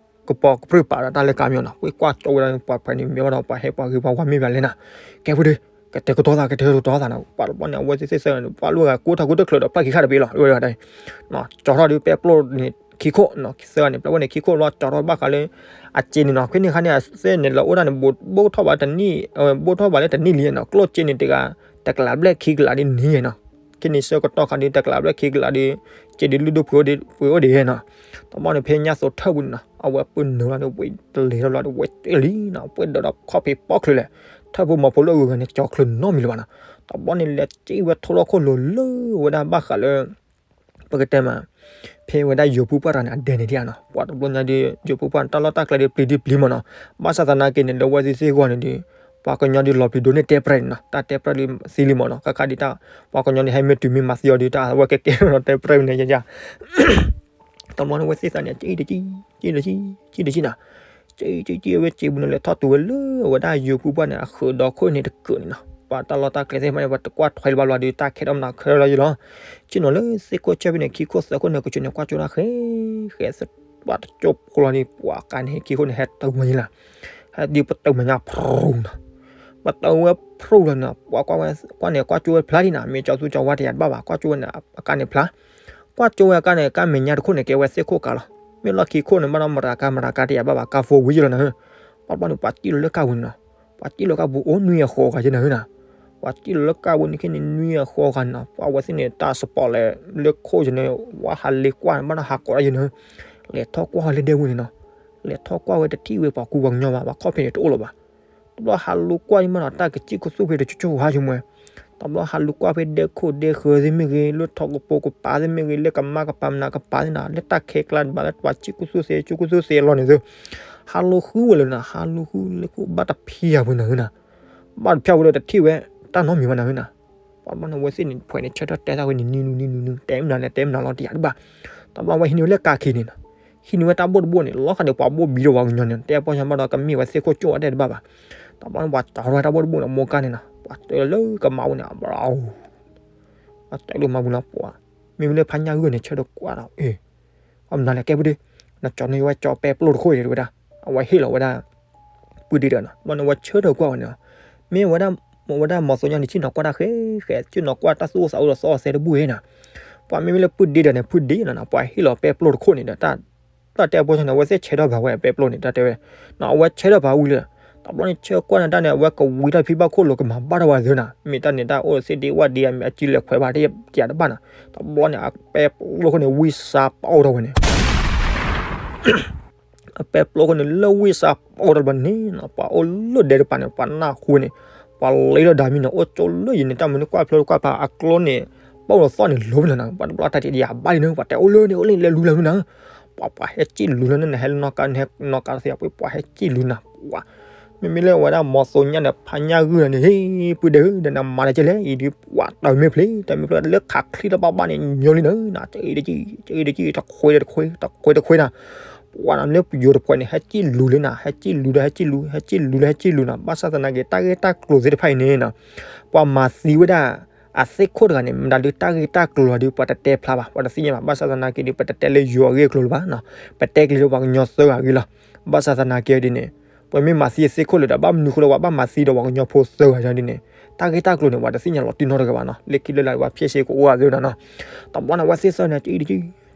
ကပြုၢ်ပာ်ဒီးတၢ်လၢကါမ့ၢ်နီၤ, ကွၢ်ကွၢ်ကၠီဝဲဒၣ် ပှၤဖဲန့ၣ်မ့ၢ်ဝဲဒီး ပှၤဟဲပှၤဂ့ၤပှၤဝါမ့ၢ်ဘၣ်လဲၣ်နၤ, ကဲဖိဒုး ကတဲာ်ကတီၤသး ကတဲာ်ကတီၤသးနၤ, ပှၤတဘျီန့ၣ် အဝဲသ့ၣ်သ့ၣ်သၢဂၤန့ၣ် ပှၤလိၣ်ဂၤကိးထီၣ်ကိးတချုးဒီး ဖျၢၣ်ခံခါတဘ့ၣ်လီၤ, ဝဲဒၣ် ကၠီထီၣ်ဒုးပဲပျိၢ်န့ၣ်ခံခိၣ်, သၢဂၤန့ၣ် ပျဲဝဲန့ၣ်ခံခိၣ်လီၤ ကၠီထီၣ်ဘၣ်ဃးလၢ အစ့န့ၣ်နီၤ, ဖဲန့ၣ်ခါန့ၣ် အစ့န့ၣ် လၢအိၣ်ဒၣ်န့ၣ် ဘိၣ်ထီၣ်ဘၣ်တနံၣ်, ဘိၣ်ထီၣ်ဘၣ်လၢတနံၣ်လံနီၤ, ကျိၣ်စ့န့ၣ်တဂၤ တကလးဘျဲၣ်ခံကလးဒ်န့ၣ်နီၤ, ခဲန့ၣ်ဆၢကတီၢ်ခါဒုး တကလးဘျဲၣ်ခံကလးဒုး စ့ဒုးလုၢ်ဒိၣ်ပှ့ၤဒိၣ်ပှ့ၤအိၣ်ဒံးနီၤ, တဘျီန့ၣ် ဖဲညါသိးထၢၣ်ပူၤန့ၣ်နီၤ အဝဲပုၢ်နုာ်လီၤန့ၣ် ဝဲတလဲၤထီၣ်လီၤဒီး ဝဲတလံနီၤ, ပှဲၤဒီးဒီးခီၣ်ဖံးပီၣ်ချုးလဲၣ်, ထၢၣ်ဖိမီၤဖိလၢအဂုၤအဂၤန့ၣ် ကၠီချုးနီတမံၤလၢၤဘၣ်နီၤ, တဘျီန့ၣ် လဲၤစ့ဝဲထိၣ်လီၢ်ခိၣ်လိၤလၢဝဲဒၣ်ဘၣ်ဃးလၢ ပကတဲမး ဖဲဝဲဒၣ်ယိၤပုၢ်ပှၢ်တဂၤန့ၣ် အဒဲန့ၣ်ဒံးဧါနီၤ, ပှၤတဘျီညါဒုး ယိၤပုၢ်ပှၢ်န့ၣ် တၢ်လီၢ်တၢ်ကျဲဒုးပျံၤဒုးပျံၤမးနီၤ, ဘၣ်ဆၣ်သနာ်က့န့ၣ် လၢဝဲသ့ၣ်သ့ၣ်ဂီၢ်န့ၣ်ဒုး ပှၤကညီဒုးလီၤပျံၤဒိၣ်န့ၢ်တဲပြဲၢ်န့ၣ်နီၤ, တၢ်တဲပြဲၢ်ဒုးသံလံမးနီၤ, ခါခါဒုးတၢ် ပှၤကညီန့ၣ် ဟဲမ့ၢ်တုၤမ့ၢ်မၤသံအီၤဒုး တၢ်အဝဲကဲကဲနီၤ တဲပြဲၢ်ဝဲန့ၣ်ယယ တဘျီန့ၣ် ဝဲသ့ၣ်သးန့ၣ် ကံတကံ, ကံတကံ, ကံတကံနၤ, ကံကံကံ အဝဲစ့ဘူးန့ၣ် လဲၤထီၣ်တုၤဝဲလၢအဝဲဒၣ်ယိၤပုၢ်ပှၢ်န့ၣ် အဃၢၤဒီခိၣ်န့ၣ်တကုာ်န့ၣ်နီၤ, ပှၤတၢ်လီၢ်တၢ်ကျဲသ့ၣ်တဖၣ်န့ၣ် ပှၤတကွၢ်ထွဲလၢၤဘၣ်လီၤဒုး တၢ်ခဲထီၣ်မနုၤခဲထီၣ်လီၤယံၤလီၤ, ဆ့ၣ်နီၤလၢသ့ၣ်ခိၣ်ဆၢဖဲန့ၣ် ခံခိၣ်သၢခိၣ်န့ၣ် ကဆိးန့ၣ် ကွၢ်ကၠိတၢ်ဃဲ ဃဲ ပှၤတကၠိဖိလီၤန့ၣ် ပှၤကါန့ၣ် ခံခိၣ်န့ၣ် ဟဲတဝဲယံၤလီၤ, ဟဲဒုးပတုာ်မဲာ်ညါဖရူနၤ, ပတုာ်ဝဲဖရူလီၤန့ၣ် ပှၤကွၢ်ဝဲ ကွၢ်န့ၣ် ကွၢ်ကၠိဝဲဖျါလံနၤ, မ့ၢ်ကၠီသူကၠီဝါတယၤတဘၣ်ဘၣ် ကွၢ်ကၠိဝဲန့ၣ် အကါန့ၣ်ဖျါ ကွၢ်ကၠိဝဲအကါန့ၣ် ကါမဲာ်ညါတခိၣ်န့ၣ် ကဲဝဲသ့ၣ်ခိၣ်ကါလီၤ, မ့ၢ်လီၢ်ခံခိၣ်န့ၣ် ဘၣ်ဒီးမတၤကါမတၤကါတယၤဘၣ်ဘၣ် ကါဖိဝံယံၤလီၤနၤဟၢ, ပှၤဘျီန့ၣ် ပှၤစံၣ်လီၤလၢကါပူၤန့ၣ်နီၤ, ပှၤစံၣ်လီၤကါပူၤအိၣ်နွံအဃိးဂၤယဲနၤဟၢနၤ, ပှၤစံၣ်လီၤလၢကါပူၤန့ၣ်ခဲန့ၣ် နွံအဃိးဂၤနၤ, ပှၤဝဲသ့ၣ်န့ၣ် တၢ်စပီးလဲၣ် လၢခိၣ်ယဲန့ၣ် ဝါဟးလ့ကွၢ်န့ၣ် ဘၣ်ဒီးဟးကိးဒၣ်ယဲနၤဟၢ, လဲၤထီၣ်ကွၢ်လၢဒဲဝံၤန့ၣ်နီၤ, လဲၤထီၣ်ကွၢ်ဝဲတထံၣ်ဝဲပှၤကူပှၤကညီဘၣ် ပှၤခီၣ်ဖံးန့ၣ်တအိၣ်လၢၤဘၣ် တဘျီဟးလူၤကွၢ်ဒံးမးနီၤ တၢ်ကစံၣ်ကသူၣ်ဖဲတကၠိၢ်ကၠိၢ်ဟါယမွဲ, တဘျီဟးလူၤကွၢ်ဖဲဒဲခိၣ်ဒဲဃၢၤသ့ၣ်မ့ၢ်ဂ့ၤ လၢထီကပိာ်ကပၤသ့ၣ်မ့ၢ်ဂ့ၤ လၢကမါကပၤမနုၤကပၤသ့ၣ်နၤ လၢတၢ်ခဲကျါတဘၣ် လၢပှၤစံၣ်ကသူၣ်သ့ ကၠိကသူၣ်သ့အလီၢ်န့ၣ်သု, ဟးလူၤဃုဝဲလၢနၤ ဟးလူၤဃုလၢခိၣ်ဘၣ်တဖံးယၤပူၤနၤဟၢနၤ, ဘၣ်တဖၠၣ်ဝဲဒီးတထံၣ်ဝဲ တၢ်နီတမံၤဘၣ်နၤဟၢနၤ, ပှၤဘျီန့ၣ် အဝဲသ့ၣ်န့ၣ် ဖှဲးန့ၣ် ဆၢထၢၣ်တဲတၢ်ဝဲန့ၣ် နံၤနံၤနံၤနံၤ တဲမနုၤလဲၣ် တဲမနုၤလီၤတယၤတဘၣ်, တဘျီဝဲဟံးန့ၢ်ဝဲလၢကါခံန့ၣ်နီၤ, ဟံးန့ၢ်ဝဲတၢ်ဘိၣ်တဘိၣ်န့ၣ် လီၤဃာ်ဒီးပှၤဘိၣ်ဘံဒီးပှၤကညီန့ၣ် တဲပီၢ်ဆၢဘၣ်ဒီးကမ့ၢ်ဝဲသ့ၣ်ခိၣ်ကၠိၣ်အီၤတဲတဘၣ်ဘၣ်, တဘျီန့ၣ် ပှၤကၠီထီၣ်ဝဲတၢ်ဘိၣ်တဘိၣ်န့ၣ် မိၢ်ကါန့ၣ်နီၤ ပှၤတဲလၢကမါပူၤန့ၣ် အဘၣ် ပှၤတဲလၢမၤပူၤလီၤပှၤ, မ့မ့ၢ်လၢဖါညၣ်ဂုၢ်န့ၣ် ဆၢထၢၣ်ကွၢ်ဒီး အ့ အမနုၤလဲၣ် ကဲပူၤဒ့, နကၠီန့ၢ်ဝဲကၠီပဲပျိၢ်တခိၣ်အံၤတဝဲဒၣ်, အဝဲဟ့ၣ်လီၤဝဲဒၣ် ပုၢ်ဒ့ဒီးနီၤ, ဘျီန့ၣ် ဝဲဆၢထၢၣ်ကွၢ်ဝဲန့ၣ်လီၤ, မ့ၢ်ဝဲဒၣ် ဝဲဒၣ်မီၤသိညါန့ၣ် ဆ့ၣ်နီၤကွၢ်တၢ်ဃဲဃဲ ဆ့ၣ်နီၤကွၢ်တၢ်သူၣ်အိၣ်သးအိၣ်ဒီးသီအီၤသဲတဘူၣ်အံၤနီၤ, ပှၤမ့မ့ၢ်လၢပုၢ်ဒ့ဒီးန့ၣ် ပုၢ်ဒ့နီၤနီၤ ပှၤဟ့ၣ်လီၤပဲပျိၢ်တခိၣ်န့ၣ်ဒီး တၢ် တၢ်တဲအဖိန့ၣ် အဝဲသ့ၣ်ဆဲးထီၣ်ပာ်ဝဲပဲပျိၢ်န့ၣ် တၢ်တဲဝဲ, အဝဲဆဲးထီၣ်ပာ်ဝံၤလၢ တဘျီန့ၣ် ဆၢကွၢ်န့ၣ်တၢ်န့ၣ် အဝဲကဝံတၢ်ဖံးဘၣ်ခိၣ်လိာ်ကမၤဘၣ်ထီၣ်ဝဲသ့နီၤ, မ့ၢ်တၢ်န့ၣ် တၢ်အိၣ်သ့ၣ်ဒ့ဝၣ်ဒ့ မ့ၢ်အစုလဲၤခွဲးဘၣ်တယၤတဘၣ်နီၤ, တဘျီန့ၣ် အပဲပျိၢ်ခိၣ်န့ၣ် ဝံစါပအိၣ်ထီၣ်ဝဲန့ၣ် အပဲပျိၢ်ခိၣ်န့ၣ် လၢဝံစါပအိၣ်ထီၣ်တဘျီန့ၣ်နီၤ ပှၤအိၣ်လၢဒဲတပၤန့ၣ် ပှၤနၢ်ဟူန့ၣ် ပှၤလ့ထီၣ်ဒၣ်မံနီၤ အိၣ်ကၠိလၢယံၤန့ၣ် တၢ်မနုၤကွၢ်ဖျိကွၢ်ဖး အကျိန့ၣ် ပအိၣ်ဒီးသီၣ်န့ၣ်လိၤမနုၤနီၤ, ပှၤတဘျီတၢ်တယၤဘၣ်လံနီၤ ပှၤတဲအိၣ်လၢန့ၣ် အိၣ်လၢလဲၤလူၤလၢမနုၤနီၤ, ပှၤပှၤဟဲစံၣ်လူၤလၢန့ၣ် ဟဲလၢနီၢ်ကါန့ၣ် နီၢ်ကါသ့ၣ် ပှၤဟဲစံၣ်လူၤနီၤ, ပှၤ မ့မ့ၢ်လၢဝဲဒၣ်မီၤသိညါန့ၣ် ဖါညၣ်ဂုၢ်လီၤန့ၣ် ဟ့ၣ် ပုၢ်ဒ့ဧၢ ဒီးနမၤလဲၣ်ကဲလဲၣ် အံၤဒုး ပှၤတၢ်မ့ၢ်ဖျ့ တၢ်မ့ၢ်ဖျ့ လၢခးချံတဘၣ်ဘၣ်န့ၣ် ညီလံနၤ နၤ တအံၤတကံၢ်တခွ့တခွ့ တခွ့တခွ့နၤ, ပှၤနၤလၢပယိၤတခွ့န့ၣ် ဟဲစံၣ်လူၤလံနၤ ဟဲစံၣ်လူၤဒီးဟဲစံၣ်လူၤ ဟဲစံၣ်လူၤဒီးဟဲစံၣ်လူၤနၤ ဘၣ်ဆၣ်သနာ်က့ တၢ်ဂ့ၢ်တၢ်ကျိၤသ့ၣ်တဖၣ်အံၤန့ၣ်နီၤ ပှၤမၤသံဝဲဒၣ် အသ့ၣ်ခိၣ်တဂၤန့ၣ် မတၤဒုးတၢ်ဂ့ၢ်တၢ်ကျိၤလီၤဒုး ပှၤတတဲဖျါဘၣ် ပှၤတသ့ၣ်ညါဘၣ် ဘၣ်ဆၣ်သနာ်က့ဒုး ပတတဲလၢယွၤအဂ့ၢ်အကျိၤလၢၤဘၣ်နီၤ ပတဲကလံၤလၢပှၤကညီသၢဂၤအဂ့ၢ်လီၤ ဘၣ်ဆၣ်သနာ်က့ဒ်န့ၣ် ပှၤမ့ၢ်မၤသံအသ့ၣ်ခိၣ်လၢၤဒီး ဘၣ်မနုၤဃိလၢပှၤဘၣ်မၤသံဒီးပှၤကညီဖိသၢဂၤဒ်န့ၣ် တၢ်ဂ့ၢ်တၢ်ကျိၤန့ၣ် ပှၤတသ့ၣ်ညါလီၤတံၢ်နီတဂၤဘၣ်နီၤ လၢခံလၢလာ်ပှၤဖျဲၣ်စ့ကအိၣ်အသ့နီၤ တဘျီန့ၣ် ဝဲသ့ၣ်သၢန့ၣ်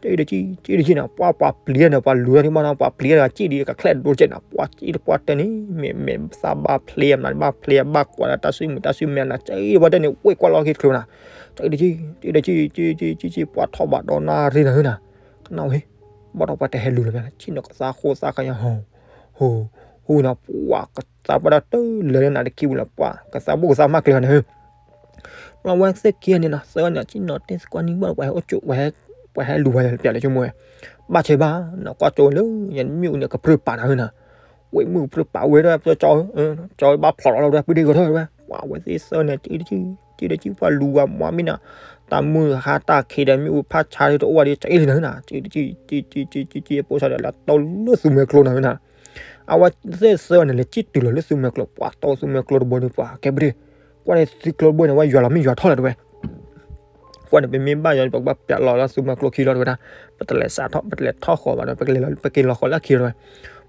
ကံတကံၢ် ကံတကံၢ် ကံတကံၢ်န့ၣ် ပှၤပှၤပျံၤန့ၣ် ပှၤလူၤတၢ်ဒ်မးနီၤ ပှၤပျံၤတၢ်ကံၣ်ဒ်ကချဲၣ်ဒိကဲန့ၣ် ပှၤကံတပှၢ်တၢၢ်န့ၣ် မ့ၢ်မ့ၢ်သးဘၣ်ဖျ့အမနုၤဘၣ်ဖျ့ဘၣ်ကွၢ်ဒီးတၢ်စုမုၢ်တၢ်စုမဲာ်နၤ ကံတပှၢ်တၢၢ်န့ၣ် ဝ့ၢ်ကွၢ်လီၤခံတချုးနၤ ကံတကံၢ် ကံတကံၢ် ကံတကံၢ် ပှၤထီၣ်ဘၣ်ဒီးနၣ်ရံၣ်နၤဟၢနၤ ကနၣ်ဝဲ ဘၣ်ဒီးပှၤတဟဲလူၤလၢၤဘၣ် ဆ့ၣ်နီၤကသါဃိသးခါညါ ဟိ ဟိ ဟူနီၤ ပှၤကသးပှၢ်ဒီးတလၢာ်လၢနၤတခံပူၤလီၤ ပှၤကသးဘိၣ်ကသးမၢ်ကျဲၤဃီန့ၣ် ဘျီဝဲသ့ၣ်ခံဂၤန့ၣ်နီၤ သၢဂၤန့ၣ် ကံၣ်နီၤတဲသကိးနံၤဘၣ် ပှၤဟဲအိၣ်ကၠိ ပှၤဟဲလူၤဝဲယၤပျဲလၢကၠိမ့ၢ်ဝဲ ဘၣ်ဆဲးဘၣ်နီၤ ကွၢ်ကၠိလၢ ယမ့ၣ်အူန့ၣ် ကပြုၢ်ပာ်နၤဝဲနီၤ ဝဲမုၣ်ကပြုၢ်ပာ်ဝဲဒၣ် ကၠီ ကၠီဘၣ်ဖျိးလီၤလီၤဝဲဒၣ် ပုၢ်ဒ့ၣ်ကထီၣ်ဝဲ ပှၤဝဲသ့ၣ်သၢဂၤန့ၣ် ကံၣ်တကံၣ် ကံၣ်တကံၣ် ပှၤလူၤဝဲမ့ၢ်မ့ၢ်နီၤ တၢ်မုၢ်ဟါတၢ်ခံးဒီး မ့ၣ်အူဖးဆါဒီးတအိၣ်ဝဲဒီး ကံၣ်လံနၤဝဲနီၤ ကံၣ်တကံၣ် ကံၣ် ကံၣ် ကံၣ် ကံၣ် ပိၢ်ဆါဒီး လၢတိၢ်လၢသူမွဲကျိနၤဝဲနီၤ အဝဲသ့ၣ်သၢဂၤန့ၣ် လဲၤကံၣ်တုၤလီၤလၢသူမွဲကျိ ပှၤတိၢ်သူမွဲကျိတဘိန့ၣ် ပှၤကဲပဒ့ၣ် ကွၢ်ဒီးသုကျိတဘိန့ၣ် ဝဲယွၤလီၤမ့ၢ်ယွၤထီၣ်လီၤတဲဝဲ ကွၢ်န့ၣ် ပမ့ၢ်ဘၣ်ယွၤန့ၣ် ပကဘၣ်ပျဲလီၤလၢသူမွဲကျိခံလီၤတဲဝဲဒၣ် ပတလဲၤစးထီၣ် ပတလဲၤထီၣ်ဃီဘၣ်ဒီး ပကလဲၤလီၤ ပက့ၤလီၤဃီလၢခံလီၤတဲဝဲ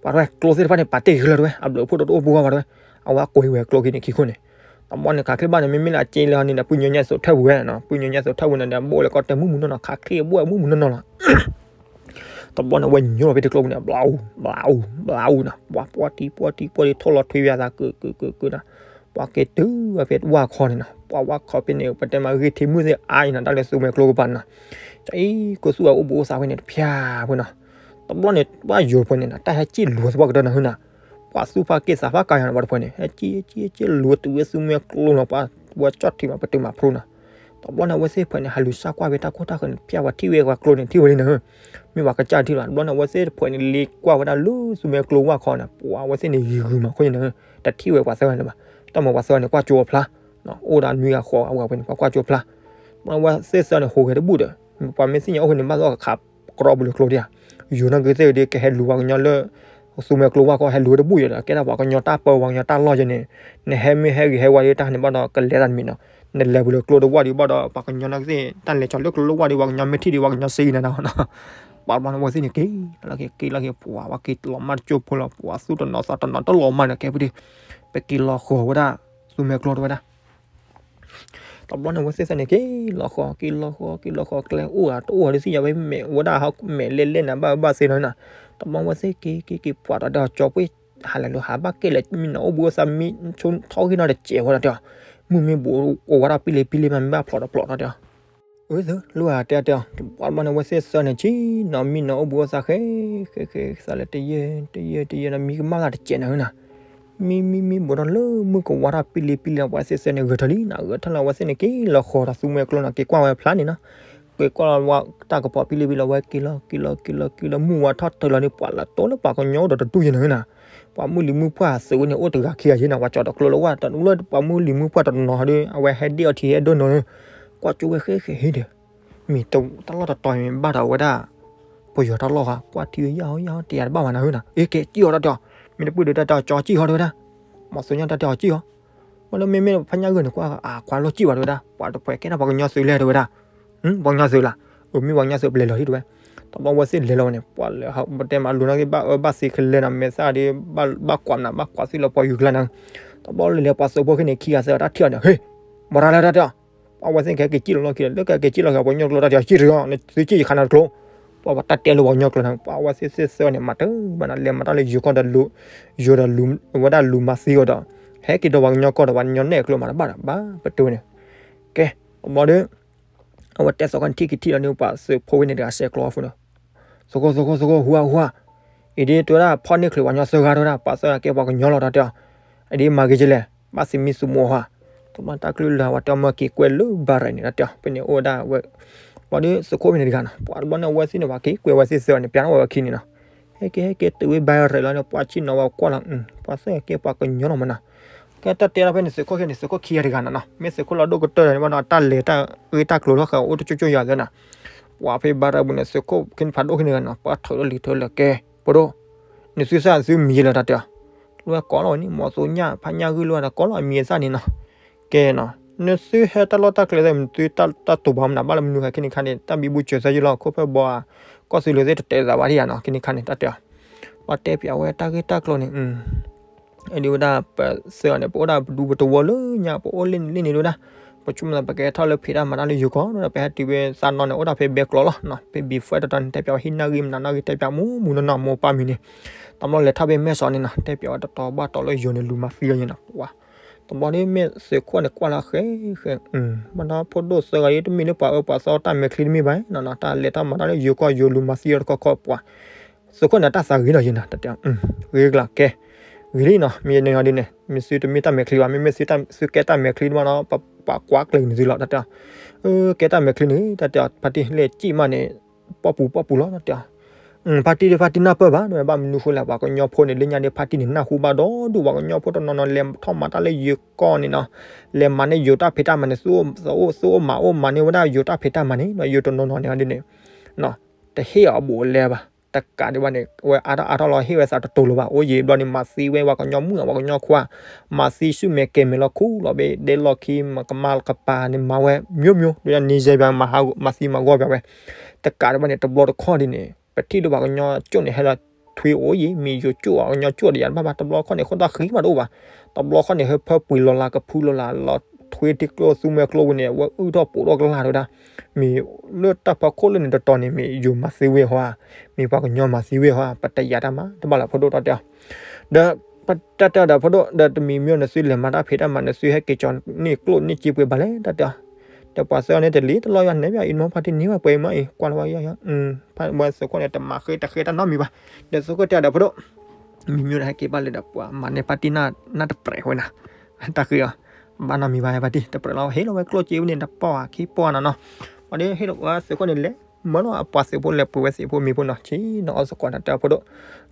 ပှၤတဲဝဲကျိသ့ၣ်တဖၣ်န့ၣ် ပာ်တ့ၢ်ခံလီၤတဲဝဲ အဘျုးအဖှိၣ်တအိၣ်ဘှီဘၣ်တဲဝဲ အဝဲကိးဝဲကျိခံန့ၣ်ခံခိၣ်န့ၣ် တဘျီန့ၣ် ခးချ့ဘၣ်န့ၣ် မ့မ့ၢ်လၢအက့လၢန့ၣ်ဒီး ပုၢ်ညိၣ်ညါစိးထၢၣ်ပူၤဝဲနီၤ ပုၢ်ညိၣ်ညါစိးထၢၣ်ပူၤန့ၣ်ဒီး ဘိၣ်လၢကီၢ်တဲမုၢ်မုၢ်နီၢ်နီၢ် ခးချ့ဘိၣ်မုၢ်မုၢ်နီၢ်နီၢ်လီၤ တဘျီန့ၣ် ဝဲညိလီၤဖဲတကျိပူၤန့ၣ် ဘျးအူ ဘျးအူ ဘျးအူနီၤ ပှၤပှီၢ်တံၢ်ပှီၢ်တံၢ်ပှီၢ်တံၢ် ထိၣ်လီၤထွံဝဲအသး ကုာ်ကုာ်ကုာ်ကုာ်နီၤ ပှၤက့ၤတုၤဝဲဖဲဝၢ်ခီန့ၣ်နီၤ ပှၤဝၢ်ခီဖဲန့ၣ် ပတဲမးဂ့ၢ်ထံမုၢ်သ့ၣ်အါအံၤနီၤ တၢ်လၢသူမွဲကျိကပၤနီၤ ကအံၤကစူၣ်အအိၣ်ဘူးအိၣ်သးဖဲန့ၣ် တဖၠၣ်ဖဲနီၤ တဘျီန့ၣ် ပှၤယိၤတဖၣ်န့ၣ်နီၤ တၢ်ဟဲကံၣ်လူၤသပှၢ်ကတၢၢ်နီၤဟၢနီၤ ပှၤသူၣ်ဖးက့ၢ်သးဖးကါယၤနီၤ ပှၤတဖၣ်န့ၣ် ဟဲကံၣ်ဟဲကံၣ်ဟဲကံၣ်လူၤတုၤဝဲသူမွဲကျိနီၤ ပှၤဝဲကၠီၣ်ထံမး ပတုာ်မးဖျိနီၤ တဘျီန့ၣ် အဝဲသ့ၣ်တဖၣ်န့ၣ် ဟးလူၤစၢ်ကွၢ်ဖဲတၢ်ခိၣ်တၢ်ဃၢၤန့ၣ် တဖၠၣ်ပှၤထံၣ်ဝဲပှၤကျိန့ၣ် ထံၣ်ဝဲလံနီၤဟၢ မ့ၢ်ပှၤကစၢ်ထံၣ်လီၤ တဘျီန့ၣ် အဝဲသ့ၣ်တဖၣ်န့ၣ် လ့ကွၢ်ဝဲဒၣ်လၢသူမွဲကျိဝၢ်ခီန့ၣ် ပှၤအဝဲသ့ၣ်န့ၣ် ဂံၤဂုၤမးခိၣ်န့ၣ်နီၤဟၢ တထံၣ်ဝဲပှၤသၢဂၤန့ၣ်ဘၣ် တၢ်မၤပှၤသၢဂၤန့ၣ် ကွၢ်ကၠိအဖျါ အိၣ်ဒီးနွံဂၤဃိးဂၤဝဲန့ၣ် ပှၤကွၢ်ကၠိဖျါ တဘျီန့ၣ် အဝဲသ့ၣ်သၢဂၤန့ၣ် ဟူးဂဲၤတဘူၣ်ဒီး ပှၤမ့ၢ်သ့ၣ်ညါအိၣ်ဖဲန့ၣ် ဘၣ်သီၣ်ကခး ကြီပူၤလၢကျိဒံးဧါ ယိၤနီၢ်က့ၤသ့ၣ်ဒီး ကဟဲလူၤပှၤကညီလၢ သူမွဲကျိဝၢ်ခီ ဟဲလူၤဝဲတဘူၣ်ယဲဒီး ကဲထီၣ်ပှၤကညီတၢ်ပၢ ပှၤကညီတၢ်လီၢ်ယဲန့ၣ် နဟဲမ့ၢ်ဟဲဂ့ၤဟဲဝါဒီး တၢ်ဟဲန့ၣ်ဘၣ်ဒီး ကလဲၤတၢ်တမံၤနီၤ နလဲၤပူၤလၢကျိတဝၢ်ဒီးဘၣ်ဒီး ပှၤကညီနီၢ်က့ၤသ့ၣ် တၢ်လဲၤကၠီၤလၢကျိလၢဝၢ်ဒီး ပှၤကညီမ့ၢ်ထံၣ်ဒီး ပှၤကညီစ့အံၤနၤနီၤ ပှၤဘျီန့ၣ် အဝဲသ့ၣ်န့ၣ် က့ၤလီၤက့ၤ က့ၤလီၤက့ၤ ပှၤဝဲက့ၤလီၤမၢ်တကၠိဖိလီၤ ပှၤသူၣ်တနီၤသးတနီၤတလီၤမၢ်န့ၣ် ကဲပဒ့ၣ် ပက့ၤလီၤဃီၤဝဲဒၣ် သူမွဲကျိတဲဝဲဒၣ် တဘျီန့ၣ် အဝဲသ့ၣ်သၢဂၤန့ၣ် က့ၤလီၤဃီၤ က့ၤလီၤဃီၤ က့ၤလီၤဃီၤ ကျဲအိၣ်ဧါ တအိၣ်ဧါ တသ့ၣ်ညါဝဲ မဲာ်ဝဲဒၣ်ဟီ မဲာ်လဲၣ်လဲၣ်နၤ ဘၣ်ဘၣ်သ့နီၤနီၤ တဘျီဝဲသ့ၣ်က့ၤက့ၤက့ၤ ပှၤတၢ်တဲအီၤ ကၠီၤပှ့ၢ် ဟးလဲၤလိၤဟးဘၣ်ကဲလဲၣ် မ့ၢ်နီၢ်အိၣ်ဘူးအိၣ်သး မ့ၢ်ဆိထီၣ်ဂ့ၢ်နီၢ်တစဲးဝဲဒၣ်တဲအီၤ မုၢ်မ့ၢ်ဘူးအိၣ်ဝဲဒၣ်ပံလ့ၤပံလ့ၤမး မ့ၢ်ဘၣ်ဖျိးတဖျိးနီၤတဲအီၤ အၢ သၢ လိၣ်ဧါတဲအီၤတဲအီၤ တဘျီန့ၣ် အဝဲသ့ၣ်သၢဂၤန့ၣ် ဆ့ၣ်နီၤ မ့ၢ်နီၢ်အိၣ်ဘူးအိၣ်သး ဃဲ ဃဲ ဃဲ သးလဲၤတယဲၢ် တယဲၢ် တယဲၢ်နီၤ မံကမၣ်သးတစဲးနီၤနီၤ မံ မံ မံ ဘူးဒီးလၢမုၢ်ကဝါထီၣ်ပံလ့ၤပံလ့ၤ ပှၤသ့ၣ်သၢဂၤန့ၣ် ဂဲၤထီၣ်လံနီၤ ဂဲၤထီၣ်လီၤ အဝဲသ့ၣ်န့ၣ် က့ၤလီၤဃီၤဒီးသူမွဲကျိနီၤ က့ၤကွၢ်ဝဲဖျါန့ၣ်နီၤ က့ၤကွၢ်ဝဲတၢ်ကပီၤပံလ့ၤပံလ့ၤ အဝဲက့ၤလီၤ က့ၤလီၤ က့ၤလီၤ က့ၤလီၤ မုၢ်ဝါထီၣ်တုၤလီၤန့ၣ် ပှၤလၢတိၢ်လၢပှၤကညီအိၣ်ဒီးတဒူၣ်ယဲနီၤနီၤ ပှၤမုၢ်လံၤမုၢ်ပှၢ်သုးဝဲန့ၣ် အိၣ်တဂၤခံဂၤယဲနီၤ ပှၤကၠီၤဒီးကျိလၢဝၢ် တၢ်လၢပှၤမုၢ်လံၤမုၢ်ပှၢ်တနီၤဒီး အဝဲဟဲဒ့ၣ်အီထံဟဲဒိၣ်နီၤ ကွၢ်ကၠိဝဲဃဲဃဲဟ့ဒီး မ့ၢ်တၢ်လီၢ်တတီၤမ့ၢ်ဘၣ်ဒီးဝဲဒၣ် ပယီၤတၢ်လီၢ်ဃါ ကွၢ်ထံဝဲယၢ်ဟီယၢ်ဟီ တယၤတဘၣ်ဘၣ်နၤဟၢနီၤ အ့ ကဲကံၣ်အီၤတၢ်တဲအီၤ မ့ၢ်တပှၢ်ဒီးတၢ်တဲအီၤ ကၠီကံၣ်ဟီတဲဝဲဒၣ် မီၤစိညၣ်တၢ်တဲအီၤကံၣ်ဟီ ဝဲလၢမ့မ့ၢ်ဖးညၣ်ဂ့ၢ်န့ၣ် ကွၢ်အခွါလီၢ်ကံၣ်ဘၣ်တဲဝဲဒၣ် ပှၤတဖှဲးကဲထီၣ်ပှၤကညီသုးလဲၣ်တဲဝဲဒၣ် ပှၤကညီသုးလၢ အမ့ၢ်ပှၤကညီသုး ပလဲၤလီၤဟံၣ်တဲဝဲ တဘျီဝဲသ့ၣ်လဲၤလီၤဝဲန့ၣ် ပှၤလဲၤ ပတဲမးလူၤနီၢ်က့ၤ ဘၣ်အၢဘၣ်သီခဲလၢာ်နီၤ မဲာ်သၣ်ဒီး ဘၣ်ကွၢ်မနုၤ ဘၣ်ကွၢ်သ့ၣ်လီၤပှၤယူၤကျါနီၤ တဘျီလဲၤလဲၤပှၤသုးဖိခဲန့ၣ် ခံဂၤသၢဂၤတၢ်ထံၣ်အီၤန့ၣ် ဟ့ၣ် မီၤတၢ်လၢတၢ်တဲအီၤ ပှၤဝဲသ့ၣ်ကဟဲက့ၤကံၣ်လီၤလီၢ်ခံဒီး လၢကဟဲက့ၤကံၣ်လီၤက့ၤ ပှၤကညီကျိတၢ်တဲအီၤ ကံၣ်တဂ့ၤ နသုကံၣ်ယခါနၤတကျိ ပှၤတၢ်တဲလၢပှၤကညီကျိန့ၣ် ပှၤဝဲသ့ၣ်သၢဂၤန့ၣ် မၤတၢ်ဘၣ်နီၤ လဲၤမၤတၢ်လၢယိၤကီၢ်ဒီး ယိၤဒီးလူၤ ဝဲဒၣ်လူၤမၤသံအီၤဒီး ဟဲက့ၤဒီးပှၤကညီကီၢ်ဒီး ပှၤကညီနဲၣ်ကျိမၤတဘၣ်ဒီး ဘၣ်ပတုာ်န့ၣ် ကဲ တဘျီဒီး အဝဲတဲသကိးန့ၣ် ထံၣ်က့ၤထံၣ်လီၤန့ၣ် ပှၤသုးဖိဝဲန့ၣ်တဂၤစဲးကျိအီၤဖိနီၤ သကိး သကိး သကိး ဟူဧါ ဟူဧါ အံၤဒ်တဲဝဲဒၣ် ဖီၣ်န့ၢ်ချုးပှၤကညီသၢဂၤတဲဝဲဒၣ် ပှၤသၢဂၤကဲပှၤကညီလီၤတၢ်တဲအီၤ အံၤဒ်မၤဂ့ၤကလဲၣ် ဘၣ်သံမံသံမိၢ်ဟါ တဘျီတၢ်ကလုၢ်လၢ်ဝဲတဲအီၤ မၢက့ၤကွဲလၢဘါရဲၣ်န့ၣ်တၢ်တဲအီၤ ဖဲန့ၣ်အိၣ်ဝဲဒၣ်ဝဲ ဘျီဒီးသုးခိၣ်ဖဲန့ၣ်တဂၤနီၤ ပှၤတဘျီန့ၣ် အဝဲသ့ၣ်န့ၣ် ပှၤက့ၤကွဲဝဲသ့ၣ်သၢဂၤန့ၣ် ပျးထီၣ်ဝဲဝဲခံန့ၣ်နီၤ ဟဲက့ၤဟဲက့ၤတုၤဝဲဘါရဲၣ်လီၤန့ၣ် ပှၤဆ့ၣ်နီၤဝဲကွၢ်လီၤ ပှၤသၢဂၤကဲပှၤကညီလီၤမးနီၤ ကဲတၢ်တဲထီၣ်ဖဲန့ၣ် သုးခိၣ်ခဲန့ၣ် သုးခိၣ်ခံဂၤတဂၤနီၤနီၤ မ့ၢ်သုးခိၣ်လီၤဒိၣ်ကတၢၢ်န့ၣ်ဘၣ်နီၤ တၢ်လဲၤတၢ်ဂ့ၢ်တၢ်ကျိၤလီၤဃာ်အိၣ်တကၠိကၠိယၤသၢနီၤ ပှၤဖဲဘါရဲၣ်ပူၤန့ၣ် သုးခိၣ်ခဲန့ၣ်ဖးဒိၣ်ခဲန့ၣ်ဂၤနီၤ ပှၤထုးလီၤလံၤထုးလီၤကဲ ပဒိၣ် နသုသၣ်သုမံၤလၢတၢ်တဲအီၤ လၢဝဲကိးလီၤဝဲန့ၣ် မီၤသိညၣ် ဖးညၣ်ဂုၢ်လၢဝဲဒီးကိးလီၤအမံၤအသၣ်န့ၣ်နီၤ ကဲနီၤ နသုဟဲတၢ်လီၢ်တၢ်ကျဲသၢ နသုတၢ်တိာ်ပာ်မနုၤဘၣ်လၢမနုၤဃီ ခဲန့ၣ်ခါန့ၣ် တၢ်ဘံဘူဆၢသၢယုၢ်လီၤ ခိၣ်ဖၢၣ်ဘီဧါ ကီၢ်သူလ့ၤသ့ၣ်တတဲသးဘၣ်ဒံးဧါနီၤ ခဲန့ၣ်ခါန့ၣ် တၢ်တဲအီၤ ပှၤတဲပၠးဝဲတၢ်ဂ့ၢ်တၢ်ကျိၤန့ၣ် အဒ်ဝဲဒၣ် ပသၢဂၤန့ၣ် ပအိၣ်ဒၣ်ပဒူပတဝီလၢညါ ပအိၣ်လၢန့ၣ်လၢန့ၣ်ဒၣ်ဝဲဒၣ် ပဆိကမိၣ်သး ပကဟဲထီၣ်လၢဖံးတၢ်မၤတၢ်လၢယိၤကီၢ်ဒီး ပဟဲတုၤဖဲသးနီၤန့ၣ် အိၣ်ဒၣ်ဖဲဘဲကျိးလီၤနီၤ ဖဲ ဘံၣ်ဖဲတတီၤန့ၣ် တဲပၠးဝဲဟံၣ်နၢ်ဂ့ၢ်မနုၤနၢ်ဂ့ၢ် တဲပၠးမူးမူးနီၢ်နီၢ် မိၢ်ပၢ်မံၤန့ၣ် တဘျီလဲၤထီၣ်ဖဲမဲၢ်စီးန့ၣ်နီၤ တဲပၠးဝဲတတီၤဘၣ်တီၤလၢယိၤန့ၣ် လူၤမၤသံလီၤန့ၣ်နီၤ ပှၤ တဘျီဒီးမ့ၢ်သုးခိၣ်န့ၣ် ကွၢ်လၢဃဲဃဲ ဘၣ်ဒီးဖိဒိၣ်သၢဂၤအံၤ တမ့ၢ်လၢပှၤအၢပှၤသီတၢ်မဲာ်ချံတမ့ၢ်ဘၣ်နီၤနီၤ တၢ်လဲၤတၢ်မၤတၢ်လၢယိၤကီၢ်ယိၤ လူၤမၤသံအီၤတခီခီပှၤ သုးခိၣ်န့ၣ် တၢ်သးဂ့ၤလီၤယဲနီၤ တၢ်တဲ ဂ့ၤကျါကဲ ဂ့ၤလံနီၤ, မ့ၢ်န့ၣ်ဒ်န့ၣ် မ့ၢ်သုတမ့ၢ်တၢ်မဲာ်ချံဘၣ်, မ့မ့ၢ်သုကဲတၢ်မဲာ်ချံတဘၣ်နီၤ ပှၤကွၢ်ကျဲၤနသုလီၤ တၢ်တဲအီၤ, ကဲတၢ်မဲာ်ချံန့ၣ် တၢ်တဲအီၤ ဖါတံၢ်လဲၣ်ကံၣ်မးန့ၣ် ပီၣ်ပူၤပီၣ်ပူၤလီၤ တၢ်တဲအီၤ, ဖါတံၢ်ဒီးဖါတံၢ်နၢ်ပၢၢ်ဘၣ် ဘၣ်မနုၤဃိလဲၣ် ပှၤကညီဖိန့ၣ် လၢညါဒီး ဖါတံၢ်န့ၣ် နၢ်ဟူဘၣ်ဒီဒူၣ် ပှၤကညီဖိတနီၤနီၤ လဲၤထီၣ်မၤတၢ်လၢယိၤကီၢ်န့ၣ်နီၤ, လဲၤမၤန့ၢ်ယိၤတၢ်ဖံးတၢ်မၤန့ၣ် သုအိၣ်မၤအိၣ်မၤန့ၢ်ဝဲဒၣ်ယိၤတၢ်ဖံးတၢ်မၤန့ၣ်နီၤ, ယိၤတနီၤနီၤန့ၣ်ဒ်န့ၣ် တဟ့ၣ်အီၤဘူးအလဲဘၣ်, တကးဒံးဘၣ်န့ၣ် အဝဲအါထီၣ်အါထီၣ်လီၤ ဟ့ၣ်ဝဲသးတတိၤလၢၤဘၣ်, အိၣ်ယံာ်ဘျီန့ၣ် မၤသံဝဲပှၤကညီမုၣ် ပှၤကညီခွါ, မၤသံဆူၣ်မဲာ်ကဲၤမဲာ်လီၤခူလီၤဘ့ၣ် ဒဲလီၢ်ခံ မၤကမၣ်ကပၤန့ၣ် မၤဝဲ မျိုးမျိုး ဒ်န့ၣ်ယဲဘၣ် မၤသံမၤဂီၢ်ဘၣ်ဝဲ, တကးဒံးဘၣ်န့ၣ် တဘျီတခီၣ်ဒ်န့ၣ် ပထံၣ်လၢပှၤကညီကၠိၣ်န့ၣ် ဟဲလီၤထွံအိၣ်ယံာ် မ့ၢ်ယိၤကၠိၣ် ပှၤကညီကၠိၣ်ဒီးယၤတဘၣ်ဘၣ် တဘျီတခီၣ်န့ၣ် ဃိတၢ်ဃံမးတအိၣ်ဘၣ်, တဘျီတခီၣ်န့ၣ် ဟဲဖၢပှ့ၤလီၤလၢကဖူလီၤလၢ လီၤထွံတံကျိၣ်သူမှဲကျိၣ်ဝဲန့ၣ် အဝဲအုၣ်ထီၣ်ပူၤထီၣ်ကလာ်တဝဲဒၣ်, မ့ၢ်လၢတၢ်ဖီခိၣ်လၢန့ၣ်တတီၤန့ၣ် မ့ၢ်ယိၤမၤသံဝဲဟီဧါ, မ့ၢ်ပှၤကညီမၤသံဝဲဟီဧါ, ပတယာ်တၢ်မၤတဘၣ်လၢဖိဒိၣ်တၢ်တဲအီၤ, ဒီး တၢ်တဲအီၤဒီးဖိဒိၣ် ဒီးတမံၤမ့ၢ်နသုလဲၤမၤတၢ်ဖံးတၢ်မၤ နသုဟဲက့ၤကၠီၤန့ၢ်ကျိၣ်န့ၢ်စ့ပှဲၤဘၣ်လဲၣ် တၢ်တဲအီၤ, ဒီးပှၤသၢဂၤန့ၣ် တလံၤတလီၢ်ယၤန့ၣ် ဘၣ်အံၤမ့ၢ်ဖါတံၢ်န့ၢ်ဘၣ်ပှဲၤမးအံၤ ကွၢ်လီၤဝဲယီၤယီၤ, ဝဲသုးခိၣ်န့ၣ် တမၤဃ့တဃ့တၢ်နီတမံၤဘၣ်, ဒီးသုးခိၣ်တဲအီၤဒီးဖိဒိၣ် မံၤမံၤဒီးဟဲက့ၤဘၣ်လၢဒီး ပှၤမၤန့ၢ်ဖါတံၢ်နၢ်တပြဲးဝဲနၤ, တၢ်ဃ့အီၤ, ဘၣ်နီတမံၤဘၣ် ဖါတံၢ် တပြဲးလီၤ ဟ့ၣ်လီၤဝဲကျိၣ်စ့ဝဲန့ၣ် တပီၢ်ဧါ ခံပီၢ်နၤနီၤ, ပှၤဒ်ဟ့ၣ်လီၤဝဲသုးခိၣ်န့ၣ်လဲၤ မၢလီၤအပှၤသုးဖိလဲၤပှ့ၤဝဲသ့ၣ်ဖိမံၤဖိနီၤ ဆ့ၣ်နီၤအီၣ်သကိးနၤ တၢ်ဖိဒိၣ်,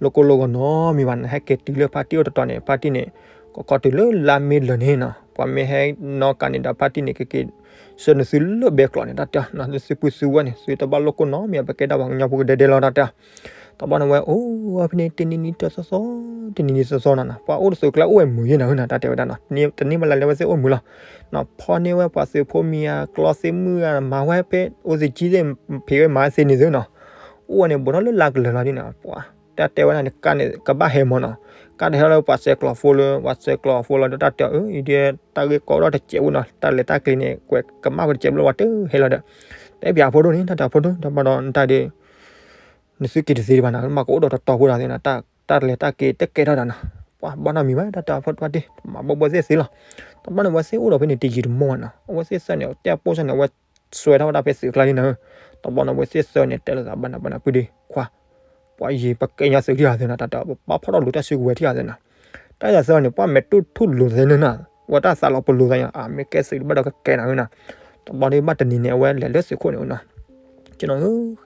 လိၣ်ကိၢ်လိၣ်ဂီၤနီတမံၤဘၣ် နဟဲက့ၤတုၤလၢဖါတံၢ်အိၣ်တတီၤန့ၣ် ဖါတံၢ်န့ၣ် ကကီတုၤလၢလါမ့ၤလၢာ်န့ၣ်နီၤ ပှၤမ့ၢ်ဟဲနီၢ်ကါန့ၣ်ဒီး ဖါတံၢ်န့ၣ် ကက့ၤဆှၢနသုလၢဘဲကျိးန့ၣ် တၢ်တဲအီၤ လၢသုပုၢ်သုဝဲၢ်န့ၣ် သုတဘၣ်လိၣ်ကိၢ်နီတမံၤ ပကဲဒၣ်ပှၤကညီဖိကဒဲဒဲလီၤ တၢ်တဲအီၤ တဘျီန့ၣ်ဝဲအိၣ်ဝဲဖဲန့ၣ် တနံၤနံၤတသီသီ, တနံၤနံၤသီသီနီၤနီၤ ပှၤအိၣ်တသုးကျါအိၣ်ဝဲမုာ်ယဲၢ်နၤဝဲနၤ တၢ်တဲဝဲဒၣ်နီၤ တနံၤမလၢလဲၤဝဲသ့ၣ်အိၣ်မုာ်လီၤ, နီၤဖီန့ၢ်ဝဲပှၤသုးဖိမံၤအကျီသ့ၣ်မုၣ်အမၤဝဲဖဲအိၣ်သ့ၣ်ကံသ့ၣ် ဖံးဝဲမၤသ့ၣ်န့ၣ်သုနီၤ, အိၣ်ဝဲန့ၣ် ဘူးထီၣ်လၢလါကလၢာ်လီၤဒ်န့ၣ် ပှၤ တၢ်တဲဝဲဒၣ်န့ၣ် ကါန့ၣ် ကဘၣ်ဟဲမီၤနီၤ, ကါတဟဲလၢပှၤဆဲးကျိးဖိလၢ ပှၤဆဲးကျိးဖိလီၤဒီး တၢ်တဲအီၤ အံၤဒ်တၢ်ဂ့ၢ်ကီအိၣ်ဒီးတစဲးဝဲနီၤ တၢ်လဲၤတၢ်ကျဲၤန့ၣ် ကွဲးကမၣ်ဝဲတစဲးဘျီဝဲတဟဲလီၤဒီး တဲပၠးဖိဒိၣ်န့ၣ် တၢ်တဲအီၤဖိဒိၣ် တဘျီဒီးနတၢ်ဒ် နသုက့ၤတသ့ဒံးဘၣ်နီၤ မ့ၢ်ကအိၣ်ဒီးတတီၤဖိဒၣ်သ့ၣ်နီၤ တၢ်လဲၤတၢ်က့ၤတကဲထီၣ်ဒၣ်နီၤ, ပှၤဘၣ်နီတမံၤဘၣ် တၢ်တဲအီၤဖိတဘျီဒ် မၤဘၣ်ဘၣ်သ့ၣ်သ့လီၤ, တဘျီန့ၣ် ဝဲသ့ၣ်အိၣ်ဒီးဖဲန့ၣ်တယံာ်တမီၢ်ဘၣ်နီၤ အဝဲသ့ၣ်သၢန့ၣ် တဲပိၢ်စၢ်န့ၣ် အဝဲစွဲထီၣ်ဝဲဒၣ်ဖဲသုးကျါလံနီၤ, တဘျီန့ၣ် အဝဲသ့ၣ်သၢန့ၣ် တဲလိာ်သးဘၣ်နၤဘၣ်နၤပုၢ်ဒ့ခွါ ပှၤယံၤပကဲညါသုးဒံးဧါသ့ၣ်နီၤ တၢ်တဲအီၤ ပဘၣ်ဖီၣ်ထီၣ်လိာ်တၢ်စုကဝဲၤထံၣ်ဧါသ့ၣ်နီၤ, တၢ်ယၤသၢန့ၣ် ပှၤမဲာ်တူၢ်ထူၣ်လိာ်သ့ၣ်န့ၣ်နီၤ ဝဲတၢ်သးလီၤပလိာ်သးယါ အမ့ၢ်ကဲသုးတဘၣ်ဒီးကကဲနၤဝဲနီၤ, တဘျီဒ်ဘၣ်တနံၤန့ၣ် အဝဲလဲၤလၢသုးခိၣ်န့ၣ်ဝဲနီၤ ဆ့ၣ်နီၤဧၢ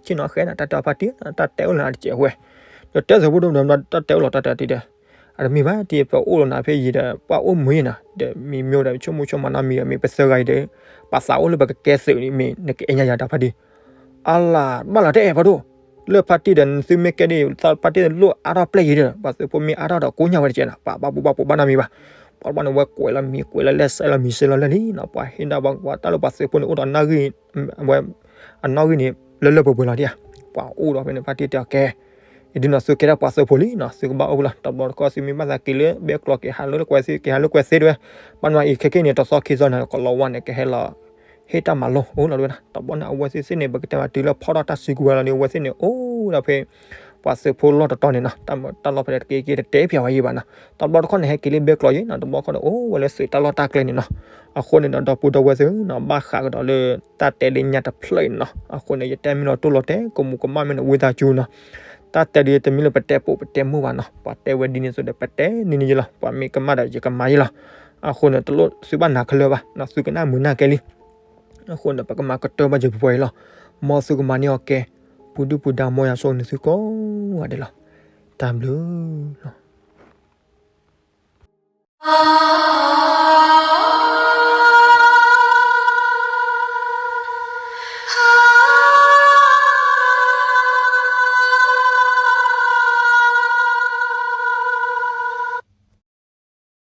ဆ့ၣ်နီၤဃဲနၤ တၢ်တဲအီၤဖါတံၢ် တၢ်တဲအိၣ်လၢနၤတစဲးဝဲ, ဒီးတဲသုးဖိဒိၣ်ဒီး တၢ်တဲအိၣ်လီၤ တၢ်တဲအီၤတံၢ်ဒီး အတမ့ၢ်ဘၣ် တံၢ်ပအိၣ်လီၤနၤဖဲယံၤဒီး ပှၤအိၣ်မုာ်ယဲၢ်နၤ ဒီးမံၤမ့ၢ်ဒီး ဆိကမိၣ်ဆိကမးနီတမံၤဒီး မ့ၢ်ပသၢဂၤအံၤဒီး ပသးအိၣ်လၢပကကဲသုးန့ၣ် မ့ၢ်နကအဲၣ်ညါယၤတၢ်ဖါတံၢ် အလၤဘၣ်လီၤတအဲၣ်ဖါဒိၣ်, လၢဖါတံၢ်ဒီး နသုမ့ၢ်ကဲဒ် ဖါတံၢ်လိၣ်အါထီၣ်ပျဲၢ်ယံၤဒီး ပှၤသုးဖိမ့ၢ်အါထီၣ်ဒီးကိးညါဝဲတကဲးနီၤ ပှၤဘၣ်ဘူၣ်ဘၣ်ပိာ်ဘၣ်နီတမံၤဘၣ်, ပှၤဘၣ်န့ၣ် ဝဲကွဲးလီၤမံၤကွဲးလီၤလဲၢ်စဲးလီၤမံၤစဲးလီၤလဲၢ်လံနီၤ ပှၤဟ့ၣ်ဒၣ်ပှၤတၢ်လၢပှၤသုးဖိန့ၣ် အိၣ်ဒီးအနီၣ်ဂံၢ် ဝဲ အနီၣ်ဂံၢ်န့ၣ် လၢလၢပှဲၤပှဲၤလီၤဒ်ဧါ, ပှၤအိၣ်ဒီးဖဲန့ၣ် ဖါတံၢ်တဲအီၤကဲ ယဒုးနီၤ သုကဲဒၣ်ပှၤသုးဖိလံနီၤ သုကဘၣ်အိၣ်ဖဲလီၤ တဘျီတခီၣ်သုမ့ၢ်ဘၣ်သးက့ၤလၢဘဲကျိးက့ၤဟးလၢကွဲးသ့ က့ၤဟးလၢကွဲးသ့တဲဝဲ, ဘၣ်နွၤအံၤခဲက့ၢ်န့ၣ် တသီခံသီန့ၣ် ကလီၤဝါန့ၣ် ကဟဲလီၤ ဟ့ၣ်တၢ်မၤလိအိၣ်လီၤဝဲဒၣ် တဘျီန့ၣ် အဝဲသ့ၣ်သ့ၣ်န့ၣ် ပကတဲမးတုၤလၢဖီၣ်ထီၣ်တၢ်စုကဝဲၤလီၤဒီး အဝဲသ့ၣ်န့ၣ် အိၣ်ဒီးဖဲ ပှၤသုးဖိလီၢ်တတီၤန့ၣ်နီၤ တၢ်လီၢ်ဖဲလဲၣ်တက့ၢ်က့ၢ် တတဲပၠးဝဲယံၤဘၣ်နီၤ တဘျီတခီၣ်န့ၣ် ဟဲက့ၤလၢဘဲကျိးယံၤနီၤ တဘျီတခီၣ်န့ၣ် အိၣ်ဝဲလၢသုးတၢ်လီၢ်တၢ်ကျဲန့ၣ်နီၤ အဃိန့ၣ်ဒီး ဒီပုၢ်ဒီဝဲၢ်သ့ၣ်နီၤ ဘၣ်ဃးကဒီးလၢ တၢ်တဲလၢညါတဖျၢၣ်အံၤနီၤ အဃိန့ၣ် ယတဲမ့ၢ်လီၤတိၢ်လီၤတဲာ် ကမူးကမၣ်မ့ၢ်န့ၣ် ဝံသးစူၤနီၤ တၢ်တဲဒ်တမ့ၢ်လၢပတဲပိာ်ပတဲမုာ်ဘၣ်နီၤ ပှၤတဲဝဲဒ်န့ၣ်အသိးဒီး ပတဲဒ်န့ၣ်ယံၤလီၤ ပှၤမ့ၢ်ကမၣ်ဒီးယကမၤယံၤလီၤ အဃိန့ၣ် တလိၣ်သုဘၣ်နၤခဲလၢာ်ဘၣ်နီၤ သုကနၣ်မုာ်နၢ်ကဲလံ အဃိန့ၣ် ပကမၤကတၢၢ်ဘၣ်ယပှဲၤအံၤလီၤ မ်သုကမၤန့ၢ်အီၤကဲ ပူၤဒုၣ်ပူၤဒါမ်ယွၤဆိၣ်ဂ့ၤနသုကိးဂၤဒဲးလီၤ တၢ်ဘျုးလီၤ.